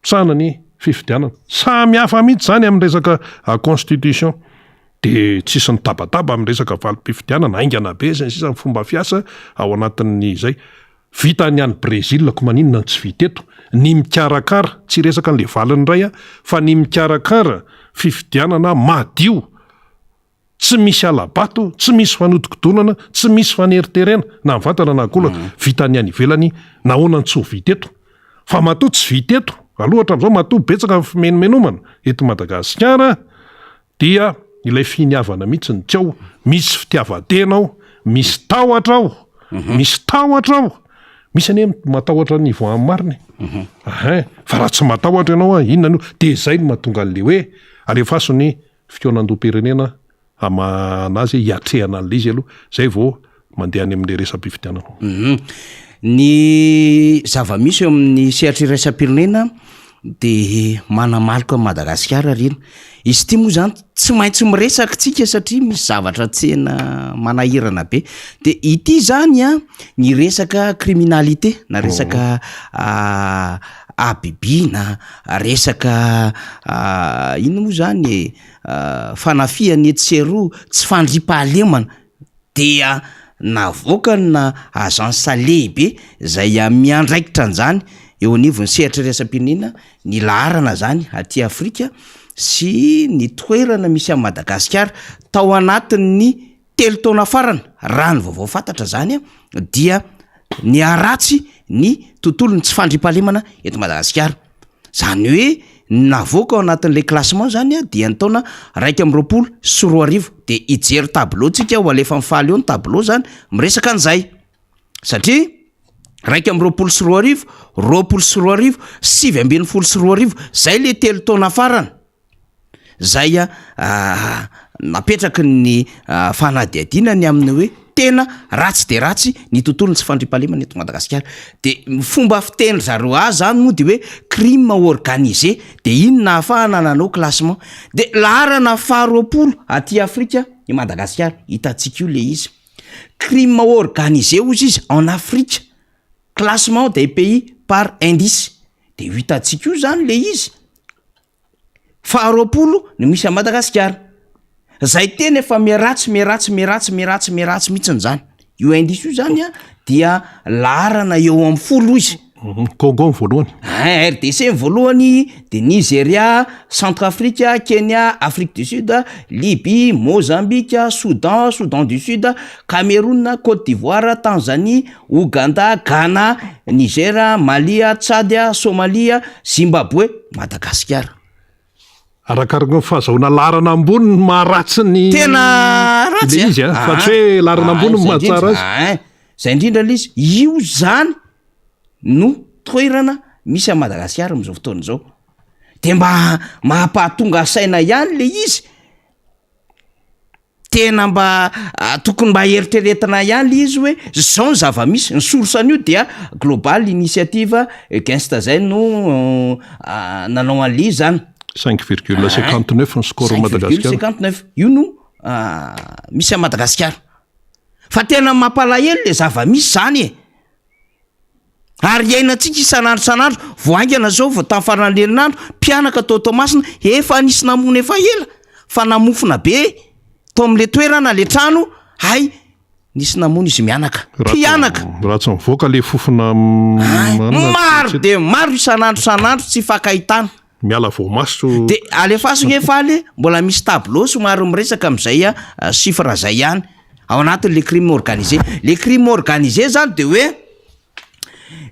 Tsana ny fifidianana. Samy hafa mihitsy zany amin'ny resaka constitution. De tsisy nitabataba amin'ny resaka valim-pifidianana, haingana be sy ny sisa ny fomba fiasa ao anatin'ny zay. Vita ny any Brésil ko maninona no tsy vita eto? Ny mikarakara, tsy hiresaka an'le valiny indray aho, fa ny mikarakara fifidianana madio Tsy misy hala-bato, tsy misy fanodikodonana, tsy misy faneriterena, na mivantana na ankolaka, vitan'ny any ivelany, nahoana no tsy ho vita eto? Fa matoa tsy vita eto, aloha hatramin'izao, matoa betsaka ny fimenomenoman eto Madagasikara, dia ilay finiavana mihitsy no tsy ao, misy fitiavan-tena ao, misy tahotra ao, misy tahotra ao, misy anie matahotra ny hivoahan'ny marina e, ahin, fa raha tsy matahotra ianao an, inona no, dia izay no mahatonga an'ilay hoe alefaso ny fikaonandoham-pirenena hamahana azy, hiatrehana an'ilay izy aloha, zay vao mandeha any amin'ilay resa-pifidianana. Ny zava-misy eo amin'ny sehatra iraisam-pirenena de manamaloka an'i Madagasikara ry ina. Izy ity moa zany tsy maintsy miresaka tsika satria misy zavatra tsena manahirana be. De ity zany an ny resaka criminalité na resaka habibiana, resaka inona moa zany e, fanafihana etsy sy eroa, tsy fandriampahalemana dia navoakana agence lehibe zay miandraikitra an'zany eo anivon'ny sehatra iraisam-pirenena ny laharana zany aty Afrika sy ny toerana misy an'i Madagasikara tao anatin'ny telo taona farany, raha ny vaovao fantatra zany dia niharatsy ny tontolon'ny tsy fandriampahalemana eto Madagasikara. Zany hoe ny navoaka ao anatin'ilay classement zany dia ny taona 2021, de hijery tableau tsika ho alefan'i Faly eo ny tableau zany miresaka an'izay satria 2021, 2020, 2019, zay le telo taona farany. Zay napetraky ny fanadihadiana ny amin'ny hoe. Tena ratsy dia ratsy ny tontolon'ny tsy fandriampahalemana eto Madagasikara. De fomba fiteny zareo azy zany moa de hoe crime organisé, de iny nahafahana nanao classement. De laharana faharoapolo aty Afrika i Madagasikara, hitantsika io le izy. Crime organisé hozy izy en Afrique, classement des pays par indice, de io hitantsika io zany le izy. Faharoapolo no misy a Madagasikara. Zay teny efa miharatsy miharatsy miharatsy miharatsy miharatsy mihitsiny zany. Io indice io zany a dia laharana eo amin'ny 10 izy. Congo ny voalohany. Ah, RDC ny voalohany, de Nigeria, Centrafrique, Kenya, Afrique du Sud, Libye, Mozambique, Soudan, Soudan du Sud, Cameroun, Côte d'Ivoire, Tanzanie, Ouganda, Ghana, Niger, Mali, Tchad, Somalie, Zimbabwe, Madagasikara. Arakaraka ny fahazahoana laharana ambony ny maharatsy ny Tena ratsy le izy a, fa tsy hoe laharana ambony no Ah, zay mahatsara indrindra. azy. Ah, zay indrindra le izy. Io zany no toerana misy a Madagasikara am'izao fotoana izao. De mba mampahatonga saina ihany le izy. Tena mba tokony mba eritreretina ihany le izy hoe zao ny zava-misy. Ny source an'io dia Global Initiative Against zay no nanao an'le izy zany. 5,59 ny score Madagasikara. 59 io no misy a Madagasikara. Fa tena mampalahelo le zava-misy zany e. Ary iainantsika isan'andro isan'andro, vao haingana zao vao tamin'ny faran'ny herinandro, mpianaka tao Toamasina efa nisy namono efa ela fa namofona be tao amin'le toerana le trano, hay nisy namono izy mianaka. Mpianaka. Raha tsy mivoaka le fofona Maro de maro isan'andro isan'andro tsy ifankahitana. Miala voamaso. De alefaso nge faly mbola misy tableau somary miresaka am'izay a chiffre zay ihany ao anatin'le crime organisé. Le crime organisé zany de hoe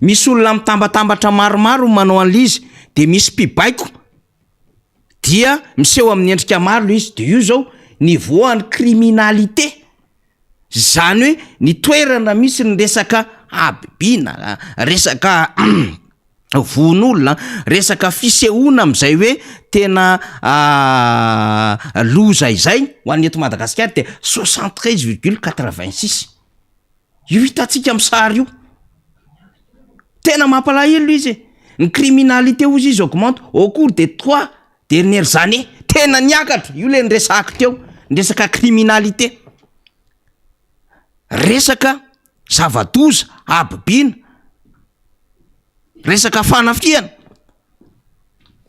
misy olona mitambatambatra maromaro manao an'le izy, de misy mpibaiko dia miseho amin'ny endrika maro le izy. De io zao niveau an'ny criminalité, zany hoe ny toerana misy ny resaka habibiana, resaka vono olona, resaka fisehoana am'izay hoe tena loza izay ho an'ny eto Madagasikara de 73,86. Io hitantsika amy sary io, tena mampalahelo izy e. Ny criminalité ozy izy augmente au cours des 3 dernières années, tena niakatra io le nyresahako teo, ny resaka criminalité, resaka zava-doza, habibiana, resaka fanafiana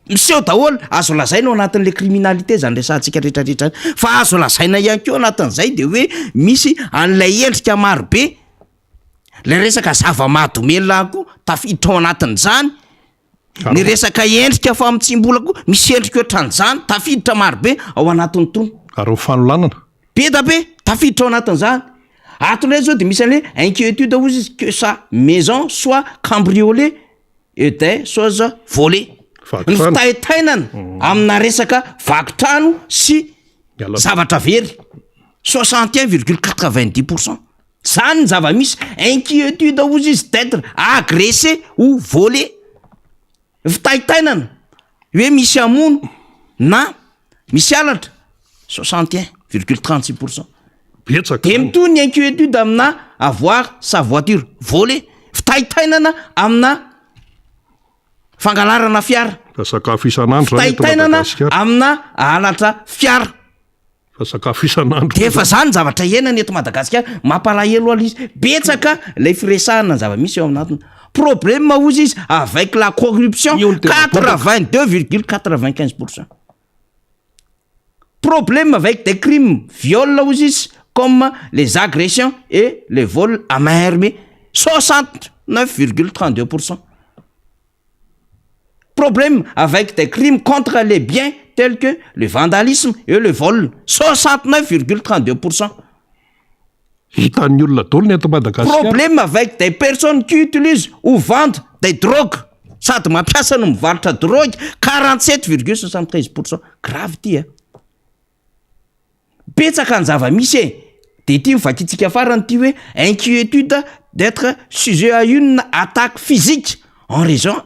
miseho daholo. Azo lazaina ao anatin'le criminalité zany resahantsika rehetrarehetra any, fa azo lazaina ihany koa anatin'izay de hoe misy an'ilay endrika marobe le resaka zava-mahadomelina koa tafiditra ao anatin'izany, ny resaka endrika famotsim-bola koa misy endrika ohatran'izany tafiditra marobe ao anatin'ny tony. Ary ho fanolanana. Be da be tafiditra ao anatin'izany. Ato ndray zao de misy an'le inquiétude ozy izy que sa maison soit cambriolée et des choses volées, ny fitaitainana amina resaka vaky trano sy zavatra very, 61,90 %. Zany ny zava-misy. Inquiétude ozy izy d'être agressé ou volé, fitaitainana hoe misy amono na misy alatra, 61,36 %. Betsaka. De mitohy ny inquiétude amina avoir sa voiture volée, fitaitainana amina fangalarana fiara. Fa sakafo isan'andro zany eto Fitaitainana Madagasikara. amina alatra fiara. Fa sakafo isan'andro. De efa zany zavatra iainana eto Madagasikara, mampalahelo ala izy. Betsaka lay firesahana ny zava-misy eo aminatiny. Problème ozy izy avec la corruption, Io no tena 82,95 %. Problème avec des crimes viol ozy izy comme les agressions et les vols à main armée, 69,32 %. Problème avec des crimes contre les biens tels que le vandalisme et le vol, 69,32 %. Hitan'ny olona daholo ny eto Madagasikara. Problème avec des personnes qui utilisent ou vendent des drogues, sady mampiasa no mivarotra drogue, 47,73 %. Grave ty a, betsaka ny zava-misy e. De ty mivakitsika farany ty hoe inquiétude d'être sujet à une attaque physique en raison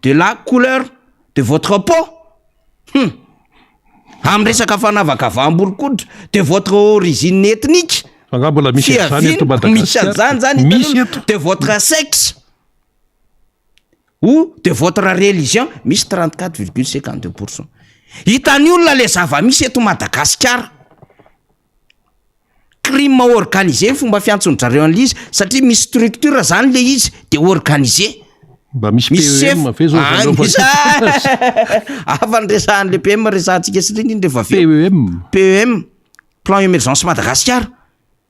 de la couleur de votre peau, amy resaka fanavakavaham-bolokoditra, de votre origine ethnique. Angaha mbola misy an'izany eto Fiaviana, misy Madagasikara? an'izany zany Misy hitanao, eto. de votre sexe ou de votre religion, misy 34,52 %. Hitan'ny olona le zava-misy eto Madagasikara. Crime organisé ny fomba fiantson'ny zareo an'le izy satria misy structure zany le izy de organisé. Mba misy Misy PEM chef. ve zao Ah, zareo fa- misy hafa ny resahan'le PM resahantsika sy reny iny rehefa avy eo. PEM. PEM, plan émergence Madagasikara.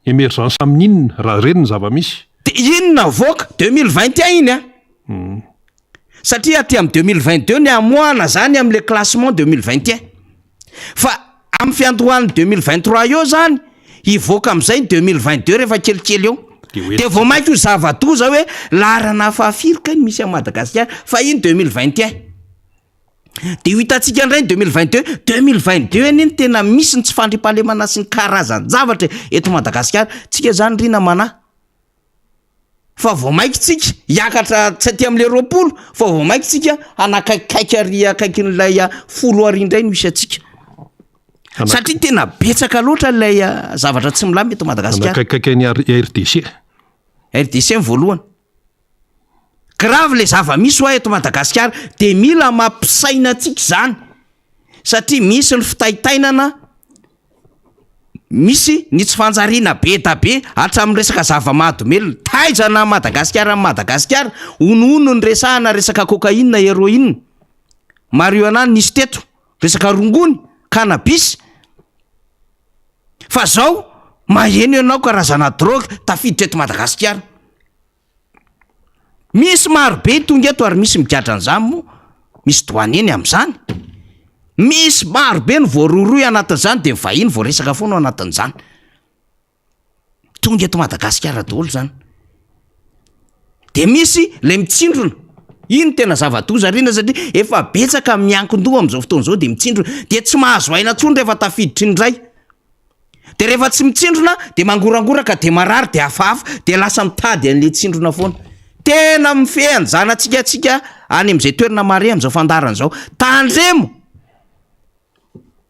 Émergence amin'inona raha reny ny zava-misy? De iny navoaka 2021 iny a. Satria aty amin'ny 2022 ny amoahana zany am'le classement 2021. Fa amin'ny fiandohan'ny 2023 eo zany hivoaka am'izay ny 2022 rehefa kelikely eo. De hoe- De vao mainka io zava-doza hoe laharana fahafiry kay misy amin'i Madagasikara fa iny 2021. De ho hitantsika indray ny 2022, 2022 anie ny tena misy ny tsy fandriampahalemana sy ny karazan-javatra eto Madagasikara. Tsika zany ry namana. Fa vao mainka tsika hiakatra tsy aty am'le 20 fa vao mainka tsika hanakaikaiky ary akaikin'ilay 10 ary indray no misy antsika. Satria tena betsaka loatra ilay zavatra tsy milamina eto Madagasikara. Hanakaikaiky ny RDC. RDC ny voalohany. Grave le zava-misy hoa eto Madagasikara de mila mampisaina antsika izany. Satria misy ny fitaitainana, misy ny tsy fanjariana be da be hatramin'ny resaka zava-mahadomelina. Taiza na Madagasikara amin'ny Madagasikara, honohono ny resahana resaka cocaïne, héroïne, marijuana nisy teto, resaka rongony, cannabis. Fa zao maheno ianao karazana drogue tafiditra eto Madagasikara. Misy maro be tonga eto ary misy migadra an'izany moa, misy douanier ny amin'izany. Misy maro be ny voarohirohy anatin'izany de ny vahiny voaresaka foana ao anatin'izany. Tonga eto Madagasikara daholo zany. De misy le mitsindrona. Iny tena zava-doza rina satria efa betsaka miankin-doha amin'izao fotoana izao de mitsindrona. De tsy mahazo aina intsony rehefa tafiditra indray. De rehefa tsy mitsindrona de mangorangoraka de marary de hafahafa de lasa mitady an'le tsindrona foana. Tena mifehy ny zanatsika antsika any amin'izay toerana mare amin'izao fandaharana izao. Tandremo!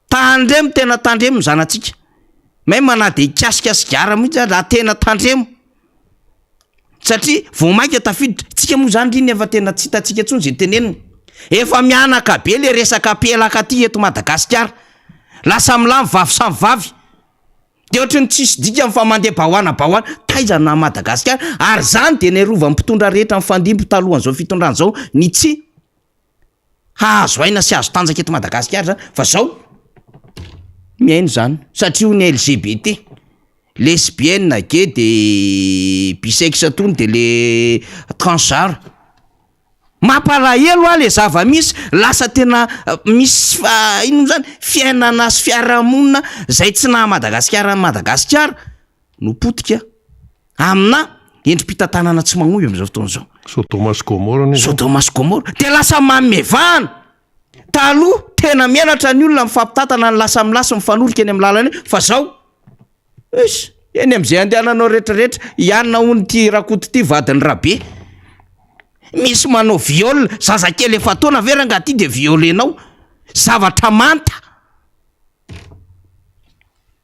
Tandremo tena tandremo ny zanatsika. Même na de hikasika sigara mihitsy aza tena tandremo. Satria vao mainka tafiditra. Tsika moa zany riny efa tena tsy hitantsika intsony izay tenenina. Efa mihanaka be le resaka pelaka aty eto Madagasikara. Lasa milamy vavy samy vavy. De ohatry ny tsisy dikany fa mandeha bahoana bahoana. Taiza na Madagasikara. Ary zany de niarovan'ny mpitondra rehetra nifandimby talohan'izao fitondrana izao ny tsy hahazo aina sy hahazo tanjaka eto Madagasikara zany. Fa zao mihaino zany. Satria io ny LGBT. Lesbienne, gay de bisexe tony de le transgenre. Mampalahelo aho le zava-misy, lasa tena misy fa inona moa zany fiainana sy fiarahamonina zay tsy naha Madagasikara an'i Madagasikara no potika amina endri-pitantanana tsy mahomby amin'izao fotoana izao. Sodoma sy Gomora anie zany. Sodoma sy Gomora. De lasa manome vahana. Taloha tena mianatra ny olona mifampitantana ny lasa amin'ny lasa mifanorika eny amin'ny lalana eny fa zao Eish, eny amin'izay andehananao rehetrarehetra, ianona hono ity Rakoto ity vadin'i Rabe. Misy manao viol, zazakely efa-taona ve rangaha ity de violenao? Zavatra manta.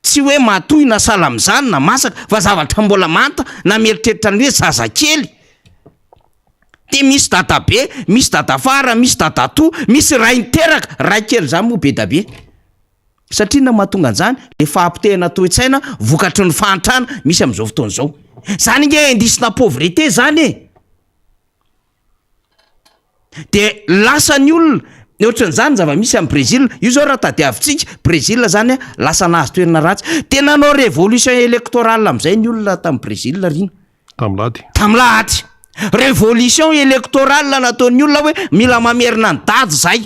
Tsy hoe matoy na sahala amin'izany na masaka fa zavatra mbola manta na mieritreritra ny hoe zazakely. De misy dadabe, misy dadafara, misy dadatoa, misy ray niteraka, ray kely zany moa be da be. Satria inona mahatonga an'izany? Le fahapotehana toe-tsaina vokatry ny fahantrana misy amin'izao fotoana izao. Zany ange indice-na pauvreté zany e! De lasa ny olona, ohatran'izany ny zava-misy any Brésil, io zao raha tadiavintsika, Brésil zany a lasa nahazo toerana ratsy, de nanao révolution électorale am'izay ny olona tany Brésil ry. Tamin'ny lahady. Tamin'ny lahady. Révolution électorale nataon'ny olona hoe mila mamerina an'i Dada zay.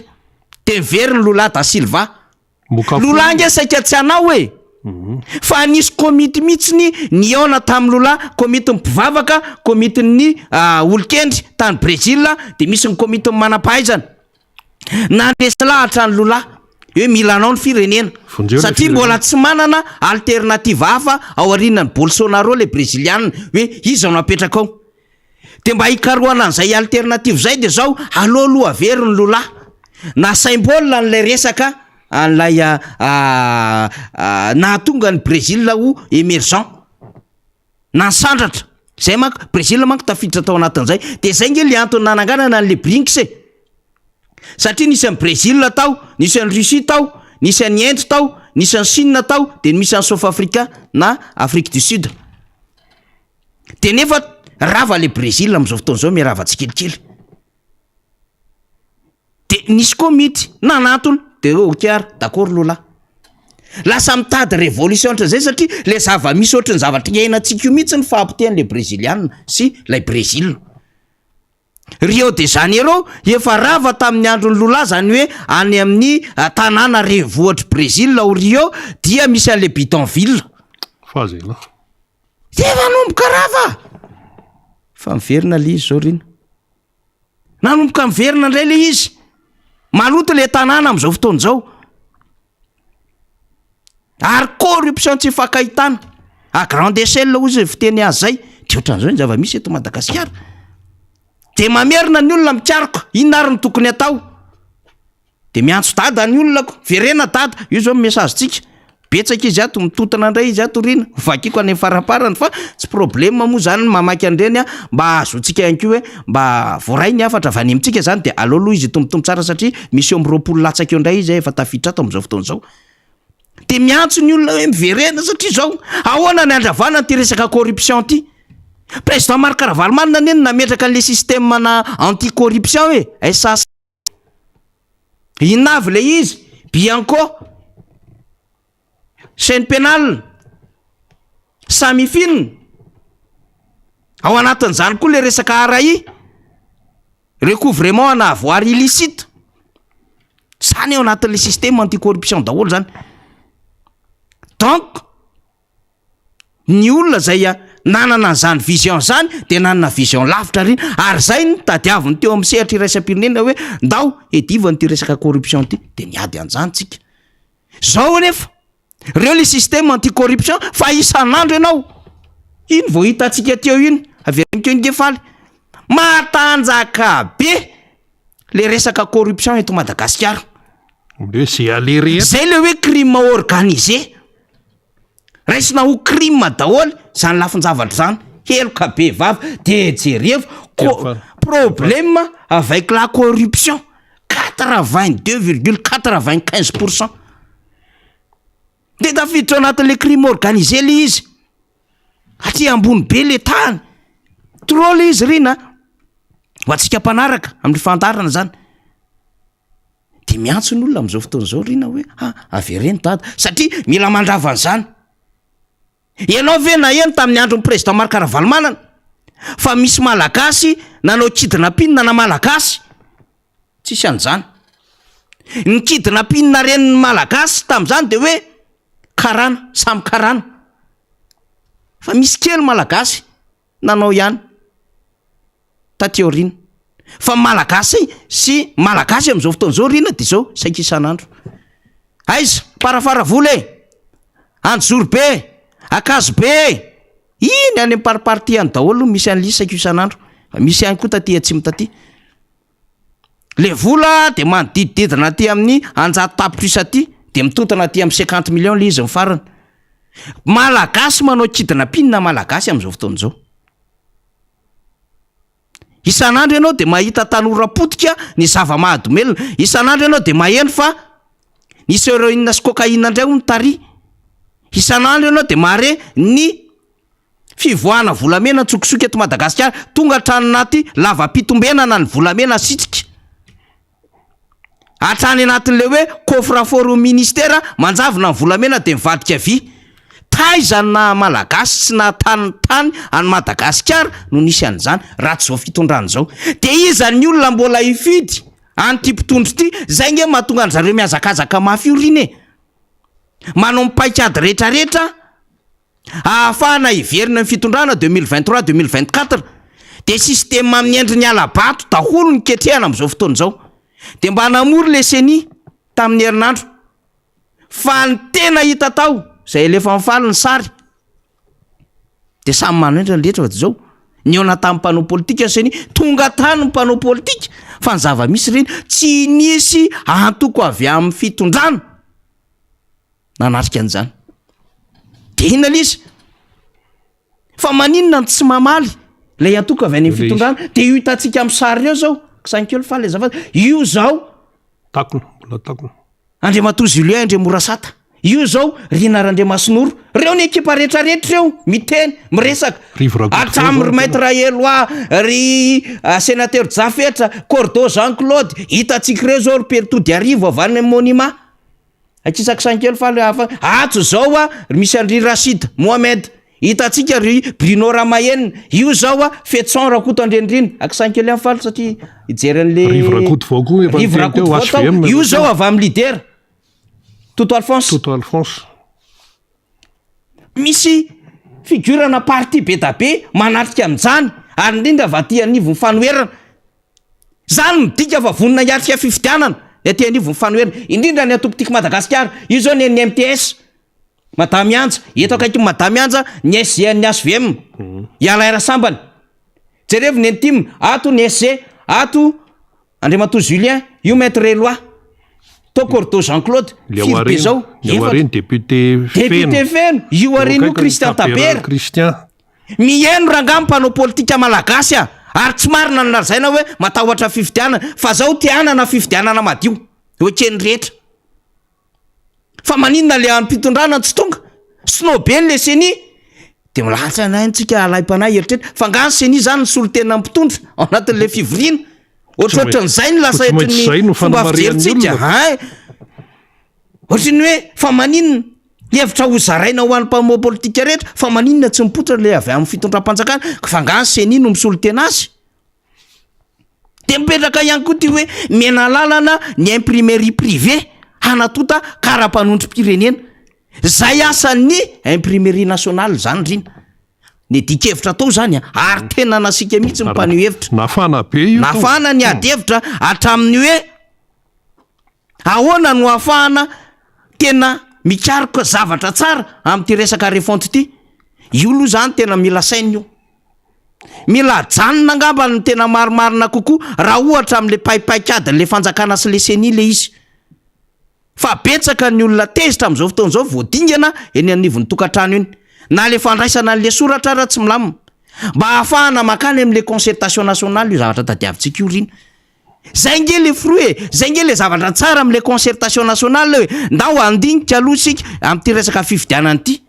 De niverina Lula da Silva. Mokafo. Lula ange saika tsy hanao e. Fa nisy komity mihitsy nihaona tamin'i Lula, komitin'ny mpivavaka, komitin'ny olon-kendry tany Brésil, de misy ny komitin'ny manam-pahaizana. Nandresy lahatra an'i Lula hoe mila anao ny firenena. Vonjeo ilay Satria mbola tsy manana alternative hafa ao aorianan'i Bolsonaro ilay Breziliana hoe iza no apetraka ao. Dia mba hikarohana an'izay alternative izay dia izao, aleo aloha averiny Lula. Na symbole an'ilay resaka an'ilay nahatonga an'i Brésil ho émergent. Nasandratra. Zay manko, Brésil manko tafiditra tao anatin'izay. De zay nge le antony nananganana an'le BRICS e. Satria nisy an'i Brésil tao, nisy an'i Russie tao, nisy an'i Inde tao, nisy an'i Chine tao, de misy an'i South Africa na Afrique du Sud. De nefa rava le Brésil amin'izao fotoana izao, miharava tsikelikely. De nisy koa mihitsy nanantona de hoe ok ary d'accord Lola. Lasa mitady révolution ohatran'izay satria le zava-misy ohatran'ny zavatra iainantsika io mihitsy ny fahapotehan'le breziliana sy lay Brésil. Rio de Janeiro efa rava tamin'ny andron'i Lula zany hoe any amin'ny tanàna renivohitr'i Brésil ao Rio dia misy an'le bidonville. Fa zay lah. Efa nanomboka rava! Fa miverina le izy zao rina. Nanomboka miverina indray le izy. Maloto le tanàna amin'izao fotoana izao. Ary corruption tsy ifankahitana. À grande échelle hoy izy fiteny azy zay. De ohatran'izao ny zava-misy eto Madagasikara. De mamerina ny olona mikaroka, inona ary no tokony atao? De miantso dada ny olona ko, verena dada, io zao ny message-tsika, betsaka izy ato, mitotona indray izy ato rina, vakiko any am-faraparany fa tsy problème moa zany ny mamaky an'ireny a, mba ahazoantsika ihany koa hoe mba voaray ny hafatra avy any amintsika zany de aleo aloha izy hitombotombo tsara satria misy eo amin'ny 20 latsaka eo indray izy efa tafiditra ato amin'izao fotoana izao. De miantso ny olona hoe miverena satria zao, ahoana ny handravana an'ity resaka corruption ty? Président Marc Ravalomanana anie no nametraka an'le système ana anti corruption e, SAC. Inona avy ilay izy? Bianco, chaine pénale, Samifin, ao anatin'izany koa ilay resaka RAI, recouvrement ana avoir illicite, zany ao anatin'ilay système anti-corruption daholo zany. Donc, Ny olona izay nanana an'izany vision izany dia nanana vision lavitra ary ary izay no tadiaviny teo amin'ny sehatra iraisam-pirenena hoe ndao hiadivana ity resaka corruption ity dia niady an'izany tsika. Zao anefa reo le système anti corruption fa isan'andro ianao iny vao hitantsika teo iny averiniko iny nge faly matanjaka be le resaka corruption eto Madagasikara. Le hoe ze aller rehetra. Zay le hoe crime organisé. Raisina ho crime daholo zany lafin-javatra zany, heloka be vava, de jerevo ko problème avec la corruption, 82 virgule 95 pourcent, de tafiditra ao anatin'le crime organisé le izy, aty ambony be le tahany, trop le izy ry na, ho antsika mpanaraka amin'ny fandaharana zany. De miantso ny olona am'zao fotoana zao rina hoe ha avereno dada satria mila mandrava an'zany. Ianao ve naheno tamin'ny andron'ny président Marc Ravalomanana fa misy malagasy nanao kidnapping na malagasy? Tsisy an'zany. Ny kidnapping ren'ny malagasy tam'zany de hoe karana, samy karana. Fa misy kely malagasy nanao ihany. taty aoriana. Fa Malagasy sy Malagasy amin'izao fotoana izao ry inona dia izao saika isan'andro. Aiza? Amparafaravola e! Anjozorobe e! Ankazobe e! Iny any amin'ny pariparty any daholo no misy an'ilay saika isan'andro. Fa misy ihany koa taty atsimo taty. Le vola dia manodidididina aty amin'ny 100 tapitrisa aty dia mitontona aty amin'ny 50 millions ilay izy ny farany. Malagasy manao kidnapping Malagasy amin'izao fotoana izao. Isan'andro ianao dia mahita tanora potika ny zava-mahadomelina. Isan'andro ianao dia maheno fa nisy heroine sy cocaïne indray hono tary. Isan'andro ianao dia mahare ny fivoahana volamena an-tsokosoko eto Madagasikara. Tonga hatrany anaty lava-pitombenana ny volamena asitrika. Hatrany anatin'ilay hoe coffre fort au ministère, manjavona ny volamena dia mivadika vy. Taiza ny naha malagasy sy naha tany tany an'i Madagasikara no nisy an'izany raha tsy izao fitondrana izao. Dia iza ny olona mbola hifidy an'ity mpitondra ity? Izay nge mahatonga an-dry zareo mihazakazaka mafy io r'iny e! Manao ny paik'ady retraretra. Ahafahana hiverina ny fitondrana 2023 2024 dia système amin'ny endriny hala-bato daholo ny ketrehana amin'izao fotoana izao. Dia mba namory le ceni tamin'ny herinandro fa ny tena hita tao izay alefa mifaly ny sary dia samy manohitra ny rehetra fa dia izao nihaona tamin'ny mpanao politika ny ceni tonga tany ny mpanao politika fa ny zava-misy ireny tsy nisy antoko avy amin'ny fitondrana nanatrika an'izany. De inona le izy? Fa maninona no tsy mamaly ilay antoko avy any amin'ny fitondrana? Dia io hitantsika amin'ny sary eo zao, Kisankely faly azafady, io zao. Takona, mbola takona. Andriamatoa Julien Andriamorasata, io zao Rina Randriamasinoro, reo ny ekipa rehetrarehetra reo miteny, miresaka. Rivo Rakotovao Hatramin'ny ry zao Maître Eloi, ry Sénateur Jafetra, Cordo Jean Claude, hitantsika ireo zao ry Pertodiarivo avy any amin'ny Monima. Akisakisankely faly hafa ato zao a misy an-dry Rachid Mohamed hitantsika ry Bruno Ramahenina io zao a Fetson Rakoto Andrianirina akisankely ihany faly satria hijery an'le Rivo Rakotovao koa efa Rivo niteny teo, Rakotovao tao HVM io zao avy amin'ny leader Toto Alphonse Toto Alphonse. Misy figure-na parti be da be manatrika an'izany ary indrindra avy aty anivon'ny fanoherana. Izany midika fa vonona hiatrika fifidianana ny aty anivon'ny fanoherana, indrindra ny antoko Tiako Madagasikara. Io izao ny an'ny MTS, Madame Anja, eto akaikin'i Madame Anja ny SG an'ny HVM, i Alain Rasambany. Jerevo ny an'ny tim, ato ny SG, ato Andriamatoa Julien, io Maître Eloi, tao Cordo Jean Claude, Ny ao firy be aoriana, zao? ny ao Efatra. aoriana député Feno. Député Feno, io aoriana io Christian Tabera. Christian. Mihaino rangaha ny mpanao politika malagasy a! Ary tsy marina ny lazaina hoe matahotra fifidianana fa zao te hanana fifidianana madio ho eken'ny rehetra. Fa maninona le am-pitondrana no tsy tonga? Snow be le ceni de milatsa anay tsika alaim-panahy eritreritra fa nga ny ceni zany ny solotenan'ny mpitondra ao anatin'le fivoriana? Ohatrohatran'izay no lasa Tsy maintsy izay no fomba fanamarihan'ny fijerintsika olona. ein! Ohatry ny hoe fa maninona? Hevitra ho zaraina ho an'ny mpamoa politika rehetra fa maninona tsy mipoitra le avy amin'ny fitondram-panjakana fa nga ny ceni no misolo tena azy? De mipetraka ihany koa ty hoe mena lalana ny imprimerie privée hanatonta kara-panondrom-pirenena. Zay asan'ny imprimerie nationale zany rina. Ny dikevitra atao zany a, ary tena nasiaka mihitsy ny mpaneho hevitra. Nafana be io. Nafana ny ady hevitra hatramin'ny hoe Ahoana no ahafahana tena mikaroka zavatra tsara amin'ity resaka refonte ity? Io aloha zany tena mila saina io. Mila ajanona angamba ny tena marimarina kokoa raha ohatra amin'le paipaik'adin'le fanjakana sy le ceni le izy. Fa betsaka ny olona tezitra amin'izao fotoana izao voadingana eny anivon'ny tokantrano iny. Na le fandraisana an'le soratra ara tsy milamina. Mba ahafahana mankany amin'le concertation nationale io zavatra tadiavintsika io ry ina. Zay nge le fruit e, zay nge le zavatra tsara amle concertation nationale hoe ndao handinika aloha isika amty resaka fifidianana ity.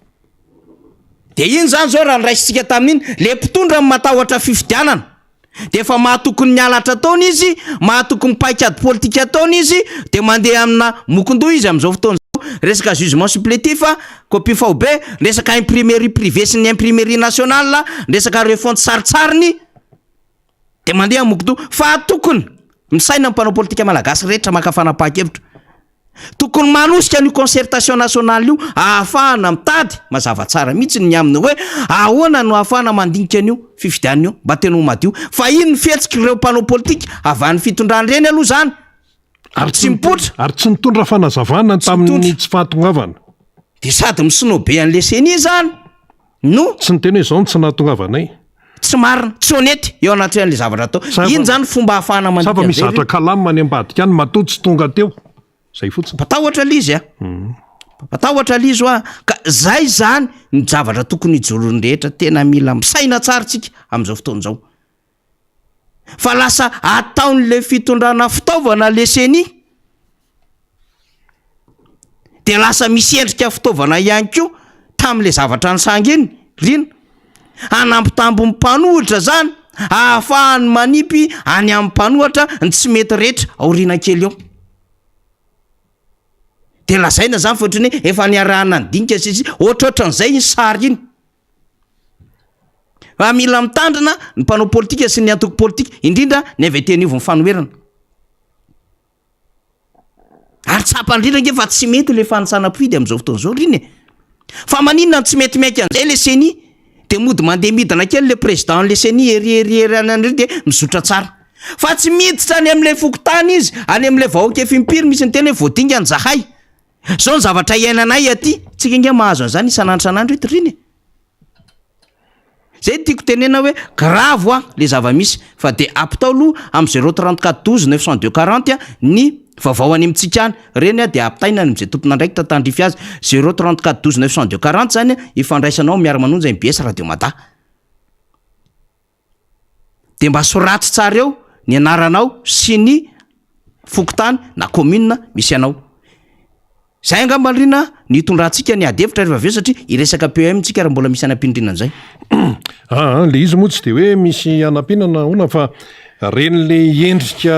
De iny zany zao raha niraisintsika tamin'iny, le mpitondra no matahotra fifidianana, de efa mahatoky ny halatra ataony izy, mahatoky ny paik'ady politika ataony izy, de mandeha amina mokondoha izy amzao fotoana zao, resaka jugement supplétif, copie faobe, resaka imprimerie privée sy ny imprimerie nationale, resaka refonte sarintsariny. De mandeha mokdo fa tokony misaina ny mpanao politika malagasy rehetra maka fanapahan-kevitra. Tokony manosika an'io concertation nationale io ahafahana mitady mazava tsara mihitsy ny amin'ny hoe ahoana no ahafahana mandinika an'io fifidianana io mba tena ho madio. Fa iny ny fihetsik'ireo mpanao politika avy any fitondrana ireny aloha zany Ary tsy mipoitra. Ary tsy nitondra fanazavana tamin'ny tsy fahatongavana. De sady mi-snober an'le ceni zany no. Tsy niteny hoe izao no tsy nahatongavanay. Tsy marina, tsy honnête eo anatrehan'le zavatra atao. Iny zany fomba ahafahana Sa mandika fa misy an'izay zavatra ve? calme any ambadika any matoa tsy tonga teo. Zay fotsiny. Mpatahotra le izy a. Mpatahotra le izy hoa. Ka zay zany ny zavatra tokony hijoroan'ny rehetra. Tena mila misaina tsara tsika amin'izao fotoana izao. Fa lasa ataon'le fitondrana fitaovana le ceni. De lasa misy endrika fitaovana ihany koa tamin'le zavatra nitranga iny, rina. Hanambitamby ny mpanohitra zany, ahafahany manipy any amin'ny mpanohatra ny tsy mety rehetra aoriana kely eo. De lazaina zany fa ohatran'ny hoe efa niarahana nidinika sy sy ohatrohatran'izay iny sary iny. Fa mila mitandrina ny mpanao politika sy ny antoko politika, indrindra ny avy aty anivon'ny fanoherana. Ary tsapa indrindra ange fa tsy mety le fanisana mpifidy amin'izao fotoana izao r'iny e. Fa maninona no tsy mety miaiky an'izay le ceni? De mody mandeha midina kely le président le ceni ery ery ery any any ery de mizotra tsara. Fa tsy miditra any amin'ilay fokontany izy, any amin'ilay vahoaka efa impiry misy niteny hoe voadingana izahay. Zao ny zavatra iainanay aty, tsika ange mahazo an'izany isan'andro isan'andro eto r'iny e. Zay no tiako tenena hoe grave hoa le zava-misy fa de ampitao aloha am zéro 34 12 902 40 ny vaovao any amintsika any, reny de ampitaina any am'zay tompon'andraikitra tandrify azy, zéro 34 12 902 40 zany ifandraisanao miara-manonja mbs radio mada. De mba soraty tsara eo ny anaranao sy ny fokontany na commune misy anao. Zay angamba Rina ny hitondrantsika ny ady hevitra rehefa avy eo satria hiresaka PEM tsika raha mbola misy anampian-dRina an'izay. Aa le izy moa tsy de hoe misy anampiana na ahoana fa reny le endrika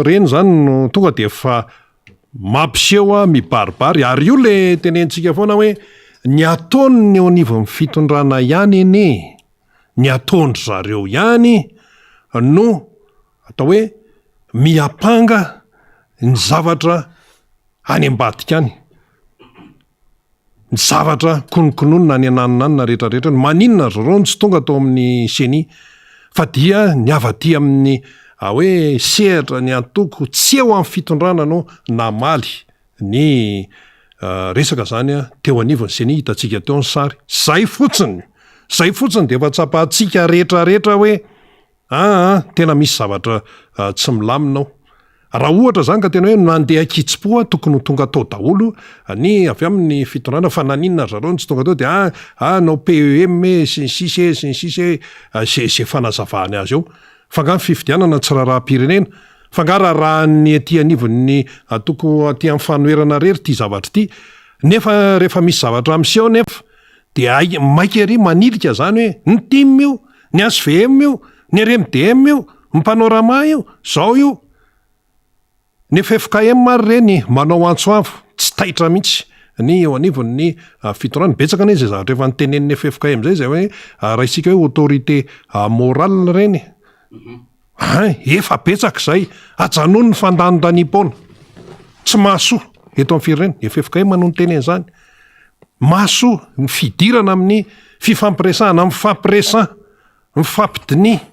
reny zany no tonga de efa mampiseho a mibaribary ary io le tenenitsika foana hoe ny ataon'ny eo anivon'ny fitondrana ihany anie ny ataon-dry zareo ihany no atao hoe miampanga ny zavatra any ambadika any, ny zavatra kononkononina any ananonanona rehetrarehetra any, maninona ry zareo no tsy tonga tao amin'ny ceni fa dia ny avy aty amin'ny hoe sehatra ny antoko tsy eo amin'ny fitondrana no namaly ny resaka zany teo anivon'ny ceni, hitantsika teo ny sary, zay fotsiny, zay fotsiny dia efa tsapantsika rehetrarehetra hoe Aa tena misy zavatra tsy milamina ao. Raha ohatra zany ka tena hoe nandeha an-kitsim-po aho tokony ho tonga tao daholo ny avy amin'ny fitondrana fa naninona ry zareo no tsy tonga tao dia ah ah nao PEM e sy ny sisa e sy ny sisa e ze ze fanazavany azy eo. Fa nga ny fifidianana tsy raharaham-pirenena? Fa nga raharahan'ny aty anivon'ny antoko aty amin'ny fanoherana irery ity zavatra ity? Nefa rehefa misy zavatra miseho nefa dia hay maika ery manilika zany hoe ny tim io, Ny hvm io, ny RMDM io, ny Panorama io, zao io. Ny ffkm ary ireny manao antso avo, tsy taitra mihitsy ny eo anivon'ny fitondrana. Betsaka anie izay zavatra efa notenenin'ny ffkm izay, izay hoe raisika hoe autorité morale ireny. Hein, efa betsaka izay. Ajanony ny fandanindaniam-poana. Tsy mahasoa eto amin'ny firenena. Ffkm no niteny an'izany. Mahasoa ny fidirana amin'ny fifampiresahana, mifampiresaha, mifampidiniha.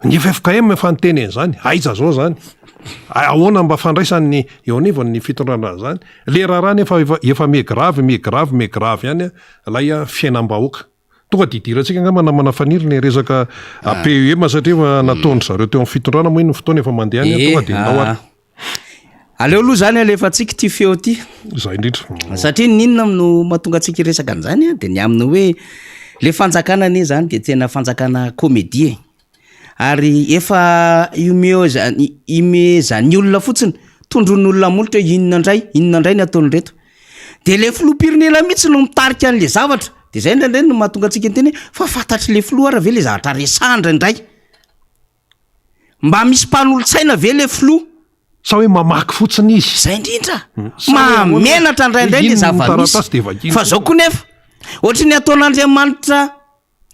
Ny ffkm efa niteny an'izany. Aiza zao zany? Ahoana mba fandraisan'ny eo anivon'ny fitondrana an'izany? Le raharaha nefa efa efa miha-grave, miha-grave, miha-grave ihany ilay fiainam-bahoaka. Tonga dia idirantsika angamba namana Faniry ny resaka PEM satria efa nataon-dry zareo teo amin'ny fitondrana moa iny ny fotoana efa mandeha any, tonga dia ndao ary. Aleo aloha zany alefantsika ity feo ity. Izay indrindra. Satria n'inona no mahatonga antsika hiresaka an'izany dia ny amin'ny hoe le fanjakana anie zany dia tena fanjakana comédie e. Ary efa iomehozan'ny imehezan'ny olona fotsiny, tondroin'ny olona molotra hoe inona indray, inona indray ny ataon'ireto. De le filoham-pirenena mihitsy no mitarika an'le zavatra, de zay indraindray no mahatonga antsika miteny hoe fa fantatr'le filoha ary ve le zavatra resahany indraindray? Mba misy mpanolotsaina ve le filoha? Sa hoe mamaky fotsiny izy? Zay indrindra! Mahamenatra indraindray le zava-misy. Fa zao koa nefa, ohatry ny ataon'Andriamanitra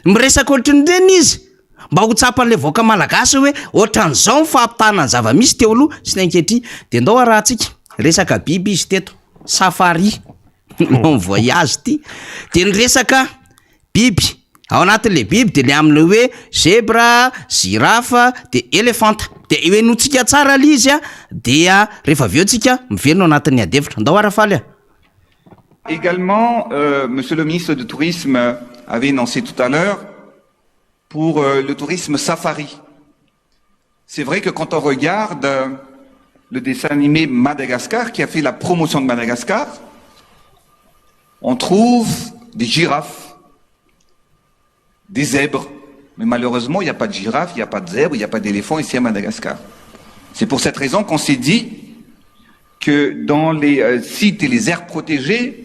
Miresaka ohatrin'ireny izy mba ho tsapan'ilay vahoaka malagasy hoe ohatran'izao ny fampitahana ny zava-misy teo aloha sy ny ankehitriny. Dia ndao arahantsika resaka biby izy teto, safari, long voyage ity. Dia ny resaka biby, ao anatin'ilay biby dia ilay amin'ilay hoe zebra, girafe, dia elefanta. Dia henointsika tsara ilay izy dia rehefa avy eo tsika miverina ao anatin'ny adihevitra. Ndao ara Faly a! Également, euh, Monsieur le ministre du Tourisme avait énoncé tout à l'heure pour euh, le tourisme safari. C'est vrai que quand on regarde le dessin animé Madagascar, qui a fait la promotion de Madagascar, on trouve des girafes, des zèbres. Mais malheureusement, il n'y a pas de girafes, il n'y a pas de zèbres, il n'y a pas d'éléphants ici à Madagascar. C'est pour cette raison qu'on s'est dit que dans les euh, sites et les aires protégées,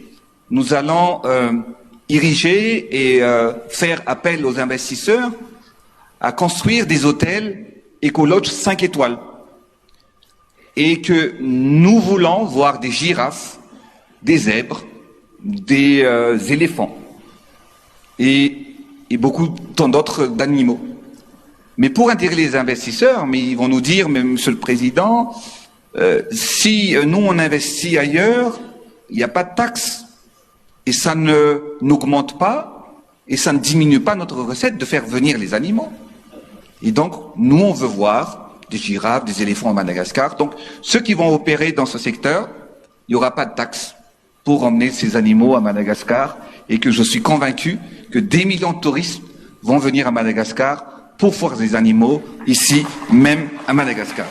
nous allons euh, ériger et euh, faire appel aux investisseurs à construire des hôtels écologes 5 étoiles. Et que nous voulons voir des girafes, des zèbres, des euh, éléphants et, et beaucoup tant d'autres d'animaux. Mais pour attirer les investisseurs, mais ils vont nous dire, mais Monsieur le Président, euh, si euh, nous on investit ailleurs, il n'y a pas de taxe et ça ne n'augmente pas et ça ne diminue pas notre recette de faire venir les animaux. Et donc, nous, on veut voir des girafes, des éléphants à Madagascar. Donc, ceux qui vont opérer dans ce secteur, il n'y aura pas de taxe pour emmener ces animaux à Madagascar et que je suis convaincu que des millions de touristes vont venir à Madagascar pour voir des animaux ici, même à Madagascar.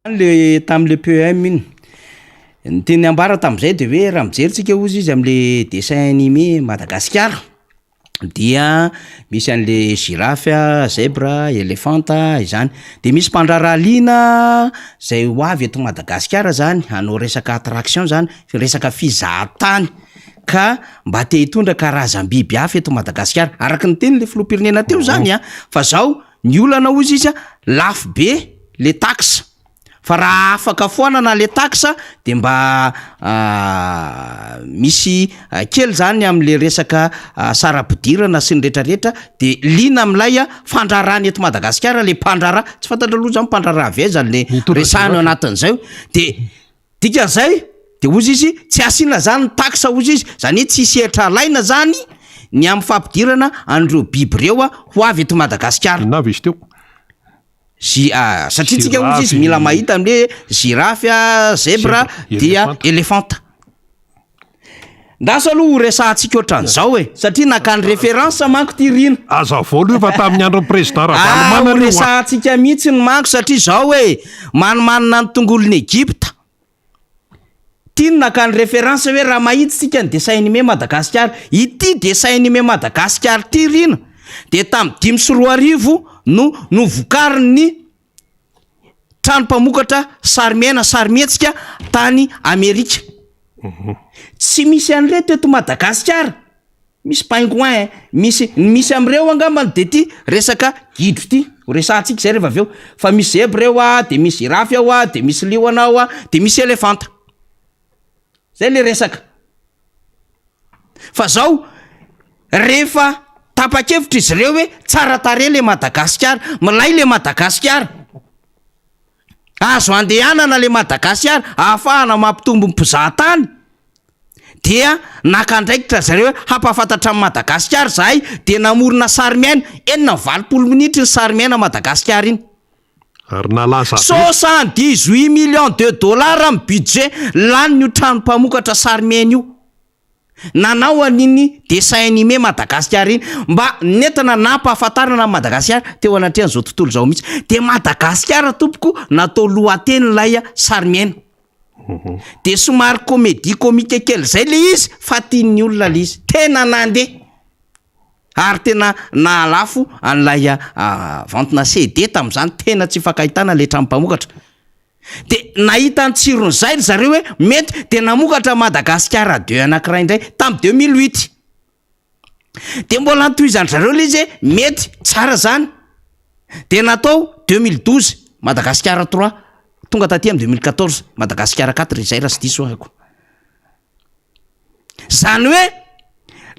Le tam'le PEM iny, ny tiany ambara tam'zay de hoe raha mijery tsika hozy izy am'le dessin animé Madagasikara. Dia misy an'le girafe a, zebra, elefanta izany. De misy mpandraharaha liana zay ho avy eto Madagasikara zany hanao resaka attraction zany, resaka fizahan-tany ka mba te hitondra karazam-biby hafa eto Madagasikara, araka ny tenin'le filoham-pirenena teo zany a, fa zao ny olana hozy izy a, lafo be le taxe. Fa raha afaka foanana le taxe de mba misy kely zany amle resaka saram-pidirana sy ny retraretra de liana amilay fandraharahana eto Madagasikara le mpandraharaha, tsy fantatra aloha zany mpandraharaha avy aiza le resahana ao anatin'izay de dikan'izay de hozy izy tsy asiana zany ny taxe hozy izy, zany hoe tsisy hetra alaina zany ny amin'ny fampidirana an'ireo biby ireo ho avy eto Madagasikara. Inona avy izy teo? Zi- ah, satria tsika hozy izy mila mahita ny hoe girafe a, zebra dia elefanta. Ndaso aloha ho resahantsika ohatran'izao e, satria nakany référence manko ty Rina. Azavao aloha fa tamin'ny andron'ny président Ah, ho Ravalomanana io a. resahantsika mihitsy ny manko satria zao e, manimanina ny tongolon'i Egypta. Ty no nakany référence hoe raha mahita tsika ny dessin animé Madagasikara, ity dessin animé Madagasikara ity Rina dia tamin'ny 2005 no novokarin'ny trano mpamokatra sarimiaina sarimihetsika tany Amerika. Tsy misy an'ireto eto Madagasikara. Misy pingouin, misy, ny misy amin'ireo angambany de ty resaka gidro ty, ho resahantsika zay rehefa avy eo, fa misy zebra eo a, de misy giraffe ao a, de misy liona ao a, de misy elefanta, zay le resaka. Fa zao, rehefa tapa-kevitra izy ireo hoe tsara tarehy le Madagasikara, milay le Madagasikara, azo andehanana le Madagasikara, ahafahana mampitombo ny mpizahatany, dia naka andraikitra zareo hoe hampahafantatra an'i Madagasikara izahay dia namorona sarimiaina, 86 minitra iny sarimiaina Madagasikara iny. Ary nalaza be. 78 millions de dollars ny budget lanin'io trano mpamokatra sarimiaina io nanao an'iny dessin animé Madagasikara iny mba nentina nampahafantarana an'i Madagasikara teo anatrehan'izao tontolo izao mihitsy. Dia Madagasikara tompoko natao lohateny ilay sarimiaina. De somary comédie comique kely zay le izy fa tian'ny olona le izy, tena nandeha ary tena nahalafo an'ilay vente-na CD tamin'izany, tena tsy ifankahitana le trano mpamokatra, de nahita ny tsiron'izay ry zareo hoe mety de namokatra Madagasikara deux anankiray indray tamin'ny 2008. De mbola notohizan-dry zareo le izy hoe mety tsara zany, de natao 2012 Madagasikara trois, tonga taty am 2014 Madagasikara quatre izay raha tsy diso ahako. Zany hoe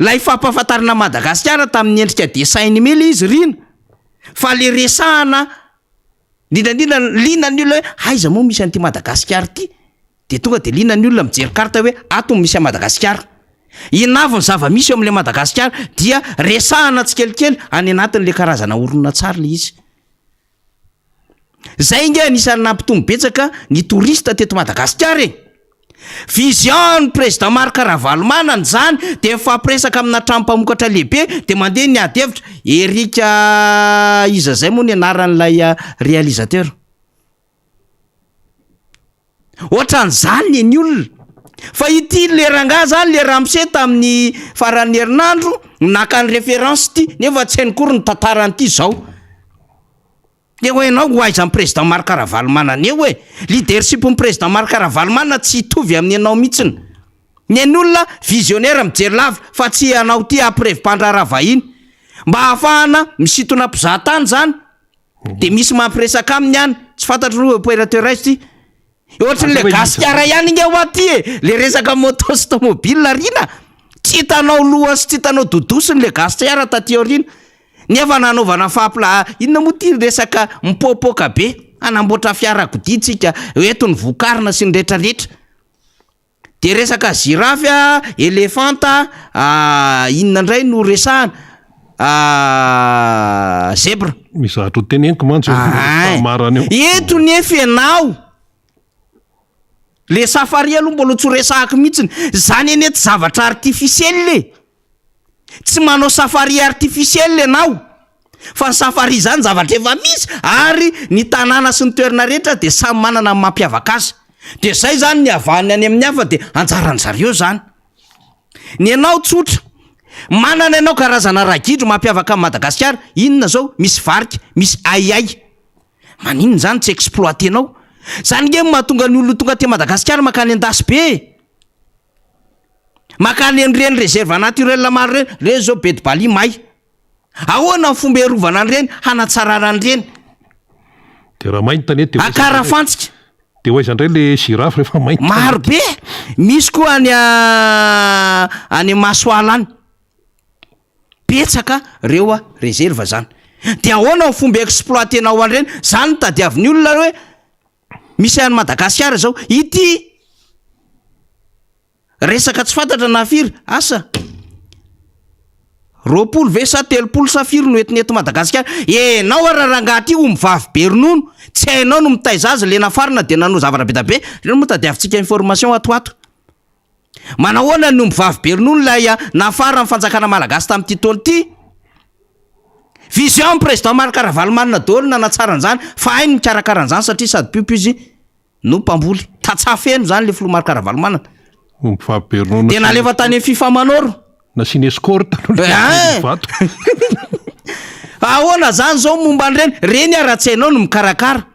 lay fampahafantarana Madagasikara tamin'ny endrika dessin animé le izy Rina, fa le resahana indrindra indrindra liana ny olona hoe aiza moa misy an'ity Madagasikara ity? Dia tonga dia liana ny olona mijery carte hoe ato no misy an'i Madagasikara. Inona avy ny zava-misy eo amin'ilay Madagasikara? Dia resahana tsikelikely any anatin'ilay karazana horonantsary ilay izy. Izay ange anisan'ny nampitombo betsaka ny touriste teto Madagasikara e! Vision ny président Marc Ravalomanana izany dia mifampiresaka amina trano mpamokatra lehibe dia mandeha ny ady hevitra. Eric iza izay moa ny anaran'ilay réalisateur? Ohatran'izany ny ny olona. Fa ity le rangahy zany le ramose tamin'ny faran'ny herinandro naka ny référence ity nefa tsy hainy kory ny tantaran'ity zao. De hoe ianao ho aiza ny président Marc Ravalomanana eo e? Leadership ny président Marc Ravalomanana tsy hitovy amin'ny anao mihitsiny. Ny an'ny olona visionnaire mijery lavitra fa tsy ianao ity hampirevy mpandraharaha vahiny. Mba hahafahana misintona mpizahatany zany. De misy mampiresaka aminy any, tsy fantatro aloha opérateur aiza ity. Ohatry ny le gasikara ihany inge hoa ty e, le resaka moto sy tomobile rina, tsy hitanao lohany sy tsy hitanao dodosiny le gasikara taty aoriana. Nefa nanaovana fampila, inona moa ty resaka mipoapoaka be, hanamboatra fiarakodia tsika, eto ny vokarina sy ny retraretra. De resaka giraffe a, elefanta a, inona indray no resahana? Zebra. Misy zavatra ho teneniko mantsy eo famarana eo. Eto nefa ianao, le safari aloha mbola tsy ho resahako mihitsiny, zany anie tsy zavatra artificiel e! Tsy manao safari artificiel ianao fa ny safari izany zavatra efa misy ary ny tanàna sy ny toerana rehetra dia samy manana ny mampiavaka azy. Dia zay zany ny avahany any amin'ny hafa dia anjaran-dry zareo zany. Ny anao tsotra. Manana ianao karazana ragidro mampiavaka an'i Madagasikara, inona zao, misy varika, misy ahiahy. Maninona izany tsy exploiter-nao? Zany nge no mahatonga ny olona tonga aty Madagasikara mankany Andasy be e! Mankany amin'ireny réserve naturelle maro ireny, ireny zao Bety Bali may. Ahoana ny fomba hiarovana an'ireny, hanatsarana an'ireny? Dia raha may ny tanety dia ho aiza indray? Ankarafantsika. Dia ho aiza indray le girafe rehefa may ny tanety? Maro be! Misy koa any any Masoala any. Betsaka reo réserve zany. Dia ahoana ny fomba exploiter-nao an'ireny? Zany no tadiavin'ny olona hoe misy any Madagasikara zao. Ity resaka tsy fantatra na firy, asa 20 ve sa 30 sa firy no entina eto Madagasikara. Enao ara rangahy ty omby vavy be ronono, tsy hainao no mitaiza azy, le nafarana dia nanao zavatra be da be. Reo moa tadiavintsika information ato ho ato. Manahoana ny omby vavy be ronono ilay nafaran'ny fanjakana malagasy tamin'ity taona ity? Vision ny président Marc Ravalomanana daholo nanatsara an'izany fa hainy mikarakara an'izany satria sady mpiompy izy no mpamboly. Tantsaha feno izany le filoha Marc Ravalomanana. Omby vavy be ronono. Dia nalefa tany amin'ny Fifamanoro. Nasiana escorte aloha le eh! vato. Ahoana izany izao momba an'ireny? Reny ara tsy hainao no mikarakara.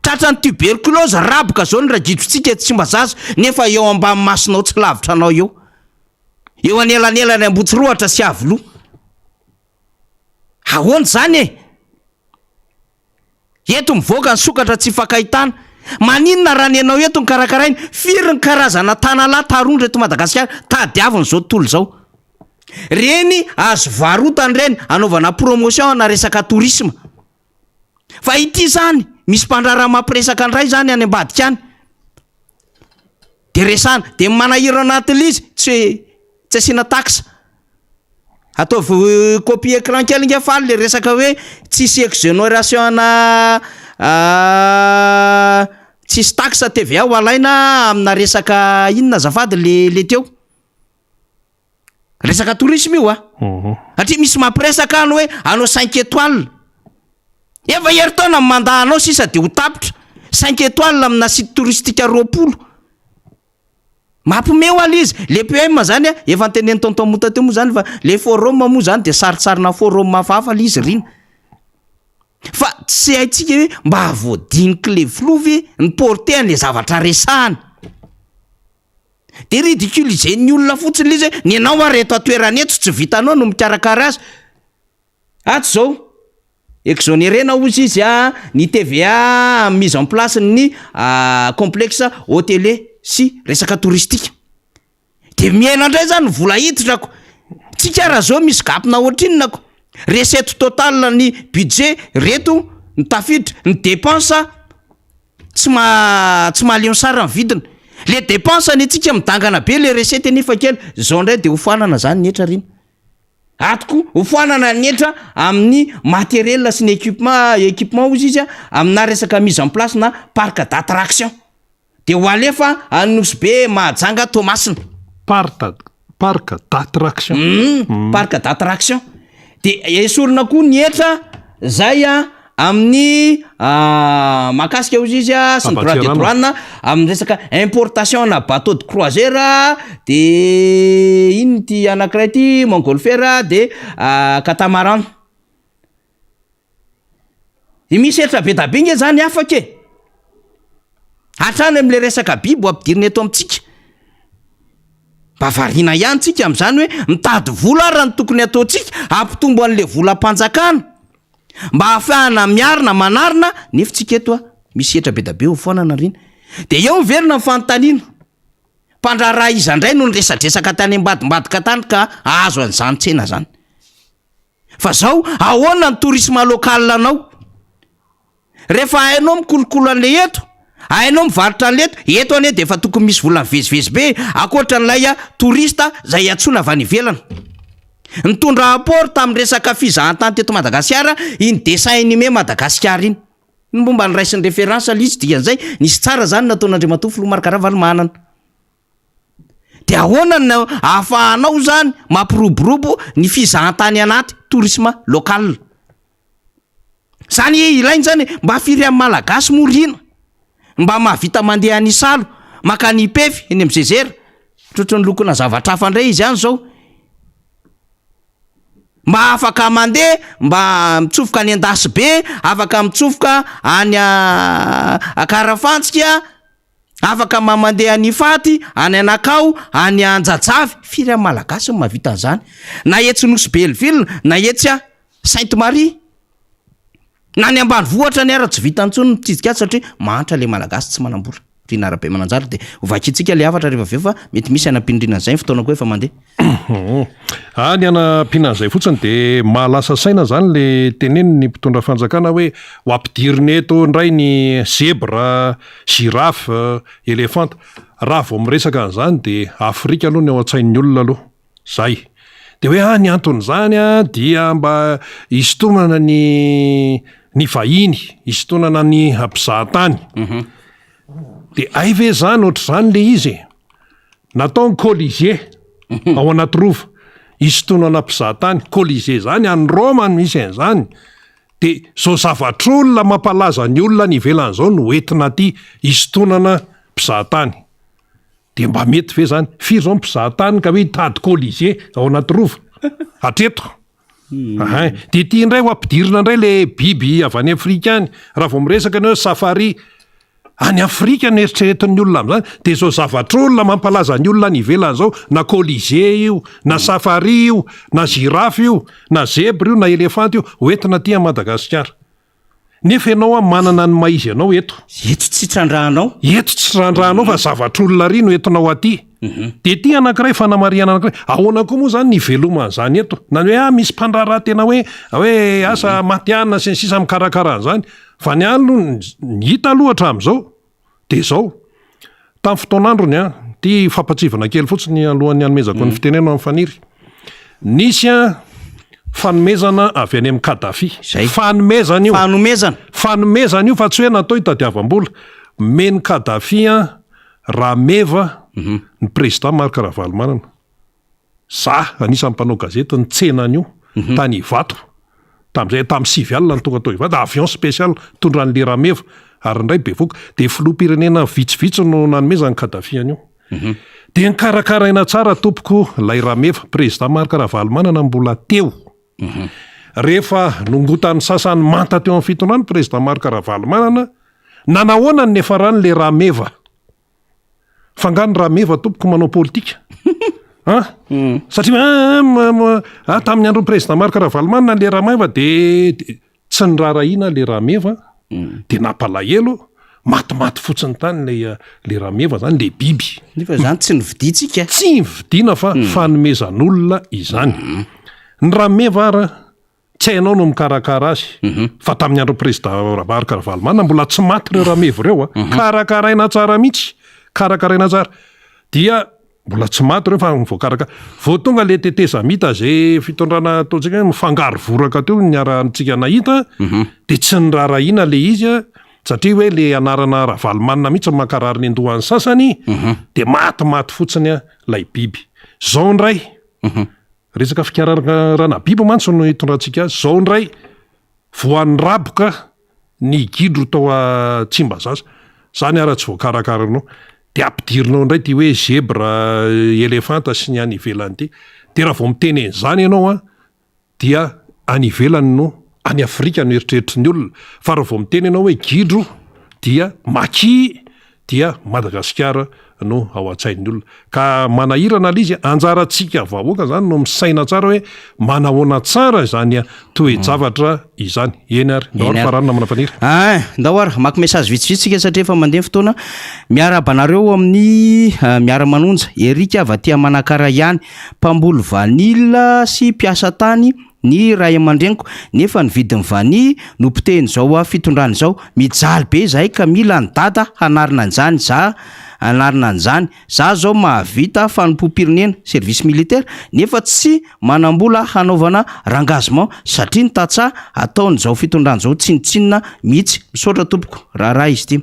Tratran'ny tuberculose raboka zao ny ragidrontsika eto Tsimbazaza nefa eo ambany masonao tsy lavitra anao eo. Eo anelanelan'i Ambotsirohatra sy Iavoloha. Ahoana izany e? Eto mivoaka ny sokatra tsy ifankahitana. Maninona raha ny anao eto no karakaraina? Firy ny karazana tanalahy tarondro eto Madagasikara tadiavin'izao tontolo izao? Reny azo varotana ireny anaovana promotion ana resaka tourisme. Fa ity zany misy mpandraharaha mampiresaka ndray zany any ambadika any de resahana de ny manahirana anatin'ilay izy tsy tsy asiana taxe ataovy copie écran kely nge faly le resaka hoe tsisy exonération ana tsisy taxe TVA ho alaina amina resaka inona azafady le le teo. Resaka tourisme io a. Satria misy mampiresaka any hoe anao cinq étoiles. Efa herintaona ny mandat anao sisa de ho tapitra. Cinq étoiles amina site touristique 20. Mampime hoa le izy. Le PM zany a, efa notenenin'i tonton Mota teo moa zany fa le forum moa zany de saritsarina forum hafahafa le izy rina. Fa tsy haintsika hoe mba voadinik'le filoha ve ny portée an'le zavatra resahany. De ridiculiser-n'ny olona fotsiny le izy hoe ny anao ary eto an-toerana eto tsy vitanao no mikarakara azy. Ato zao, exonérer-na hozy izy a, ny TVA amin'ny mise en place ny complexe hôtelier sy resaka touristique. De mihena indray zany ny vola hiditra ko. Tsika ara zao misy gap-na ohatrinona ko. Recette totale ny budget reto ny tafiditra, ny dépense Tsy ma tsy mahaleo ny sary ny vidiny. Le dépense ny antsika midangana be le recette nefa kely. Zao ndray de ho foanana zany ny hetra rina. Ato koa ho foanana ny hetra amin'ny matériel sy ny équipement équipement hozy izy a, amina resaka mise en place na parc d'attraction. De ho alefa any Nosy Be, Mahajanga, Toamasina. Parc parc d'attraction. Hum, parc d'attraction. De esorina koa ny hetra zay a amin'ny mahakasika hozy izy a sy ny droit de douane amin'ny resaka importation ana bateau de croisière de inona ity anankiray ity montgolfière de catamaran. De misy hetra be da be nge zany afaka e! Hatrany amle resaka biby ho ampidirina eto amintsika. Mba variana ihany tsika amzany hoe mitady vola ara ny tokony ataontsika hampitombo anle volam-panjakana mba hahafahana miarina manarina nefa tsika eto a misy hetra be da be ho foanana rina. De eo miverina ny fanontaniana, mpandraharaha iza ndray no niresadresaka tany ambadimbadika tany ka hahazo an'izany tsena zany? Fa zao, ahoana ny tourisme local anao? Rehefa hainao mikolokolo an'le eto, hainao mivarotra an'le eto, eto anie de efa tokony misy vola mivezivezy be e, ankoatra an'ilay touriste zay antsoina avy any ivelany. Nitondra apport tamin'ny resaka fizahantany teto Madagasikara iny dessin animé Madagasikara iny. Ny momba ny raisiny référence le izy dikan'izay nisy tsara zany nataon'Andriamatoa Filoha Marc Ravalomanana. De ahoana no ahafahanao zany mampiroborobo ny fizahantany anaty tourisme local? Zany ilaina zany e, mba firy amin'ny Malagasy moa rina mba mahavita mandeha any Isalo, mankany Ipefy, eny amin'ny Zezera? Ohatry ny lokona zavatra hafa indray izy any zao. Mba afaka mandeha, mba mitsofoka any Andasibe, afaka mitsofoka any Ankarafantsika, afaka mba mandeha any Ifaty, any Anakao, any Anjajavy. Firy amin'ny Malagasy no mahavita an'izany? Na etsy Nosy Belleville, na etsy Sainte Marie. Na ny ambanivohitra any ara tsy vita intsony ny mitsidika azy satria mahantra le Malagasy tsy manam-bola. Rina Rabemananjara dia ho vakintsika le hafatra rehefa avy eo fa mety misy hanampian'Rina an'izay ny fotoana koa efa mandeha. Ah, ny hanampiana an'izay fotsiny dia mahalasa saina zany le tenenin'ny mpitondra fanjakana hoe ho ampidirina eto indray ny zebra, girafe, elefanta. Raha vao miresaka an'izany dia Afrika aloha ny ao an-tsain'ny olona aloha. Zay. Dia hoe ah ny anton'izany ah dia mba hisintomana ny ny vahiny, hisintonana ny mpizahatany. Dia hay ve zany ohatr'izany le izy e? Natao ny Colisée ao anaty rova, hisintonana mpizahatany. Colisée zany any Roma no misy an'izany. Dia zao zavatr'olona mampalaza ny olona any ivelany zao no entina aty hisintonana mpizahatany. Dia mba mety ve zany? Firy zao ny mpizaha tany ka hoe hitady colisée ao anaty rova? Hatreto. Ahay. Dia ity indray ho ampidirina indray le biby avy any Afrika any. Raha vao miresaka ny hoe safari any Afrika no eritreretin'ny olona amin'izany, dia izao zavatr'olona mampalaza ny olona any ivelany izao, na colisée io, na safari io, na girafe io, na zebra io, na elefanta io, ho entina aty Madagasikara. Nefa ianao an manana ny maha izy anao eto. Eto tsy trandrahanao. Eto tsy trandrahanao fa zavatr'olona ary no entinao aty. Dia ity anankiray fanamarihana anankiray. Ahoana koa moa izany ny hiveloman'izany eto? Na ny hoe ah misy mpandraharaha tena hoe hoe asa matihanina sy ny sisa mikarakara an'izany. Fa ny ahy aloha ny hita aloha hatramin'izao Dia izao, tamin'ny fotoan'androny an, ity fampatsiahivana kely fotsiny alohan'ny hanomezako ny fitenenana amin'i Faniry. Nisy an, fanomezana avy any amin'i Kadhafi. Izay. Fanomezana io. Fanomezana. Fanomezana io fa tsy hoe natao hitadiavam-bola. Omen'i Kadhafi an, Rameva, ny président Marc Ravalomanana. Za anisan'ny mpanao gazety nitsena an'io tany Ivato tamin'izay, tamin'ny 9 alina no tonga tao Ivato, avion spécial nitondra an'i Lerameva ary indray bevoka, dia filoham-pirenena vitsivitsy no nanomezan'i Kadhafi an'io. Dia nikarakaraina tsara tompoko ilay Rameva, président Marc Ravalomanana mbola teo. Rehefa nongotan'ny sasany manta teo amin'ny fitondrana président Marc Ravalomanana, nanahoana ny niafarany le Rameva? Fa nga ny rameva tompoko manao politika? An? Hmm. Satria ah, ah, ah, tamin'ny andron'ny président Marc Ravalomanana le rameva de tsy niraharahiana le rameva hmm. de nampalahelo matimaty fotsiny tany le le rameva zany le biby. Nefa zany tsy nividiantsika. Tsy nividiana fa hmm. fanomezan'olona izany. Ny rameva ara Tsy hainao no mikarakara azy. Fa tamin'ny andron'ny président Marc Ravalomanana mbola tsy maty ireo rameva ireo a. Karakaraina tsara mihitsy. Karakaraina tsara. Dia mbola tsy maty ireo fa voakarakara. Vao tonga le tetezamita izay fitondrana ataontsika hoe mifangaro voraka teo niarahantsika nahita dia tsy niraharahiana le izy a, satria hoe le anarana Ravalomanana mihitsy no mankarary ny an-dohan'ny sasany dia matimaty fotsiny ilay biby. Izao indray. Resaka fikarakarana biby mantsy no itondrantsika azy. Zao indray, voan'ny raboka ny gidro tao Tsimbazaza. Zany ara tsy voakarakaranao. Dia ampidirinao indray ity hoe zebra, elefanta sy ny any ivelany ity. Dia raha vao miteny an'izany ianao an, dia any ivelany no, any Afrika no eritreritry ny olona. Fa raha vao miteny ianao hoe gidro dia maki dia Madagasikara no ao an-tsain'ny olona. Ka manahirana ilay izy, anjarantsika vahoaka izany no misaina tsara hoe manahoana tsara izany toe-javatra izany. Eny ary, ndao ary farano namana Faniry. Ein, ndao ary, hamaky message vitsivitsy tsika satria efa mandeha ny fotoana. Miarahaba anareo amin'ny miara-manonja. Eric avy aty Manakara ihany. Mpamboly vanille sy mpiasa tany ny ray aman-dreniko nefa ny vidin'ny vanille no potehin'izao fitondrana izao, mijaly be izahay ka mila an'i dada hanarina an'izany za hanarina an'izany, za zao mahavita fanompoam-pirenena, service militaire, nefa tsy manam-bola hanaovana rengagement satria ny tantsaha ataon'izao fitondrana izao tsinontsinona mihitsy, misaotra tompoko, raharaha izy ity.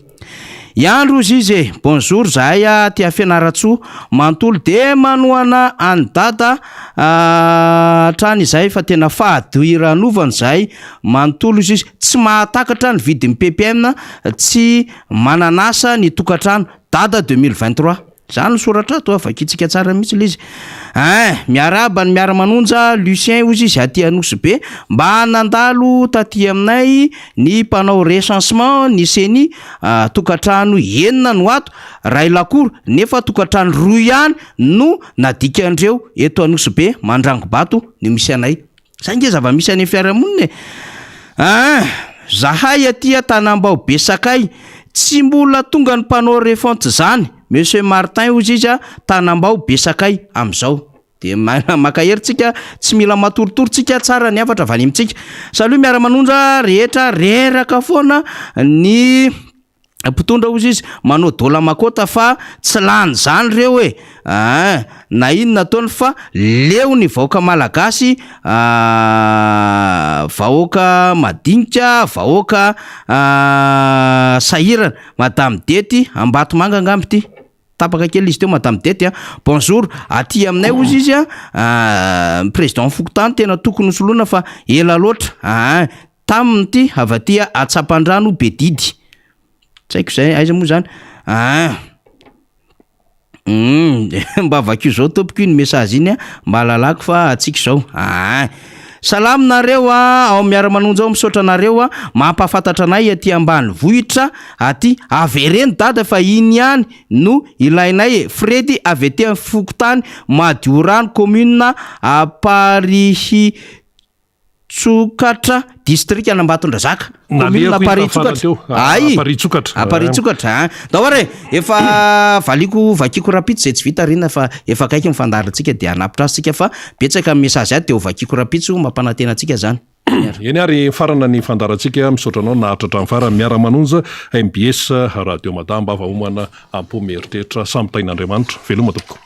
Ihany rozy izy e! Bonjour zahay aty Fianarantsoa manontolo de manohana an'i Dada hatrany izahay fa tena fahadiranovana izahay manontolo izy izy tsy mahatakatra ny vidin'ny ppm tsy manan'asa ny tokantrano Dada 2023. Zany ny soratra ato a, vakintsika tsara mihitsy le izy. Ein, miarahaba ny miara-manonja, Lucien hozy izy aty Anosibe, mba nandalo taty aminay ny mpanao recensement ny ceni, tokantrano enina no ato, ray lakoro, nefa tokantrano roa ihany no nadikan-dreo eto Anosibe, Mandrangobato no misy anay. Zay nge zava-misy any amin'ny fiarahamonina e! Aa! Zahay aty Antanambao Besakay tsy mbola tonga ny mpanao refonte zany, Monsieur Martin hozy izy a, Tanambao Besakay amizao. De mankahery tsika, tsy mila matoritory tsika, tsara ny hafatra avy any amintsika. Salut miara-manonja rehetra, reraka foana ny. mpitondra ozy izy manao dola makota fa tsy lany zany reo e aa na inona ataony fa leo ny vahoaka malagasy vahoaka madinika vahoaka sahirana madame dety ambatomanga angamba ity tapaka kely izy teo madame dety a bonjour aty aminay ozy izy a président fokontany tena tokony hosoloina fa ela loatra aa Taminy ty avy aty Atsapandrano Bedidy. Tsy haiko izay, aiza moa izany? Ah. Hum, mba vakio zao tompoko iny message iny a, mba alalako fa antsika izao. Ah. Salama nareo a, ao miara-manonja ao misaotra anareo a, mampahafantatra anay aty ambanivohitra aty. Avereno dada fa iny ihany no ilainay e. Fredy avy aty amin'ny fokontany Madiorano commune Amparihy Tsokatra, distrikan'Ambatondrazaka, commune Amparihitsokatra. Ay! Amparihitsokatra. Amparihitsokatra an. Ndao ary e, efa valiako vakiako rahampitso izay tsy vita Rina fa efa akaiky ny fandaharantsika dia hanapitra azy tsika fa betsaka ny message ato dia ho vakiako rahampitso mampanantena antsika izany. Eny ary mifarana ny fandaharantsika, misaotra anao naharitra hatramin'ny farany, miara-manonja mbs Radio Mada, am-bava homana am-po mieritreritra, samy tahin'Andriamanitra. Veloma tompoko.